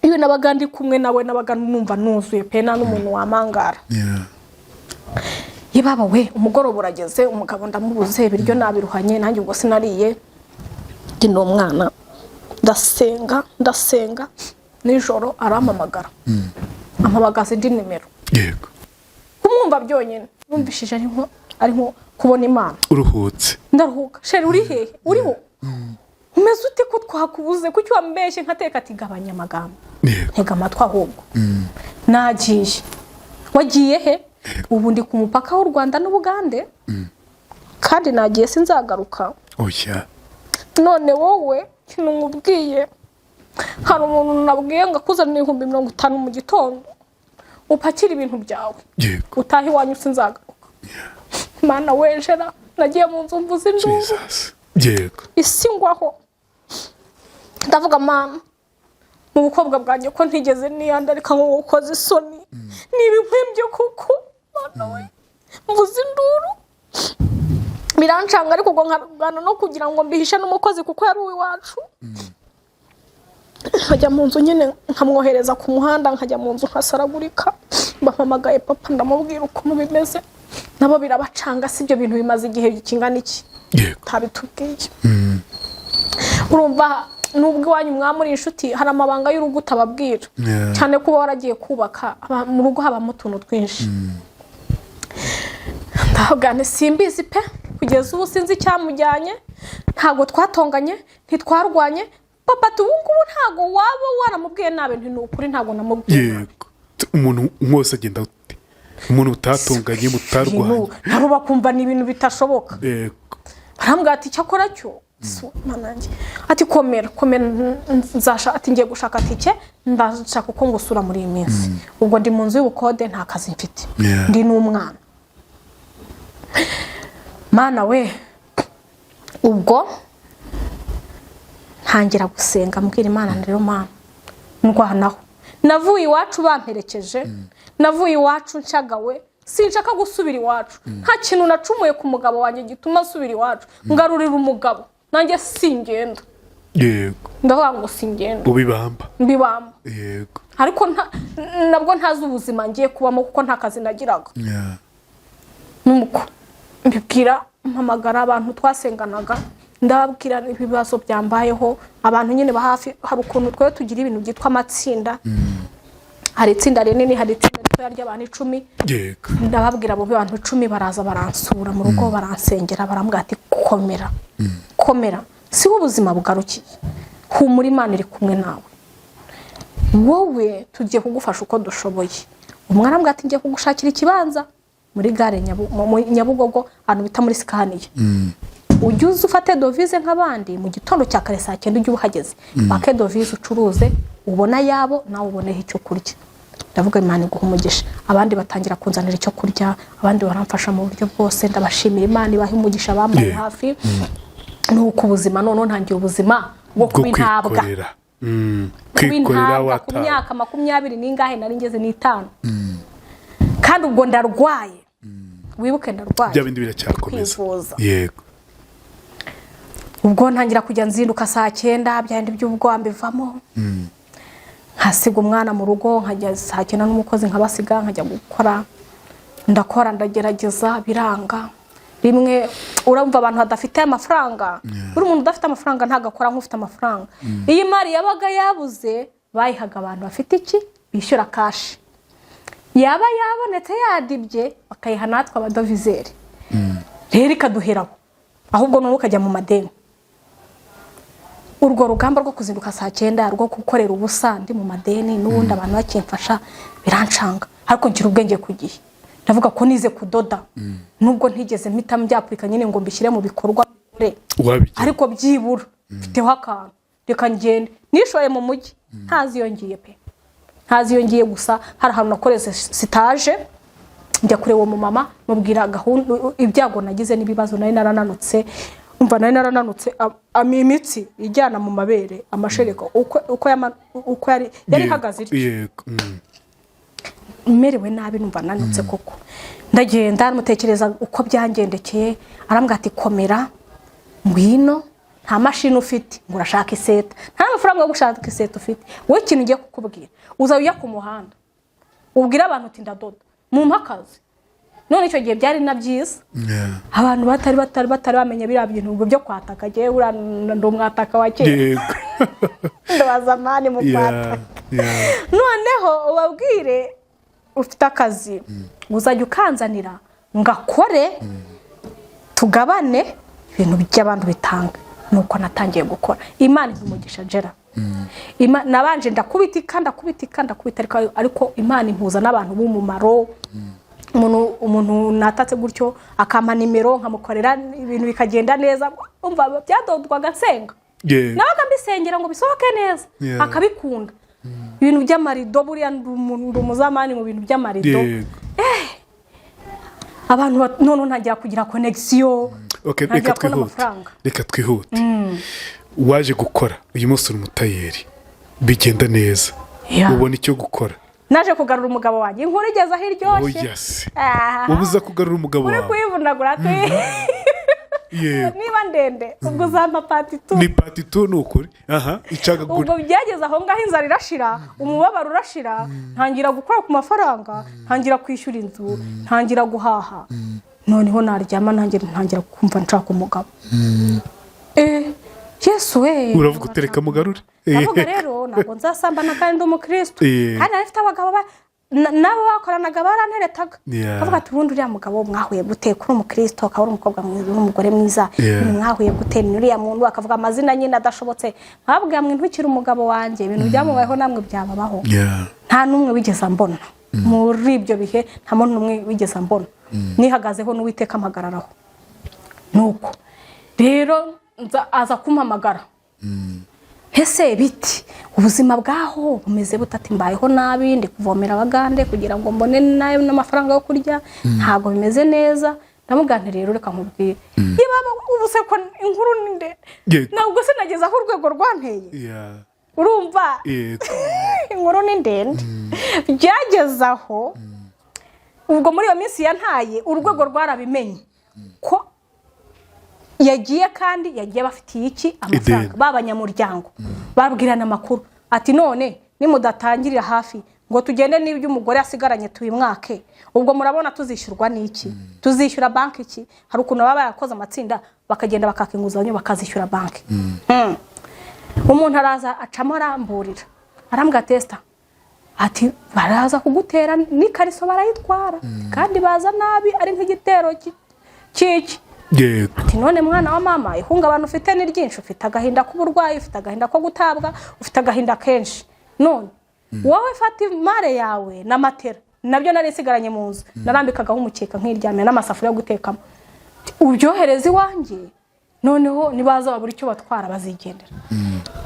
Speaker 1: Iyo nabaga ndi kumwe nawe, nabaga numva nuzuye pe, nta n'umuntu wamangara.
Speaker 2: Yeah.
Speaker 1: Ye baba we, umugoroba urageze, umugabo ndamubuze, ibiryo nabiruhanye, nanjye ubwo sinariye, ndi n'umwana. Ndasenga, ndasenga, nijoro arampamagara, ampamagaza indi nimero. Kumwumva byonyine numvishije ari nko kubona Imana.
Speaker 2: Uruhutse.
Speaker 1: Ndaruhuka. "Chéri, uri hehe? Uriho umeze ute ko twakubuze? Kuki wambeshye?" Nkateka ati: "Gabanya amagambo." "Ntega amatwi ahubwo." "Nagiye." "Wagiye he?" "Ubu ndi ku mupaka w'u Rwanda n'Ubugande, kandi nagiye, sinzagaruka."
Speaker 2: Oya.
Speaker 1: "None wowe ikintu nkubwiye, hari umuntu nabwiye ngo akuzanire 50,000 mu gitondo, upakire ibintu byawe, utahe iwanyu, sinzagaruka." Mana wejera, nagiye mu nzu mvuza induru.
Speaker 2: Jesus, yego.
Speaker 1: Isi ngwaho. Ndavuga: "Mana, mu bukobwa bwanjye ko ntigeze niyandarika ngo ukoze isoni, niba inkwembye kuko, Mana we!" Mvuza induru birancanga, ariko ubwo nkarwana no kugira ngo mbihishe n'umukozi, kuko yari uw'iwacu. Nkajya mu nzu nyine, nkamwohereza ku muhanda, nkajya mu nzu nkasaragurika. Bampamagaye papa, ndamubwira ukuntu bimeze, nabo birabacanga. Si ibyo bintu bimaze igihe kingana iki? Ntabitubwiye. Urumva, nubwo iwanyu mwaba muri inshuti, hari amabanga y'urugo utababwira, cyane kuba waragiye kubaka, mu rugo habamo utuntu twinshi. Ndavuga nti: "Simbizi pe, kugeza ubu sinzi icyamujyanye, ntabwo twatonganye, ntitwarwanye." Papa ati: "Ubu ngubu ntabwo waba waramubwiye nabi?" Nti: "Ni ukuri, ntabwo namubwiye nabi."
Speaker 2: Yego, umuntu mwose agenda ute, umuntu utatonganye, mutarwanye?
Speaker 1: Nabo bakumva ni ibintu bitashoboka. Barambwira ati: "Icyakora cyo si Mana yanjye." Ati: "Komera, komera, nzasha." Ati: "Ngiye gushaka tike, ndashaka uko ngusura muri iyi minsi." Ubwo ndi mu nzu y'ubukode, nta kazi mfite, ndi n'umwana. Mana we, ubwo ntangira gusenga, mbwira Imana: "Rero Mana, ndwanaho, navuye iwacu bamperekeje, navuye iwacu nshagawe, sinshaka gusubira iwacu. Nta kintu nacumuye ku mugabo wanjye gituma nsubira iwacu. Ngarurira umugabo, nanjye singenda." Ndavuga ngo singenda.
Speaker 2: Ubibamba.
Speaker 1: Mbibamba. Ariko nabwo ntazi ubuzima ngiye kubamo, kuko nta kazi nagiraga. Nuko mbibwira, mpamagara abantu twasenganaga, ndababwira ibibazo byambayeho. Abantu nyine ba hafi, hari ukuntu twe tugira ibintu byitwa amatsinda, hari itsinda rinini, hari itsinda ritoya ry'abantu 10. Ndababwira, abo bantu 10 baraza baransura mu rugo, baransengera, barambwira ati: "Komera, komera, siho ubuzima bugarukiye, humura, Imana iri kumwe nawe, wowe tugiye kugufasha uko dushoboye." Umwe arambwira ati: "Ngiye kugushakira ikibanza muri gare Nyabugogo, ahantu bita muri Scania, ujye uza ufate devise nk'abandi, mu gitondo cya kare saa 9 ujye uhageze, wake devise, ucuruze, ubona ayabo, nawe uboneho icyo kurya." Ndavuga: "Imana iguha umugisha." Abandi batangira kunzanira icyo kurya, abandi baramfasha mu buryo bwose. Ndabashimira, Imana ibahe umugisha, bambaye hafi. Nuko ubuzima, noneho ntangira ubuzima bwo
Speaker 2: bwo
Speaker 1: kuba intabwa.
Speaker 2: Kwikorera.
Speaker 1: Kuba
Speaker 2: Kwikorera.
Speaker 1: intabwa ku
Speaker 2: Watawe.
Speaker 1: myaka makumyabiri n'ingahe nari ngeze n'itanu, kandi ubwo ndarwaye, wibuke ndarwaye.
Speaker 2: Bya bindi biracyakomeza.
Speaker 1: Kwivuza. Ubwo ntangira kujya nzinduka saa 9, bya bindi by'ubwoba mbivamo, nkasiga umwana mu rugo, nkajya saa 9 n'umukozi, nkabasiga, nkajya gukora. Ndakora, ndagerageza, biranga. Rimwe urumva abantu badafite amafaranga, buri muntu udafite amafaranga ntabwo akora nk'ufite amafaranga. Iyo imari yabaga yabuze, bayihaga abantu bafite iki, bishyura cash. Yaba yabonetse yadibye, bakayiha natwe abadoviseri, rero ikaduheraho, ahubwo noneho ukajya mu madeni. Urwo rugamba rwo kuzinduka saa 9, rwo gukorera ubusa, ndi mu madeni n'ubundi abantu bakimfasha, birancanga. Ariko ngira ubwenge ku gihe, ndavuga ko nize kudoda, nubwo ntigeze mpita mbyapurika nyine ngo mbishyire mu bikorwa bikore,
Speaker 2: Wabigira.
Speaker 1: ariko byibura mfiteho akantu, reka ngende. Nishoye mu mujyi ntazi iyo ngiye pe, ntazi iyo ngiye. Gusa hari ahantu nakoreze stage, njya kureba uwo mumama, mubwira gahunda, ibyago nagize n'ibibazo. Nari narananutse, umva, nari narananutse, imitsi ijyana mu mabere, amashereka uko yari ihagaze ityo. Merewe nabi, numva nanutse koko. Ndagenda mutekereza uko byangendekeye, arambwira ati: "Komera, ngwino. Nta mashini ufite ngo urashaka iseta, nta n'amafaranga yo gushaka iseta ufite. Wowe ikintu ugiye kukubwira, uzajya ujya ku muhanda ubwire abantu uti: 'Ndadoda, mumpe akazi.'" None icyo gihe byari na byiza, abantu batari bamenya biriya bintu ngo byo kwataka. Njyewe buriya ndi umwataka wa kera. Ndabaza mani mu kwataka. Noneho ubabwire ufite akazi, uzajya ukanzanira ngakore, tugabane ibintu by'abantu bitanga. Nuko natangiye gukora, Imana impa umugisha. Jera nabanje ndakubitika, ndakubitika, ndakubita, ariko Imana impuza n'abantu b'umumaro. Umuntu natatse gutyo akampa nimero, nkamukorera ibintu bikagenda neza. Umva, byadodwaga nsenga, nabaga mbisengera ngo bisohoke neza, akabikunda. Ibintu by'amarido, buriya ndi umuzamani mu bintu by'amarido. Abantu noneho ntangira kugira connexion,
Speaker 2: Okay,
Speaker 1: ntangira
Speaker 2: reka
Speaker 1: kubona
Speaker 2: twihute.
Speaker 1: amafaranga.
Speaker 2: Reka twihute. Waje gukora, uyu munsi uri umutayeri, bigenda neza, ubona icyo gukora.
Speaker 1: Naje kugarura umugabo wanjye, inkuru igeze aho iryoshye.
Speaker 2: Oh yes.
Speaker 1: Aha.
Speaker 2: Wowe uza kugarura umugabo
Speaker 1: Uri
Speaker 2: wawe.
Speaker 1: kuyivunagura. Niba ndende, ubwo uzampa part 2.
Speaker 2: Ni part 2, ni ukuri. Aha icagagura.
Speaker 1: Ubwo byageze aho ngaho, inzara irashira, umubabaro urashira, ntangira gukora ku mafaranga, ntangira kwishyura inzu, ntangira guhaha. Noneho naryama ntangira kumva nshaka umugabo. Yesu we!
Speaker 2: Uravuga uti: "Reka mugarure."
Speaker 1: Ndavuga rero ntabwo nzasambana kandi ndi umukristo. Kandi nari mfite abagabo nabo bakoranaga baranteretaga. Bavuga ati: "Ubundi uriya mugabo mwahuye gute, kuri umukristo, akaba ari umukobwa mwiza, uri umugore mwiza? Mwahuye gute? Ni uriya muntu." Akavuga amazina nyine adashobotse. Nkababwira mwe: "Ntukire umugabo wanjye, ibintu byamubayeho namwe byababaho." Nta n'umwe wigeze ambona muri ibyo bihe, nta muntu n'umwe wigeze ambona. Nihagazeho n'Uwiteka ampagararaho. Nuko rero aza kumpamagara: "Ese biti, ubuzima bwaho bumeze bute?" Ati: "Mbayeho nabi, ndi kuvomera abagande kugira ngo mbone nayo n'amafaranga yo kurya, ntabwo bimeze neza." Ndamubwira nti: "Rero reka nkubwire." Niba ubu se ko inkuru ni ndende, ntabwo sinageze aho urwego rwanteye. Urumva, inkuru ni ndende. Byageze aho, ubwo muri iyo minsi yantaye, urwego rwarabimenye ko yagiye, kandi yagiye bafitiye iki? Amafaranga.
Speaker 2: Ideni.
Speaker 1: B'abanyamuryango babwirana amakuru ati: "None nimudatangirira hafi ngo tugende n'ibyo umugore asigaranye tubimwake, ubwo murabona tuzishyurwa n'iki? Tuzishyura banki iki?" Hari ukuntu baba barakoze amatsinda, bakagenda bakaka inguzanyo, bakazishyura banki. Umuntu araza acamo aramburira, arambwira: "Tesita," ati, "baraza kugutera n'ikariso barayitwara, kandi baza nabi, ari nk'igitero cy'iki." Ati: "None mwana wa mama, ihungabana ufite ni ryinshi, ufite agahinda k'uburwayi, ufite agahinda ko gutabwa, ufite agahinda kenshi. None wowe fata imare yawe na matera," nabyo nari nsigaranye mu nzu, narambikagaho umukeka nkiryamira, n'amasafuriya yo gutekamo, "ubyohereze iwanjye, noneho nibaza babura icyo batwara bazigendera."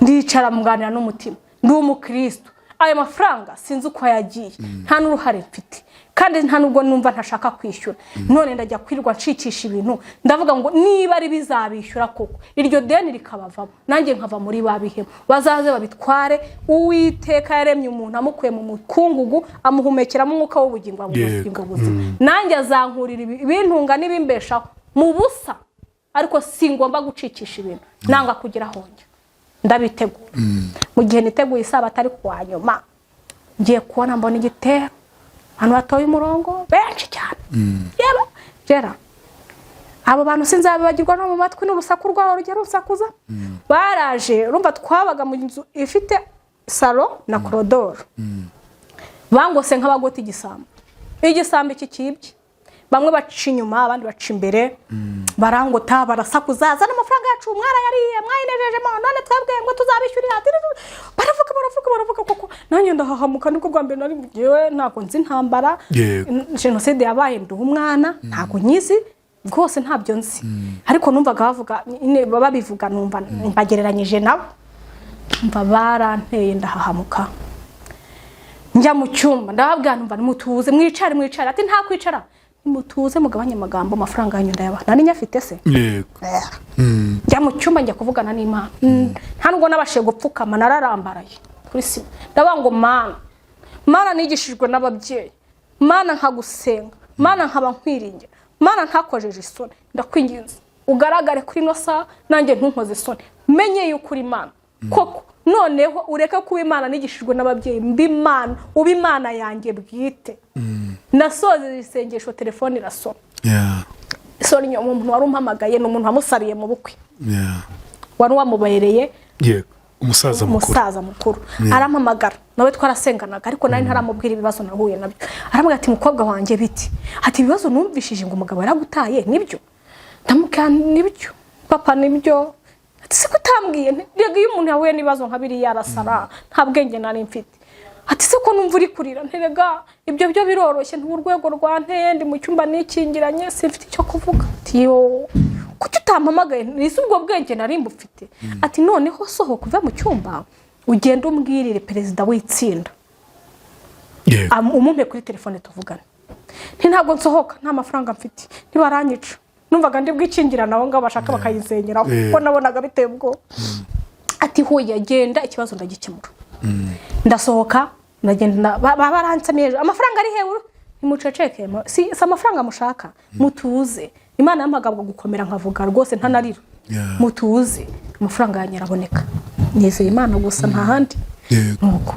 Speaker 1: Ndicara muganira n'umutima: ndi umukristo, ayo mafaranga sinzi uko yagiye, nta n'uruhare mfite, kandi nta nubwo numva ntashaka kwishyura. None ndajya kwirirwa nshikisha ibintu? Ndavuga ngo niba ari bizabishyura koko, iryo deni rikabavamo, nanjye nkava muri ba bihemu, bazaze babitware. Uwiteka yaremye umuntu amukuye mu mukungugu, amuhumekeramo umwuka w'ubugingo, amuha ubugingo buzima. Nanjye azankurira ibintunga n'ibimbeshaho mu busa, ariko singomba gucikisha ibintu, nanga kugira aho njya. Ndabitegura. Mu gihe niteguye isabato, ari kuwa nyuma, ngiye kubona mbona igitero, abantu batoye umurongo benshi cyane. Yeba gera abo bantu sinzabibagirwa no mu matwi n'urusaku rwabo rujya rusakuza. Baraje, urumva twabaga mu nzu ifite salon na corridor, bangose nk'abagota igisambo, igisambo iki kibye. Bamwe baca inyuma, abandi baca imbere, barangota, barasakuza: "Zana amafaranga yacu, mwarayariye, mwayinejejemo, none twebwe ngo tuzabishyurira." Baravuga, baravuga, baravuga koko, nanjye ndahahamuka. Nibwo bwa mbere nari ngewe ntabwo nzi intambara. Jenoside yabaye ndi umwana, ntabwo nyizi rwose, ntabyo nzi, ariko numvaga bavuga nyine, babivuga, numva mbagereranyije nabo. Mva baranteye, ndahahamuka, njya mu cyumba, ndababwira: "Numva nimutuze, mwicare, mwicare." Ati: "Nta kwicara, nimutuze, mugabanye amagambo, amafaranga yanyu ndayabaha." Nari nyafite se? Njya mu cyumba, njya kuvugana n'Imana. Nta nubwo nabashije gupfukama, nararambaraye kuri sima. Ndavuga ngo: "Mana, Mana nigishijwe n'ababyeyi, Mana nkagusenga, Mana nkaba nkwiringira, Mana ntakojeje isoni, ndakwinginze ugaragare kuri ino saha, nanjye ntunkoze isoni, menye yuko uri Imana koko. Noneho ureke kuba Imana nigishijwe n'ababyeyi, mba Imana, uba Imana yanjye bwite." Nasoje isengesho, telefone irasona. Isoni, umuntu wari umpamagaye ni umuntu wamusariye mu bukwe, wari wamubereye
Speaker 2: Yego, umusaza mukuru.
Speaker 1: Umusaza mukuru arampamagara, nawe twarasenganaga, ariko nari ntaramubwira ibibazo nahuye nabyo. Aramubwira ati: "Mukobwa wanjye, biti?" Ati: "Ibibazo numvishije ngo umugabo yaragutaye, nibyo?" Ndamubwira: "Nibyo papa, nibyo." Ati: "Se ko utambwiye?" Nti: "Rega iyo umuntu yahuye n'ibibazo nka biriya arasara, nta bwenge nari mfite." Ati: "Se ko numva uri kurira?" Nterega ibyo byo biroroshye, ntubu urwego rwanteye, ndi mu cyumba nikingiranye, simfite icyo kuvuga. Ati: "Yo, kuki utampamagaye?" Nise ubwo bwenge nari mbufite. Ati: "Noneho sohoka uve mu cyumba, ugende umbwirire perezida w'itsinda, umumpe kuri telefone tuvugane." Nti: "Ntabwo nsohoka, nta mafaranga mfite, ntibaranyica." Numvaga ndi bwikingirane abo ngabo bashaka bakayisenyeraho, kuko nabonaga biteye ubwoba. Ati: "Huye, genda, ikibazo ndagikemura." Ndasohoka, ndagenda, baransamiye hejuru: "Amafaranga ari hehe?" Nimuceceke, si amafaranga mushaka, mutuze. Imana yampagabwa gukomera, nkavuga rwose ntanarira. Mutuze, amafaranga yanyu araboneka, nizeye Imana gusa, nta handi. Nuko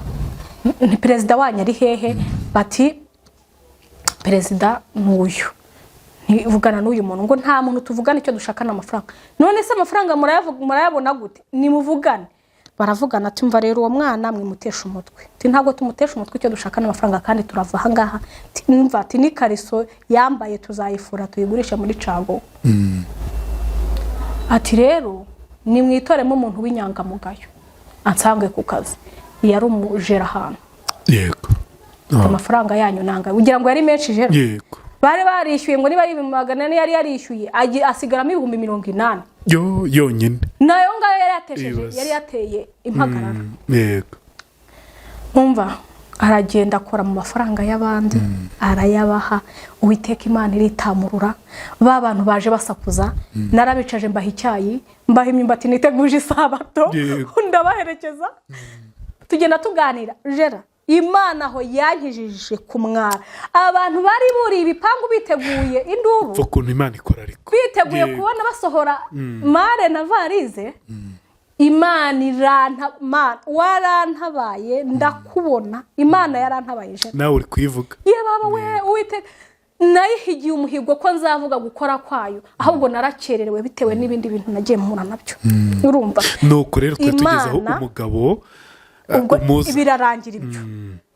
Speaker 1: ni: "Perezida wanyu ari hehe?" Bati: "Perezida ni uyu, ntivugana n'uyu muntu." Ngo: "Nta muntu tuvugana, icyo dushaka ni amafaranga." "None se amafaranga murayabona gute? Nimuvugane." Baravugana. Tumva rero: "Uwo mwana mwimutesha umutwe." Ati: "Ntabwo tumutesha umutwe, icyo dushaka ni amafaranga kandi turava ahangaha." Ati: "Numva," ati, "n'ikariso yambaye tuzayifura tuyigurishe muri caguwa." Ati: "Rero nimwitoremo umuntu w'inyangamugayo ansange ku kazi." Yari umujera ahantu. "Amafaranga yanyu nanga." Ugira ngo yari menshi jera? Bari barishyuye ngo niba ari 400,000 yari yarishyuye, asigaramo 80,000.
Speaker 2: Yo yonyine?
Speaker 1: Nayo ngayo yari yatesheje.
Speaker 2: Ibaze.
Speaker 1: Yari yateye impagarara. Umva, aragenda akora mu mafaranga y'abandi, arayabaha. Uwiteka Imana iritamurura. Ba bantu baje basakuza, narabicaje, mbaha icyayi, mbaha imyumbati niteguje isabato. Ndabaherekeza, tugenda tuganira. Jera, Imana aho yankijije ku mwara, abantu bari buriye ibipangu biteguye induru.
Speaker 2: Upfa ukuntu Imana ikora ariko.
Speaker 1: Biteguye kubona basohora mare na varize. Imana iranta, Mana warantabaye, ndakubona. Imana yarantabaye, jera.
Speaker 2: Nawe uri kuyivuga.
Speaker 1: Ye baba we, Uwiteka nayihigiye umuhigo ko nzavuga gukora kwayo, ahubwo narakererewe bitewe n'ibindi bintu nagiye mpura nabyo, urumva?
Speaker 2: Nuko rero twari tugeze aho umugabo
Speaker 1: Ubwo
Speaker 2: umuza
Speaker 1: birarangira ibyo,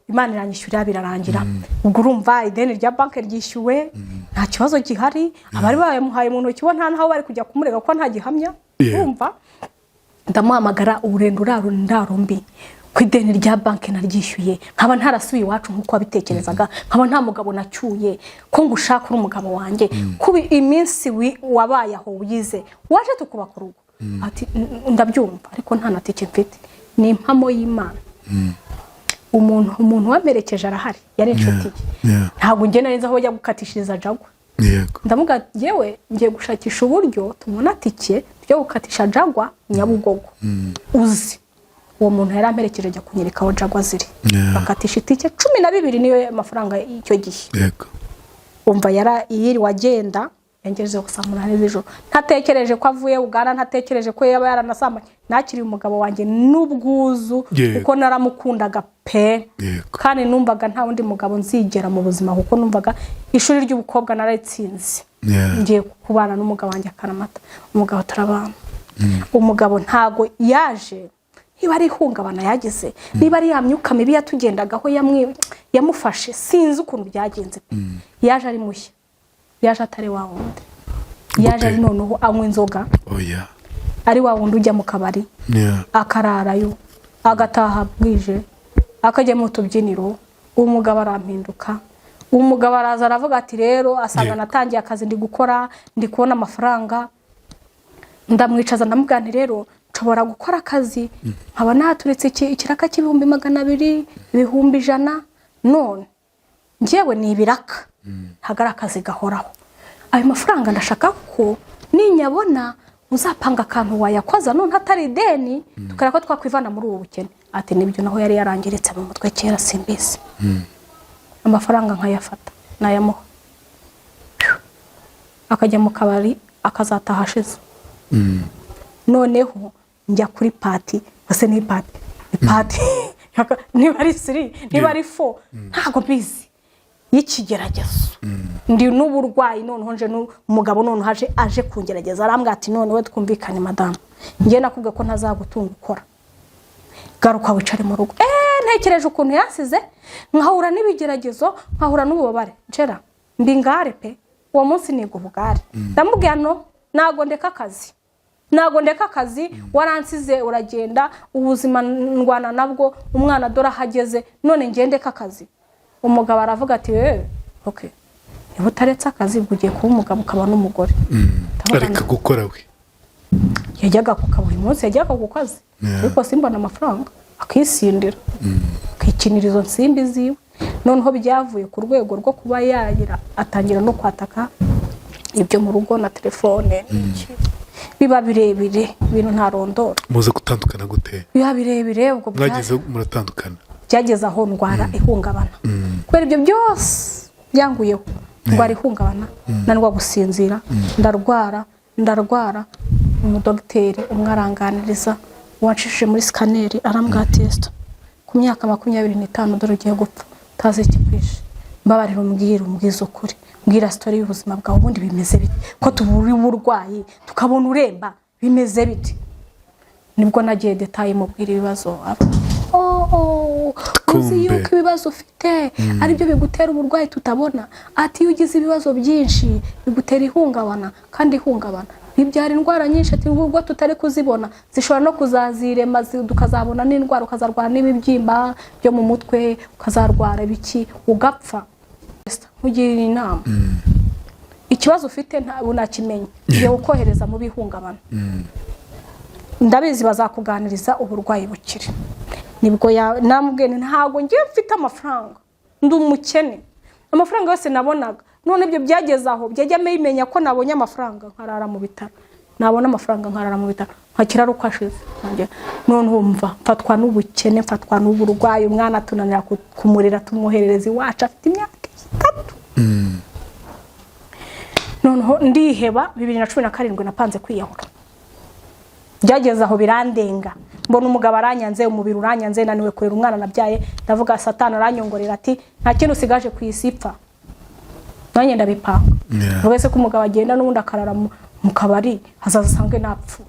Speaker 1: Imana iranyishyurira, birarangira. Ubwo urumva ideni rya banki ryishyuwe, nta kibazo gihari. Abari bayamuhaye mu ntoki bo nta n'aho bari kujya kumurega kuko nta gihamya. Urumva, ndamuhamagara: "Urenda uraro ndaro mbi ku ideni rya banki naryishyuye, nkaba ntarasubiye iwacu nk'uko wabitekerezaga, nkaba nta mugabo nacyuye, ko ngushaka uri umugabo wanjye, kuba iminsi wabaye aho wize waje tukubaka urugo." Ati: "Ndabyumva, ariko nta na tike mfite." Ni impamo y'Imana, umuntu wamperekeje arahari, yari inshuti ye. Ntabwo njye nari nzi aho bajya gukatishiriza Jaguar. Ndavuga: "Yewe, ngiye gushakisha uburyo tubona tike tujya gukatisha Jaguar Nyabugogo." Uzi uwo muntu yari amperekeje ajya kunyereka aho Jaguar ziri. Bakatisha itike 12, niyo mafaranga y'icyo gihe. Umva, yara yiriwe agenda, yangezeho saa 8 z'ijoro. Ntatekereje ko avuye Uganda, ntatekereje ko yaba yaranasambanye. Nakiriye umugabo wanjye n'ubwuzu, kuko naramukundaga pe. Kandi numvaga nta wundi mugabo nzigera mu buzima, kuko numvaga ishuri ry'ubukobwa nararitsinze. Ngiye kubana n'umugabo wanjye akaramata. Umugabo turabana. Umugabo ntago yaje, niba ari ihungabana yagize, niba ari ya myuka mibi yatugendagaho yamufashe, sinzi ukuntu byagenze pe. Yaje ari mushya. Yaje atari wa wundi, yaje
Speaker 2: Gute?
Speaker 1: ari noneho anywa inzoga,
Speaker 2: Oya.
Speaker 1: ari wa wundi ujya mu kabari, akararayo, agataha bwije, akajya mu tubyiniro. Umugabo arampinduka. Umugabo araza aravuga ati rero asanga natangiye akazi, ndi gukora, ndi kubona amafaranga. Ndamwicaza, ndamubwira nti rero nshobora gukora akazi nkaba naturitse ikiraka cy'ibihumbi 200, 100,000. None njyewe ni ibiraka, ntabwo ari akazi gahoraho. Ayo mafaranga ndashaka ko ninyabona uzapanga akantu wayakoza, none atari ideni, tukareba ko twakwivana muri ubu bukene. Ati nibyo. Naho yari yarangiritse mu mutwe kera, simbizi. Amafaranga nkayafata nayamuha, akajya mu kabari, akazataha ashize. Noneho njya kuri party. Ese ni party, ni party niba ari three, niba ari four, ntabwo mbizi, y'ikigeragezo. Ndi n'uburwayi. Noneho nje n'umugabo, noneho aje kungerageza, arambwira ati noneho twumvikane madamu, njye nakubwiye ko ntazagutunga ukora, garuka wicare mu rugo. Ntekereje ukuntu yansize, nkahura n'ibigeragezo, nkahura n'ububabare, njera mbi ngare pe. Uwo munsi niga ubugare. Ndamubwira no ntabwo ndeka akazi, ntabwo ndeka akazi, waransize uragenda, ubuzima ndwana nabwo, umwana dore aho ageze, none ngende ndeka akazi? Umugabo aravuga ati eee, okay, niba utaretse akazi ubwo ugiye kuba umugabo ukaba n'umugore. Ndavuga
Speaker 2: Areka gukora we?
Speaker 1: Yajyaga ku buri munsi yajyaga ku kazi, ariko simbona amafaranga, akisindira, akikinira izo nsimbi ziwe. Noneho byavuye ku rwego rwo kuba yagira, atangira no kwataka ibyo mu rugo na telefone n'iki. Biba birebire, ibintu ntarondora.
Speaker 2: Muze gutandukana gute?
Speaker 1: Biba birebire ubwo
Speaker 2: Mwageze muratandukana?
Speaker 1: Byageze aho ndwara ihungabana kubera ibyo byose byanguyeho. Ndwara ihungabana, nandwa gusinzira, ndarwara, ndarwara. Umudogiteri umwe aranganiriza, wancishije muri scanner, arambwira ati Esther, ku myaka 25 dore ugiye gupfa utazi ikikwishe. Mbabarira umbwire, umbwize ukuri, mbwira story y'ubuzima bwawe. Ubundi bimeze bite ko tubura uburwayi, tukabona uremba, bimeze bite? Nibwo nagiye détaillé mubwira ibibazo. Oh, uzi
Speaker 2: Kumbe.
Speaker 1: yuko ibibazo ufite aribyo bigutera uburwayi tutabona. Ati iyo ugize ibibazo byinshi bigutera ihungabana, kandi ihungabana bibyara indwara nyinshi. Ati ubwo tutari kuzibona zishobora no kuzazirema, tukazabona n'indwara, ukazarwara n'ibibyimba byo mu mutwe, ukazarwara ibiki, ugapfa. Nkugira inama, ikibazo ufite ntabwo nakimenya, ngiye kukohereza mu bihungabana, ndabizi bazakuganiriza uburwayi bukire. Nibwo namubwiye nti ntabwo ngiye, mfite amafaranga, ndi umukene, amafaranga yose nabonaga. None ibyo byageze aho byajya bimenya ko nabonye amafaranga nkarara mu bitaro, nabona amafaranga nkarara mu bitaro, nkakira ari uko ashize. None wumva mfatwa n'ubukene, mfatwa n'uburwayi, umwana tunanira kumurera, tumwoherereza iwacu afite imyaka 3. Noneho ndiheba. 2017 napanze kwiyahura. Byageze aho birandenga, mbona umugabo aranyanze, umubiri uranyanze, naniwe kurera umwana nabyaye. Ndavuga, Satani aranyongorera ati nta kintu usigaje ku isi, ipfa. Nanjye ndabipanga. Buri wese ko umugabo agenda n'ubundi akarara mu kabari, hazaza asange napfuye.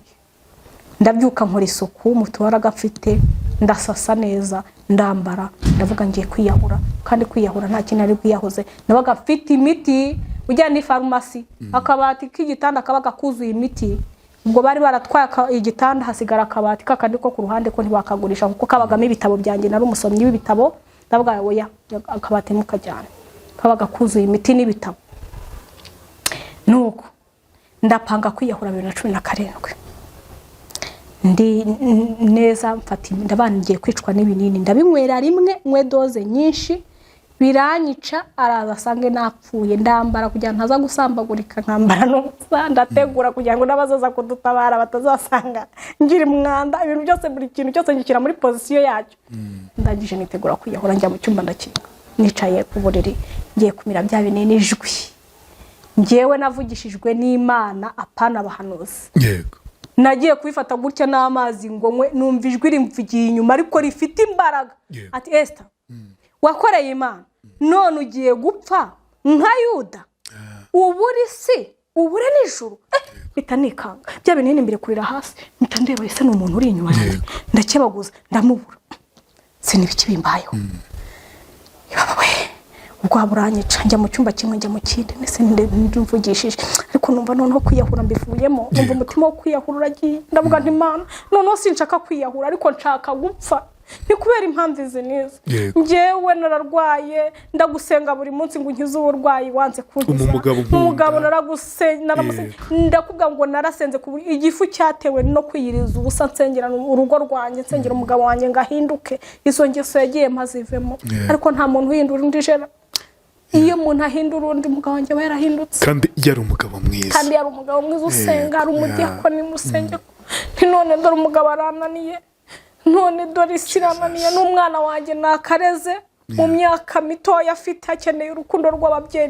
Speaker 1: Ndabyuka, nkora isuku mu tubaraga mfite, ndasasa neza, ndambara, ndavuga ngiye kwiyahura. Kandi kwiyahura nta kintu ari bwiyahuze, nabaga mfite imiti ujyana ni farumasi, akabati k'igitanda kabaga kuzuye imiti. Ubwo bari baratwaye igitanda, hasigara akabati kakandi ko ku ruhande, ko ntibakagurisha kuko kabagamo ibitabo byanjye, nari umusomyi w'ibitabo. Ndavuga oya, akabati mukajyana, kabaga kuzuye imiti n'ibitabo. Nuko ndapanga kwiyahura. 2017 ndi neza, mfata ndabana ngiye kwicwa n'ibinini, ndabinywera rimwe, nywe dose nyinshi, biranyica. Araza asange napfuye. Ndambara kugira ngo ntaza gusambagurika, nkambara n'ubusa, ndategura kugira ngo n'abazaza kudutabara batazasanga ngira umwanda. Ibintu byose, buri kintu cyose ngishyira muri position yacyo. Ndangije nitegura kwiyahura, njya mu cyumba, ndakinga, nicaye ku buriri ngiye kumira bya binini, ijwi ngewe navugishijwe n'Imana, apana abahanuzi. Nagiye kubifata gutya n'amazi ngo nywe, numva ijwi rimvugiye inyuma ariko rifite imbaraga, ati Esther, wakoreye Imana none ugiye gupfa nka Yuda, ubure isi, ubure n'ijuru. Mpita nikanga, bya binini mbere kurira hasi, mpita ndeba ese ni umuntu uri inyuma yanjye? Ndakebaguza, ndamubura, sinibiki bimbayeho. Yaba we, Ubwoba buranyica, njya mu cyumba kimwe, njya mu kindi, ndetse ndimvugishije, ariko numva noneho kwiyahura mbivuyemo, numva umutima wo kwiyahura uragiye. Ndavuga nti: "Imana, noneho sinshaka kwiyahura, ariko nshaka gupfa, ni kubera impamvu izi n'izi." Njyewe nararwaye, ndagusenga buri munsi ngo unkize uburwayi, wanze kunkiza.
Speaker 2: Umugabo nkunda.
Speaker 1: Umugabo naramusenye, ndakubwira ngo narasenze ku buryo igifu cyatewe no kwiyiriza ubusa, nsengera urugo rwanjye, nsengera umugabo wanjye ngo ahinduke, izo ngeso yagiye mpazivemo. Ariko nta muntu uhindura undi jera. Iyo umuntu ahindura undi, umugabo wanjye aba yarahindutse.
Speaker 2: Kandi yari umugabo mwiza.
Speaker 1: Kandi yari umugabo mwiza usenga, ari umudiyakoni mu rusengero. Nti none dore umugabo arananiye, none dore isi irananiye, n'umwana wanjye nakareze mu myaka mitoya afite, akeneye urukundo rw'ababyeyi.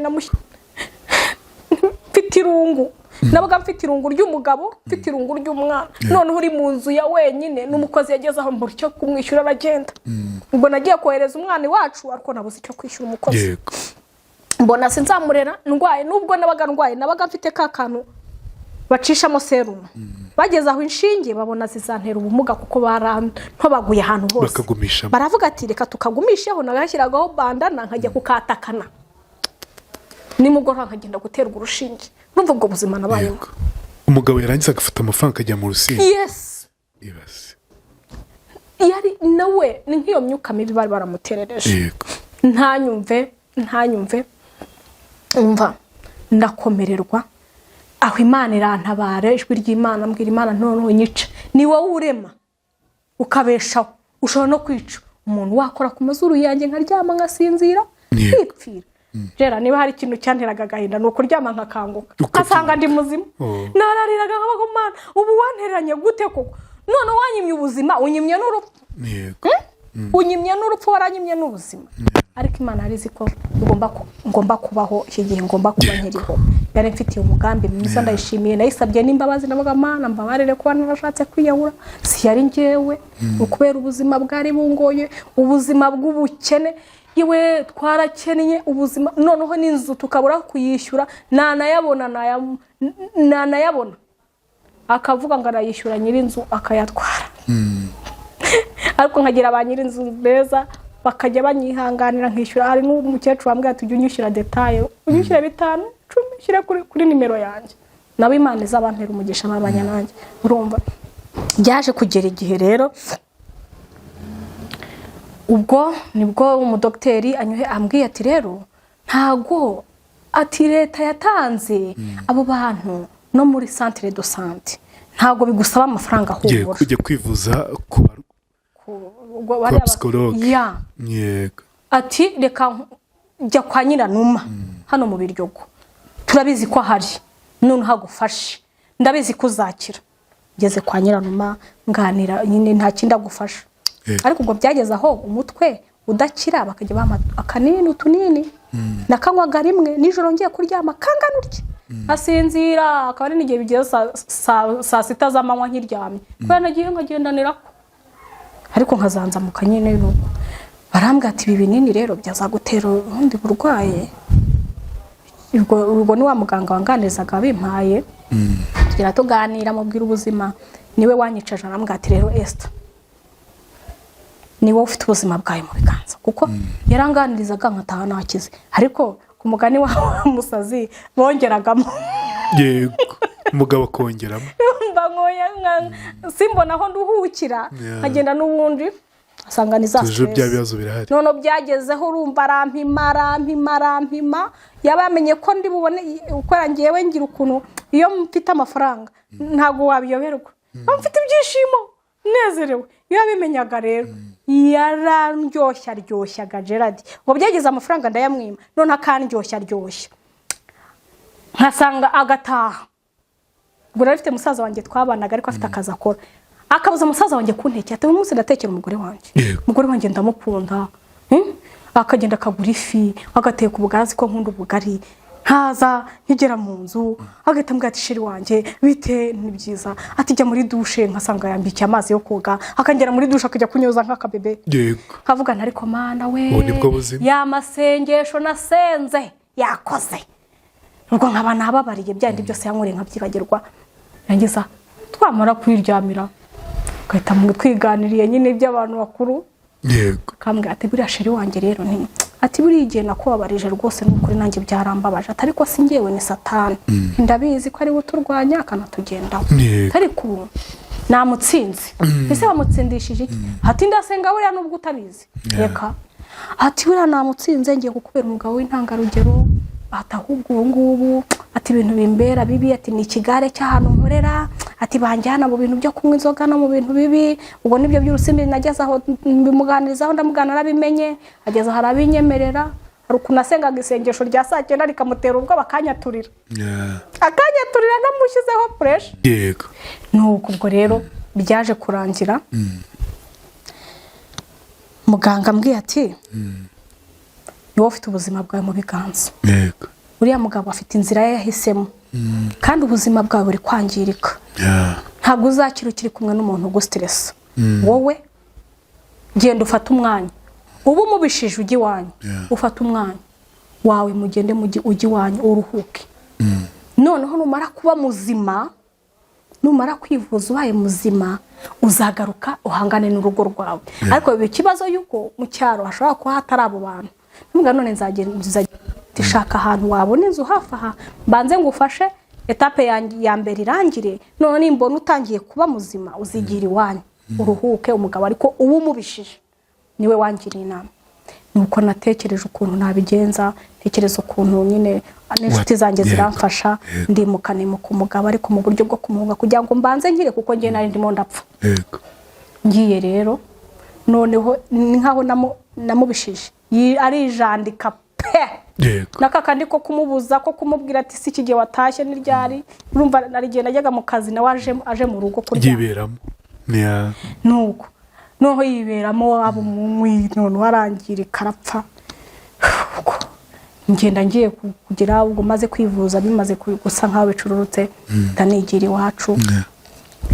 Speaker 1: Mfite irungu, nabaga mfite irungu ry'umugabo, mfite irungu ry'umwana, noneho uri mu nzu ya wenyine n'umukozi yageze aho mbura icyo kumwishyura aragenda. Ubwo nagiye kohereza umwana iwacu, ariko nabuze icyo kwishyura umukozi. Mbona sinzamurera ndwaye. Nubwo nabaga ndwaye, nabaga mfite ka kantu bacishamo serumu. Bageze aho inshinge babona zizantera ubumuga, kuko barantobaguye ahantu hose.
Speaker 2: Bakagumishamo.
Speaker 1: Baravuga ati: "Reka tukagumisheho." Nagashyiragaho bandana, nkajya kukatakana, nimugoroba nkagenda guterwa urushinge. Urumva ubwo buzima nabayemo.
Speaker 2: Umugabo yarangiza agafata amafaranga akajya mu rusimbi?
Speaker 1: Yes.
Speaker 2: Ibaze.
Speaker 1: Yari nawe ni nk'iyo myuka mibi bari baramuterereje. Ntanyumve, ntanyumve. Umva, ndakomererwa aho, Imana irantabara, ijwi ry'Imana mbwira Imana: "Noneho nyica, ni wowe urema ukabeshaho, ushobora no kwica umuntu, wakora ku mazuru yanjye nkaryama nkasinzira, nkipfira." Rero niba hari ikintu cyanteraga agahinda, ni ukuryama nkakanguka nkasanga ndi muzima. Narariraga nkabaga: "Mana, ubu wantereranye gute koko? None wanyimye ubuzima, unyimye n'urupfu." Unyimye n'urupfu, waranyimye n'ubuzima. Ariko Imana yari izi ko ngomba kubaho iki gihe, ngomba kuba nkiriho, yari mfitiye umugambi mwiza. Ndayishimiye, nayisabye n'imbabazi. Ndavuga: "Mana, mbabarire kuba narashatse kwiyahura, si yari njyewe, ni ukubera ubuzima bwari bungoye, ubuzima bw'ubukene." Yewe, twarakennye ubuzima, noneho n'inzu tukabura kuyishyura, nanayabona nanayabona akavuga ngo arayishyura nyir'inzu akayatwara. Ariko nkagira ba nyir'inzu beza, bakajya banyihanganira nkishyura. Hari n'umukecuru wambwira ati: "Ujye unyishyura détail, unyishyure 5, 10, ushyire kuri nimero yanjye." Nawe Imana izabampera umugisha, babanye nanjye. Urumva byaje kugera igihe rero, ubwo nibwo umudogiteri anyuhe ambwiye ati: "Rero ntago," ati, "leta yatanze abo bantu no muri centre de santé ntabwo bigusaba amafaranga." Humura.
Speaker 2: Kujya kwivuza ku
Speaker 1: Ubwo bariya
Speaker 2: psychologue.
Speaker 1: Ya. Ati: "Reka jya kwa Nyiranuma hano mu Biryogo, turabizi ko ahari, none hagufashe, ndabizi ko uzakira." Ngeze kwa Nyiranuma, nganira nyine, nta kindi agufasha. Ariko ubwo byageze aho umutwe udakira, bakajya bampa akanini, utunini nakanywaga rimwe nijoro ngiye kuryama, kangana utya, asinzira. Akaba ari n'igihe bigeze saa 6 z'amanywa nkiryamye, kubera nagiye nkagendanirako, ariko nkazanzamuka nyine. Nuko barambwira ati: "Ibi binini rero byazagutera ubundi burwayi." Ubwo ni wa muganga wanganizaga bimpaye, tugera tuganira, mubwira ubuzima, niwe wanyicaje arambwira ati: "Rero Esther, ni wowe ufite ubuzima bwawe mu biganza." Kuko yaranganirizaga nkataha nakize, ariko ku mugani wa musazi bongeragamo.
Speaker 2: Yego, umugabo akongeramo.
Speaker 1: Mba nkoya simbona aho nduhukira. Nkagenda n'ubundi asanga ni za
Speaker 2: tuje bya
Speaker 1: stress.
Speaker 2: Bibazo birahari.
Speaker 1: None byagezeho, urumva, arampima, arampima, arampima. Yaba yamenye ko ndi bubone ukora. Ngewe ngira ukuntu iyo mfite amafaranga ntabwo wabiyoberwa. Mba mfite ibyishimo, nezerewe. Iyo yabimenyaga rero, yarandyoshya aryoshyaga Gerard. Ngo byageze amafaranga ndayamwima, none akandyoshya aryoshya, nkasanga agataha. Ubwo nari mfite musaza wanjye twabanaga, ariko afite akazi akora, akabuza musaza wanjye kuntekera, ati: "Uyu munsi ndatekera umugore wanjye." Umugore wanjye ndamukunda. Akagenda akagura ifi, agateka ubugari, azi ko nkunda ubugari. Nkaza nkigera mu nzu, agahita ambwira ati: "Chéri wanjye, bite?" "Ni byiza." Ati: "Jya muri douche." Nkasanga yambikiye amazi yo koga, akangera muri douche, akajya kunyoza nk'akabebe. Nkavuga nti: "Ariko Mana we!"
Speaker 2: Ubu nibwo buzima.
Speaker 1: Ya masengesho nasenze yakoze. Ubwo nkaba nababariye bya bindi byose yankoreye, nkabyibagirwa. Yangiza twamara kwiryamira, ugahita mu twiganiriye nyine iby'abantu bakuru. Akambwira ati buriya chéri wanjye rero ni ati buriya igihe nakubabarije rwose ni ukuri, nanjye byarambabaje, ati ariko si njyewe, ni Satani, ndabizi ko ari we uturwanya akanatugendaho. Ariko ubu namutsinze. Ese wamutsindishije iki? Ati ndasenga buriya nubwo utabizi. Reka, ati buriya namutsinze, ngiye kukubera umugabo w'intangarugero. Ati ahubwo ubu ngubu, ati ibintu bimbera bibi, ati ni ikigare cy'ahantu nkorera, ati banjyana mu bintu byo kunywa inzoga no mu bintu bibi. Ubwo nibyo by'urusimbi. Nageze aho mbimuganirizaho, ndamugana, arabimenye, ageze aho arabinyemerera. Hari ukuntu asengaga isengesho rya saa 9 rikamutera ubwoba, akanyaturira, akanyaturira namushyizeho pressure. Nuko ubwo rero byaje kurangira muganga ambwiye ati ni wowe ufite ubuzima bwawe mu biganza. Uriya mugabo afite inzira ye yahisemo, kandi ubuzima bwawe buri kwangirika. Ntabwo uzakira ukiri kumwe n'umuntu ugustressa. Wowe genda ufate umwanya, uba umubishije ujya iwanyu. Ufate umwanya wawe, mugende mujye ujye iwanyu uruhuke. Noneho numara kuba muzima, numara kwivuza ubaye muzima, uzagaruka uhangane n'urugo rwawe. Ariko biba ikibazo yuko mu cyaro hashobora kuba hatari abo bantu. Nubwo none nzagenda shaka ahantu wabona inzu hafi aha, mbanze ngufashe étape yanjye ya mbere irangire. None nimbona utangiye kuba muzima, uzigira iwanyu uruhuke umugabo. Ariko uba umubishije niwe wangiriye inama. Nuko natekereje ukuntu nabigenza, ntekereza ukuntu nyine n'inshuti zanjye ziramfasha. Ndimuka, nimuka umugabo, ariko mu buryo bwo kumuhunga kugira ngo mbanze nkire, kuko njye nari ndimo ndapfa. Ngiye rero noneho ni nkaho namubishije. Arijandika pe. N'aka kandi ko kumubuza, ko kumubwira ati si iki gihe watashye n'iryari. Urumva nari igihe najyaga mu kazi, nawe aje mu rugo kuryama.
Speaker 2: Yiberamo.
Speaker 1: Nuko noneho yiberamo, waba umunywi, noneho arangirika, arapfa. Ubwo ngenda ngiye kugira ubwo maze kwivuza, bimaze gusa nkaho bicururutse, ndanigira iwacu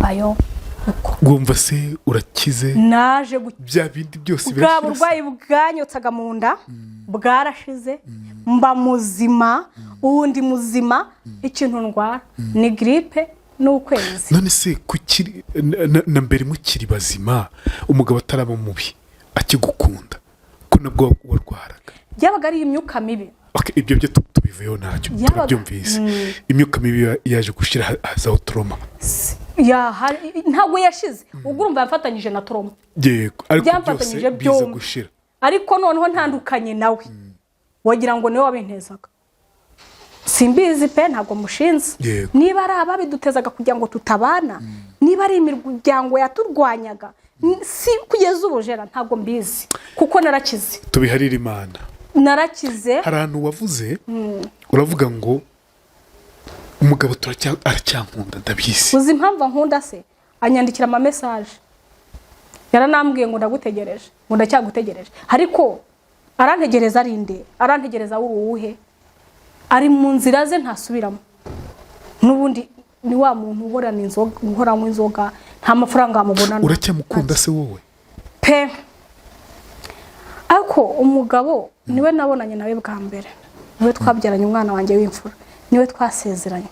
Speaker 1: ayo uko.
Speaker 2: Wumva se urakize?
Speaker 1: Naje
Speaker 2: Bya bindi byose
Speaker 1: bwa
Speaker 2: birashira se?
Speaker 1: burwayi bwanyotsaga mu nda bwarashize, mba muzima, ubundi muzima. Ikintu ndwara ni giripe n'ukwezi.
Speaker 2: None se kukiri na mbere mukiri bazima, umugabo ataraba mubi, akigukunda, ko nabwo warwaraga?
Speaker 1: Byabaga ari imyuka mibi.
Speaker 2: Okay, ibyo byo tubivuyeho ntacyo. Turabyumvise, imyuka mibi yaje gushyira hazaho trauma.
Speaker 1: Ntabwo yashize, ubwo urumva yafatanyije na trauma.
Speaker 2: Yego, ariko byose
Speaker 1: Byamfatanyije
Speaker 2: biza
Speaker 1: byombi.
Speaker 2: gushira.
Speaker 1: Ariko noneho ntandukanye nawe, wagira ngo niwe wabintezaga, simbizi pe, ntabwo mushinze. Niba ari ababidutezaga kugira ngo tutabana, niba ari imiryango yaturwanyaga, si kugeza ubu jera ntabwo mbizi kuko narakize.
Speaker 2: Tubiharire Imana.
Speaker 1: Narakize.
Speaker 2: Hari ahantu wavuze, uravuga ngo umugabo aracyankunda, ndabizi.
Speaker 1: Uzi impamvu ankunda se? Anyandikira ama message, yaranambwiye ngo ndagutegereje, ngo ndacyagutegereje. Ariko arantegereza ari nde? Arantegereza uwuhe? Ari mu nzira ze ntasubiramo. N'ubundi ni wa muntu uhorana inzoga, uhoranywa inzoga, nta mafaranga wamubonana.
Speaker 2: Uracyamukunda se wowe?
Speaker 1: Pe, ariko umugabo niwe nabonanye nawe bwa mbere, niwe twabyaranye umwana wanjye w'imfura, niwe twasezeranye.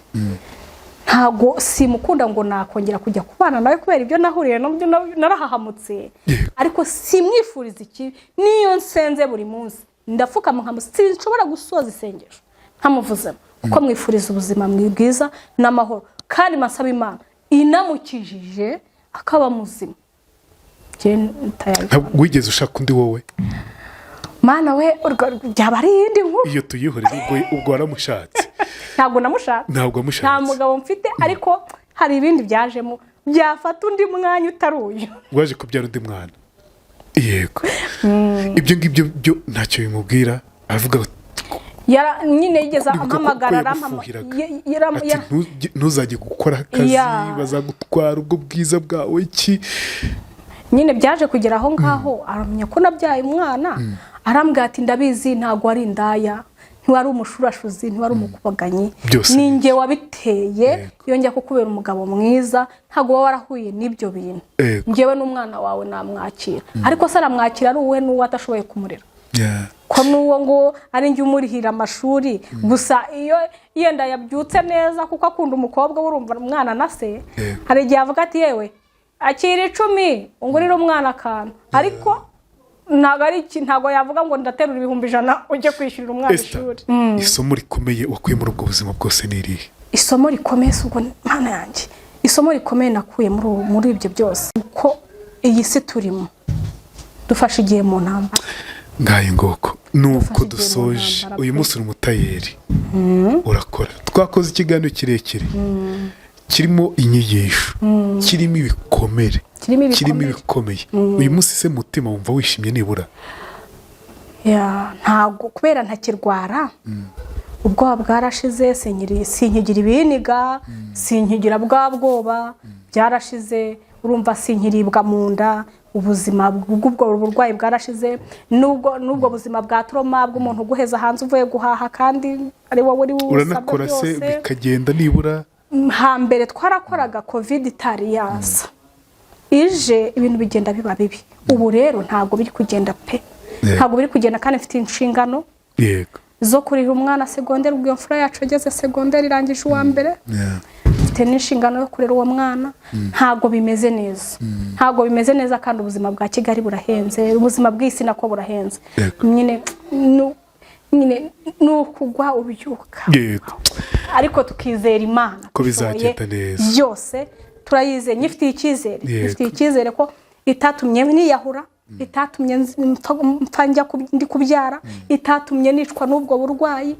Speaker 1: Ntabwo simukunda ngo nakongera kujya kubana nawe kubera ibyo nahuriye nabyo, narahahamutse. Ariko simwifuriza ikibi. Niyo nsenze buri munsi ndapfukama sinshobora gusoza isengesho ntamuvuzemo, kuko mwifuriza ubuzima bwiza n'amahoro, kandi masaba Imana inamukijije akaba muzima. Njye tayari.
Speaker 2: Ntabwo wigeze ushaka undi wowe?
Speaker 1: Mana we, byaba ari iyindi nkuru.
Speaker 2: Iyo tuyihorere, ubwo waramushatse?
Speaker 1: Ntabwo namushatse.
Speaker 2: Ntabwo wamushatse.
Speaker 1: Nta mugabo mfite, ariko hari ibindi byajemo byafata undi mwanya utari uyu.
Speaker 2: Waje kubyara undi mwana, yego. Ibyo ngibyo byo ntacyo bimubwira, aravuga
Speaker 1: Nyine yigeze
Speaker 2: Uribuka ko
Speaker 1: ampamagara,
Speaker 2: yagufuhiraga. Ati "Ntuzajye gukora akazi, bazagutwara ubwo bwiza bwawe iki."
Speaker 1: Nyine byaje kugera aho ngaho aramenya ko nabyaye umwana, arambwira ati ndabizi, ntabwo wari indaya, ntiwari umushurashuzi, ntiwari umukubaganyi.
Speaker 2: Byose
Speaker 1: ni
Speaker 2: ni
Speaker 1: njye wabiteye. Iyo njya kukubera umugabo mwiza, ntabwo uba warahuye n'ibyo bintu. Njyewe n'umwana wawe namwakira. Ariko se aramwakira ari uwe n'uwo atashoboye kumurera? Ko n'uwo ngo ari njye umurihira amashuri gusa, iyo yenda yabyutse neza, kuko akunda umukobwa we, urumva umwana na se. Hari igihe avuga ati yewe akira 10 ungurire umwana akantu, ariko Ntabwo ari iki, ntabwo yavuga ngo ndaterura 100,000 ujye kwishyurira umwana
Speaker 2: Esther,
Speaker 1: ishuri.
Speaker 2: isomo rikomeye wakuye muri ubwo buzima bwose ni irihe?
Speaker 1: Isomo rikomeye si ubwo, Mana yanjye, isomo rikomeye nakuye muri ibyo byose, uko iyi si turimo dufashe igihe mu ntambara.
Speaker 2: Ngayo ngoko, nuko
Speaker 1: Dufashe igihe mu
Speaker 2: dusoje
Speaker 1: ntambara
Speaker 2: uyu
Speaker 1: pe.
Speaker 2: munsi. Uri umutayeri, urakora. Twakoze ikiganiro kirekire kirimo inyigisho, kirimo ibikomere,
Speaker 1: Kirimo ibikomere.
Speaker 2: kirimo ibikomeye. Uyu munsi se mutima wumva wishimye nibura?
Speaker 1: Yeah, ntabwo, kubera ntakirwara, ubwoba bwarashize. Sinkigira ibiniga, sinkigira bwa bwoba, byarashize. Urumva, sinkiribwa mu nda. Ubuzima bw'ubwo burwayi bwarashize, nubwo buzima bwa trauma bw'umuntu uguheza hanze uvuye guhaha kandi ari wowe uri usabwa
Speaker 2: Uranakora se
Speaker 1: byose.
Speaker 2: bikagenda nibura?
Speaker 1: Hambere twarakoraga, COVID itari yaza. Ije ibintu bigenda biba bibi. Ubu rero ntabwo biri kugenda pe. Ntabwo biri kugenda, kandi mfite inshingano zo kurihira umwana segonderi. Ubwo iyo mfura yacu yageze segonderi, irangije uwa mbere. Mfite n'inshingano yo kurera uwo mwana. Ntabwo bimeze neza, ntabwo bimeze neza, kandi ubuzima bwa Kigali burahenze, ubuzima bw'isi nako burahenze. Nyine ni ukugwa ubyuka, ariko tukizera Imana
Speaker 2: Ko
Speaker 1: ishoboye
Speaker 2: bizagenda neza.
Speaker 1: byose. Turayizeye, nyifitiye icyizere. Nyifitiye icyizere ko itatumye niyahura, itatumye mpfa njya ndi kubyara, itatumye nicwa n'ubwo burwayi,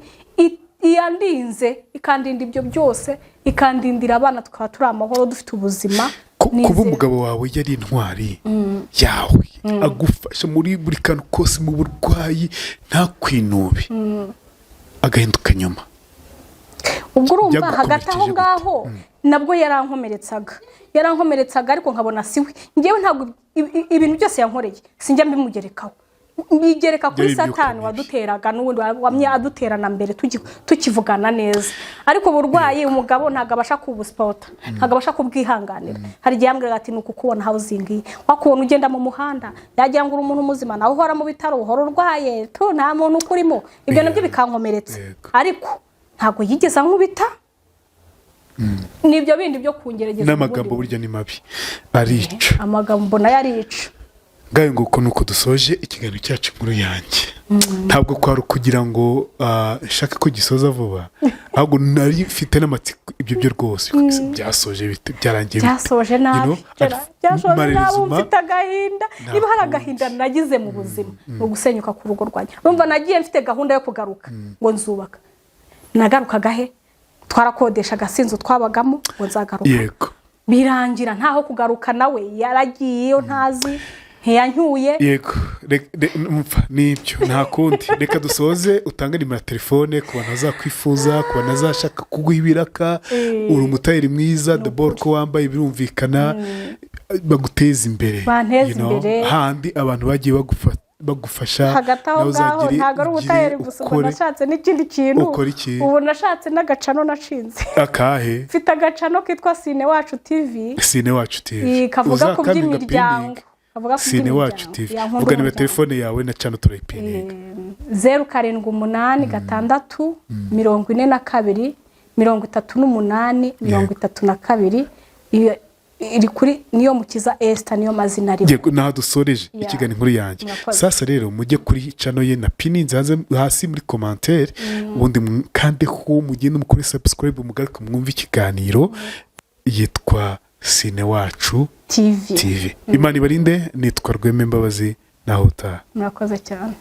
Speaker 1: iyandinze, ikandinda ibyo byose, ikandindira abana, tukaba turi amahoro, dufite ubuzima.
Speaker 2: Kuba
Speaker 1: Nizera.
Speaker 2: umugabo wawe yari intwari yawe, agufasha muri buri kantu kose mu burwayi, ntakwinube, agahinduka nyuma.
Speaker 1: Ubwo urumva, hagati aho
Speaker 2: Byagukomerekeje gute?
Speaker 1: ngaho nabwo yarankomeretsaga, yarankomeretsaga, ariko nkabona si we. Ngewe ntabwo ibintu byose yankoreye sinjya mbimugerekaho, mbigereka kuri
Speaker 2: Byari imyuka
Speaker 1: Satani
Speaker 2: mibi.
Speaker 1: waduteraga, n'ubundi wamye aduterana mbere tukivugana neza. Ariko uburwayi umugabo ntabwo abasha kubusipota, ntabwo abasha kubwihanganira. Hari igihe yambwiraga ati: "Ni ukukubona housing, wakubona ugenda mu muhanda yagira ngo uri umuntu muzima, nawe uhora mu bitaro, uhora urwaye tu, nta muntu ukurimo." Ibyo nabyo bikankomeretsa. Ariko ntabwo yigeze ankubita, ni ibyo bindi byo kungerageza
Speaker 2: N'amagambo
Speaker 1: ubundi.
Speaker 2: burya ni mabi, arica.
Speaker 1: Amagambo nayo arica.
Speaker 2: Ngayo nguko, nuko dusoje ikiganiro cyacu Inkuru Yanjye. Ntabwo kwari ukugira ngo nshake ko gisoza vuba, ahubwo nari mfite n'amatsiko ibyo byo rwose byasoje bite, byarangiye bite?
Speaker 1: Byasoje nabi. Byasoje nabi.
Speaker 2: Malheureusement,
Speaker 1: Mfite agahinda.
Speaker 2: nta
Speaker 1: Niba hari
Speaker 2: kundi.
Speaker 1: agahinda nagize mu buzima, ni ugusenyuka ku rugo rwanjye. Urumva, nagiye mfite gahunda yo kugaruka ngo nzubaka. Nagarukaga he? Twarakodeshaga, si inzu twabagamo, ngo nzagaruka. Birangira ntaho kugaruka, nawe yaragiye iyo ntazi, ntiyancyuye.
Speaker 2: Yego. Umva, nibyo, nta kundi. Reka dusoze utange nimero ya telefone ku bantu bazakwifuza, ku bantu bazashaka kuguha ibiraka. Uri umutayeri mwiza daboro, ko wambaye birumvikana. Baguteza imbere.
Speaker 1: Banteze imbere.
Speaker 2: Handi abantu bagiye bagufasha,
Speaker 1: Hagati aho
Speaker 2: nawe
Speaker 1: ngaho,
Speaker 2: uzagire
Speaker 1: ntabwo ari
Speaker 2: ugire
Speaker 1: ubutayeri gusa ubu. Nashatse n'ikindi kintu.
Speaker 2: Ukora iki?
Speaker 1: Ubu nashatse n'agacano nashinze.
Speaker 2: Akahe?
Speaker 1: Mfite agacano kitwa Sine Wacu TV.
Speaker 2: Sine Wacu TV.
Speaker 1: Kavuga ku
Speaker 2: Uzakame
Speaker 1: by'imiryango.
Speaker 2: gapininga.
Speaker 1: Kavuga ku
Speaker 2: Sine Wacu
Speaker 1: by'imiryango.
Speaker 2: TV.
Speaker 1: Yeah, nkunda
Speaker 2: Vuga nimero
Speaker 1: umuryango.
Speaker 2: telefone yawe na cano, turayipininga.
Speaker 1: 0786 42 38 32. Iyo iri kuri niyo Mukiza Esther, niyo mazina arimo.
Speaker 2: Yego, naho dusoreje ikiganiro Inkuru Yanjye.
Speaker 1: Murakoze.
Speaker 2: Sasa rero mujye kuri channel ye na pininze hasi muri commentaire, ubundi kandeho, mugende mukore subscribe, mugaruke mwumve ikiganiro. Yitwa Sine Wacu
Speaker 1: TV.
Speaker 2: TV. Imana ibarinde. Nitwa Rweme Mbabazi, naho utaha.
Speaker 1: Murakoze cyane.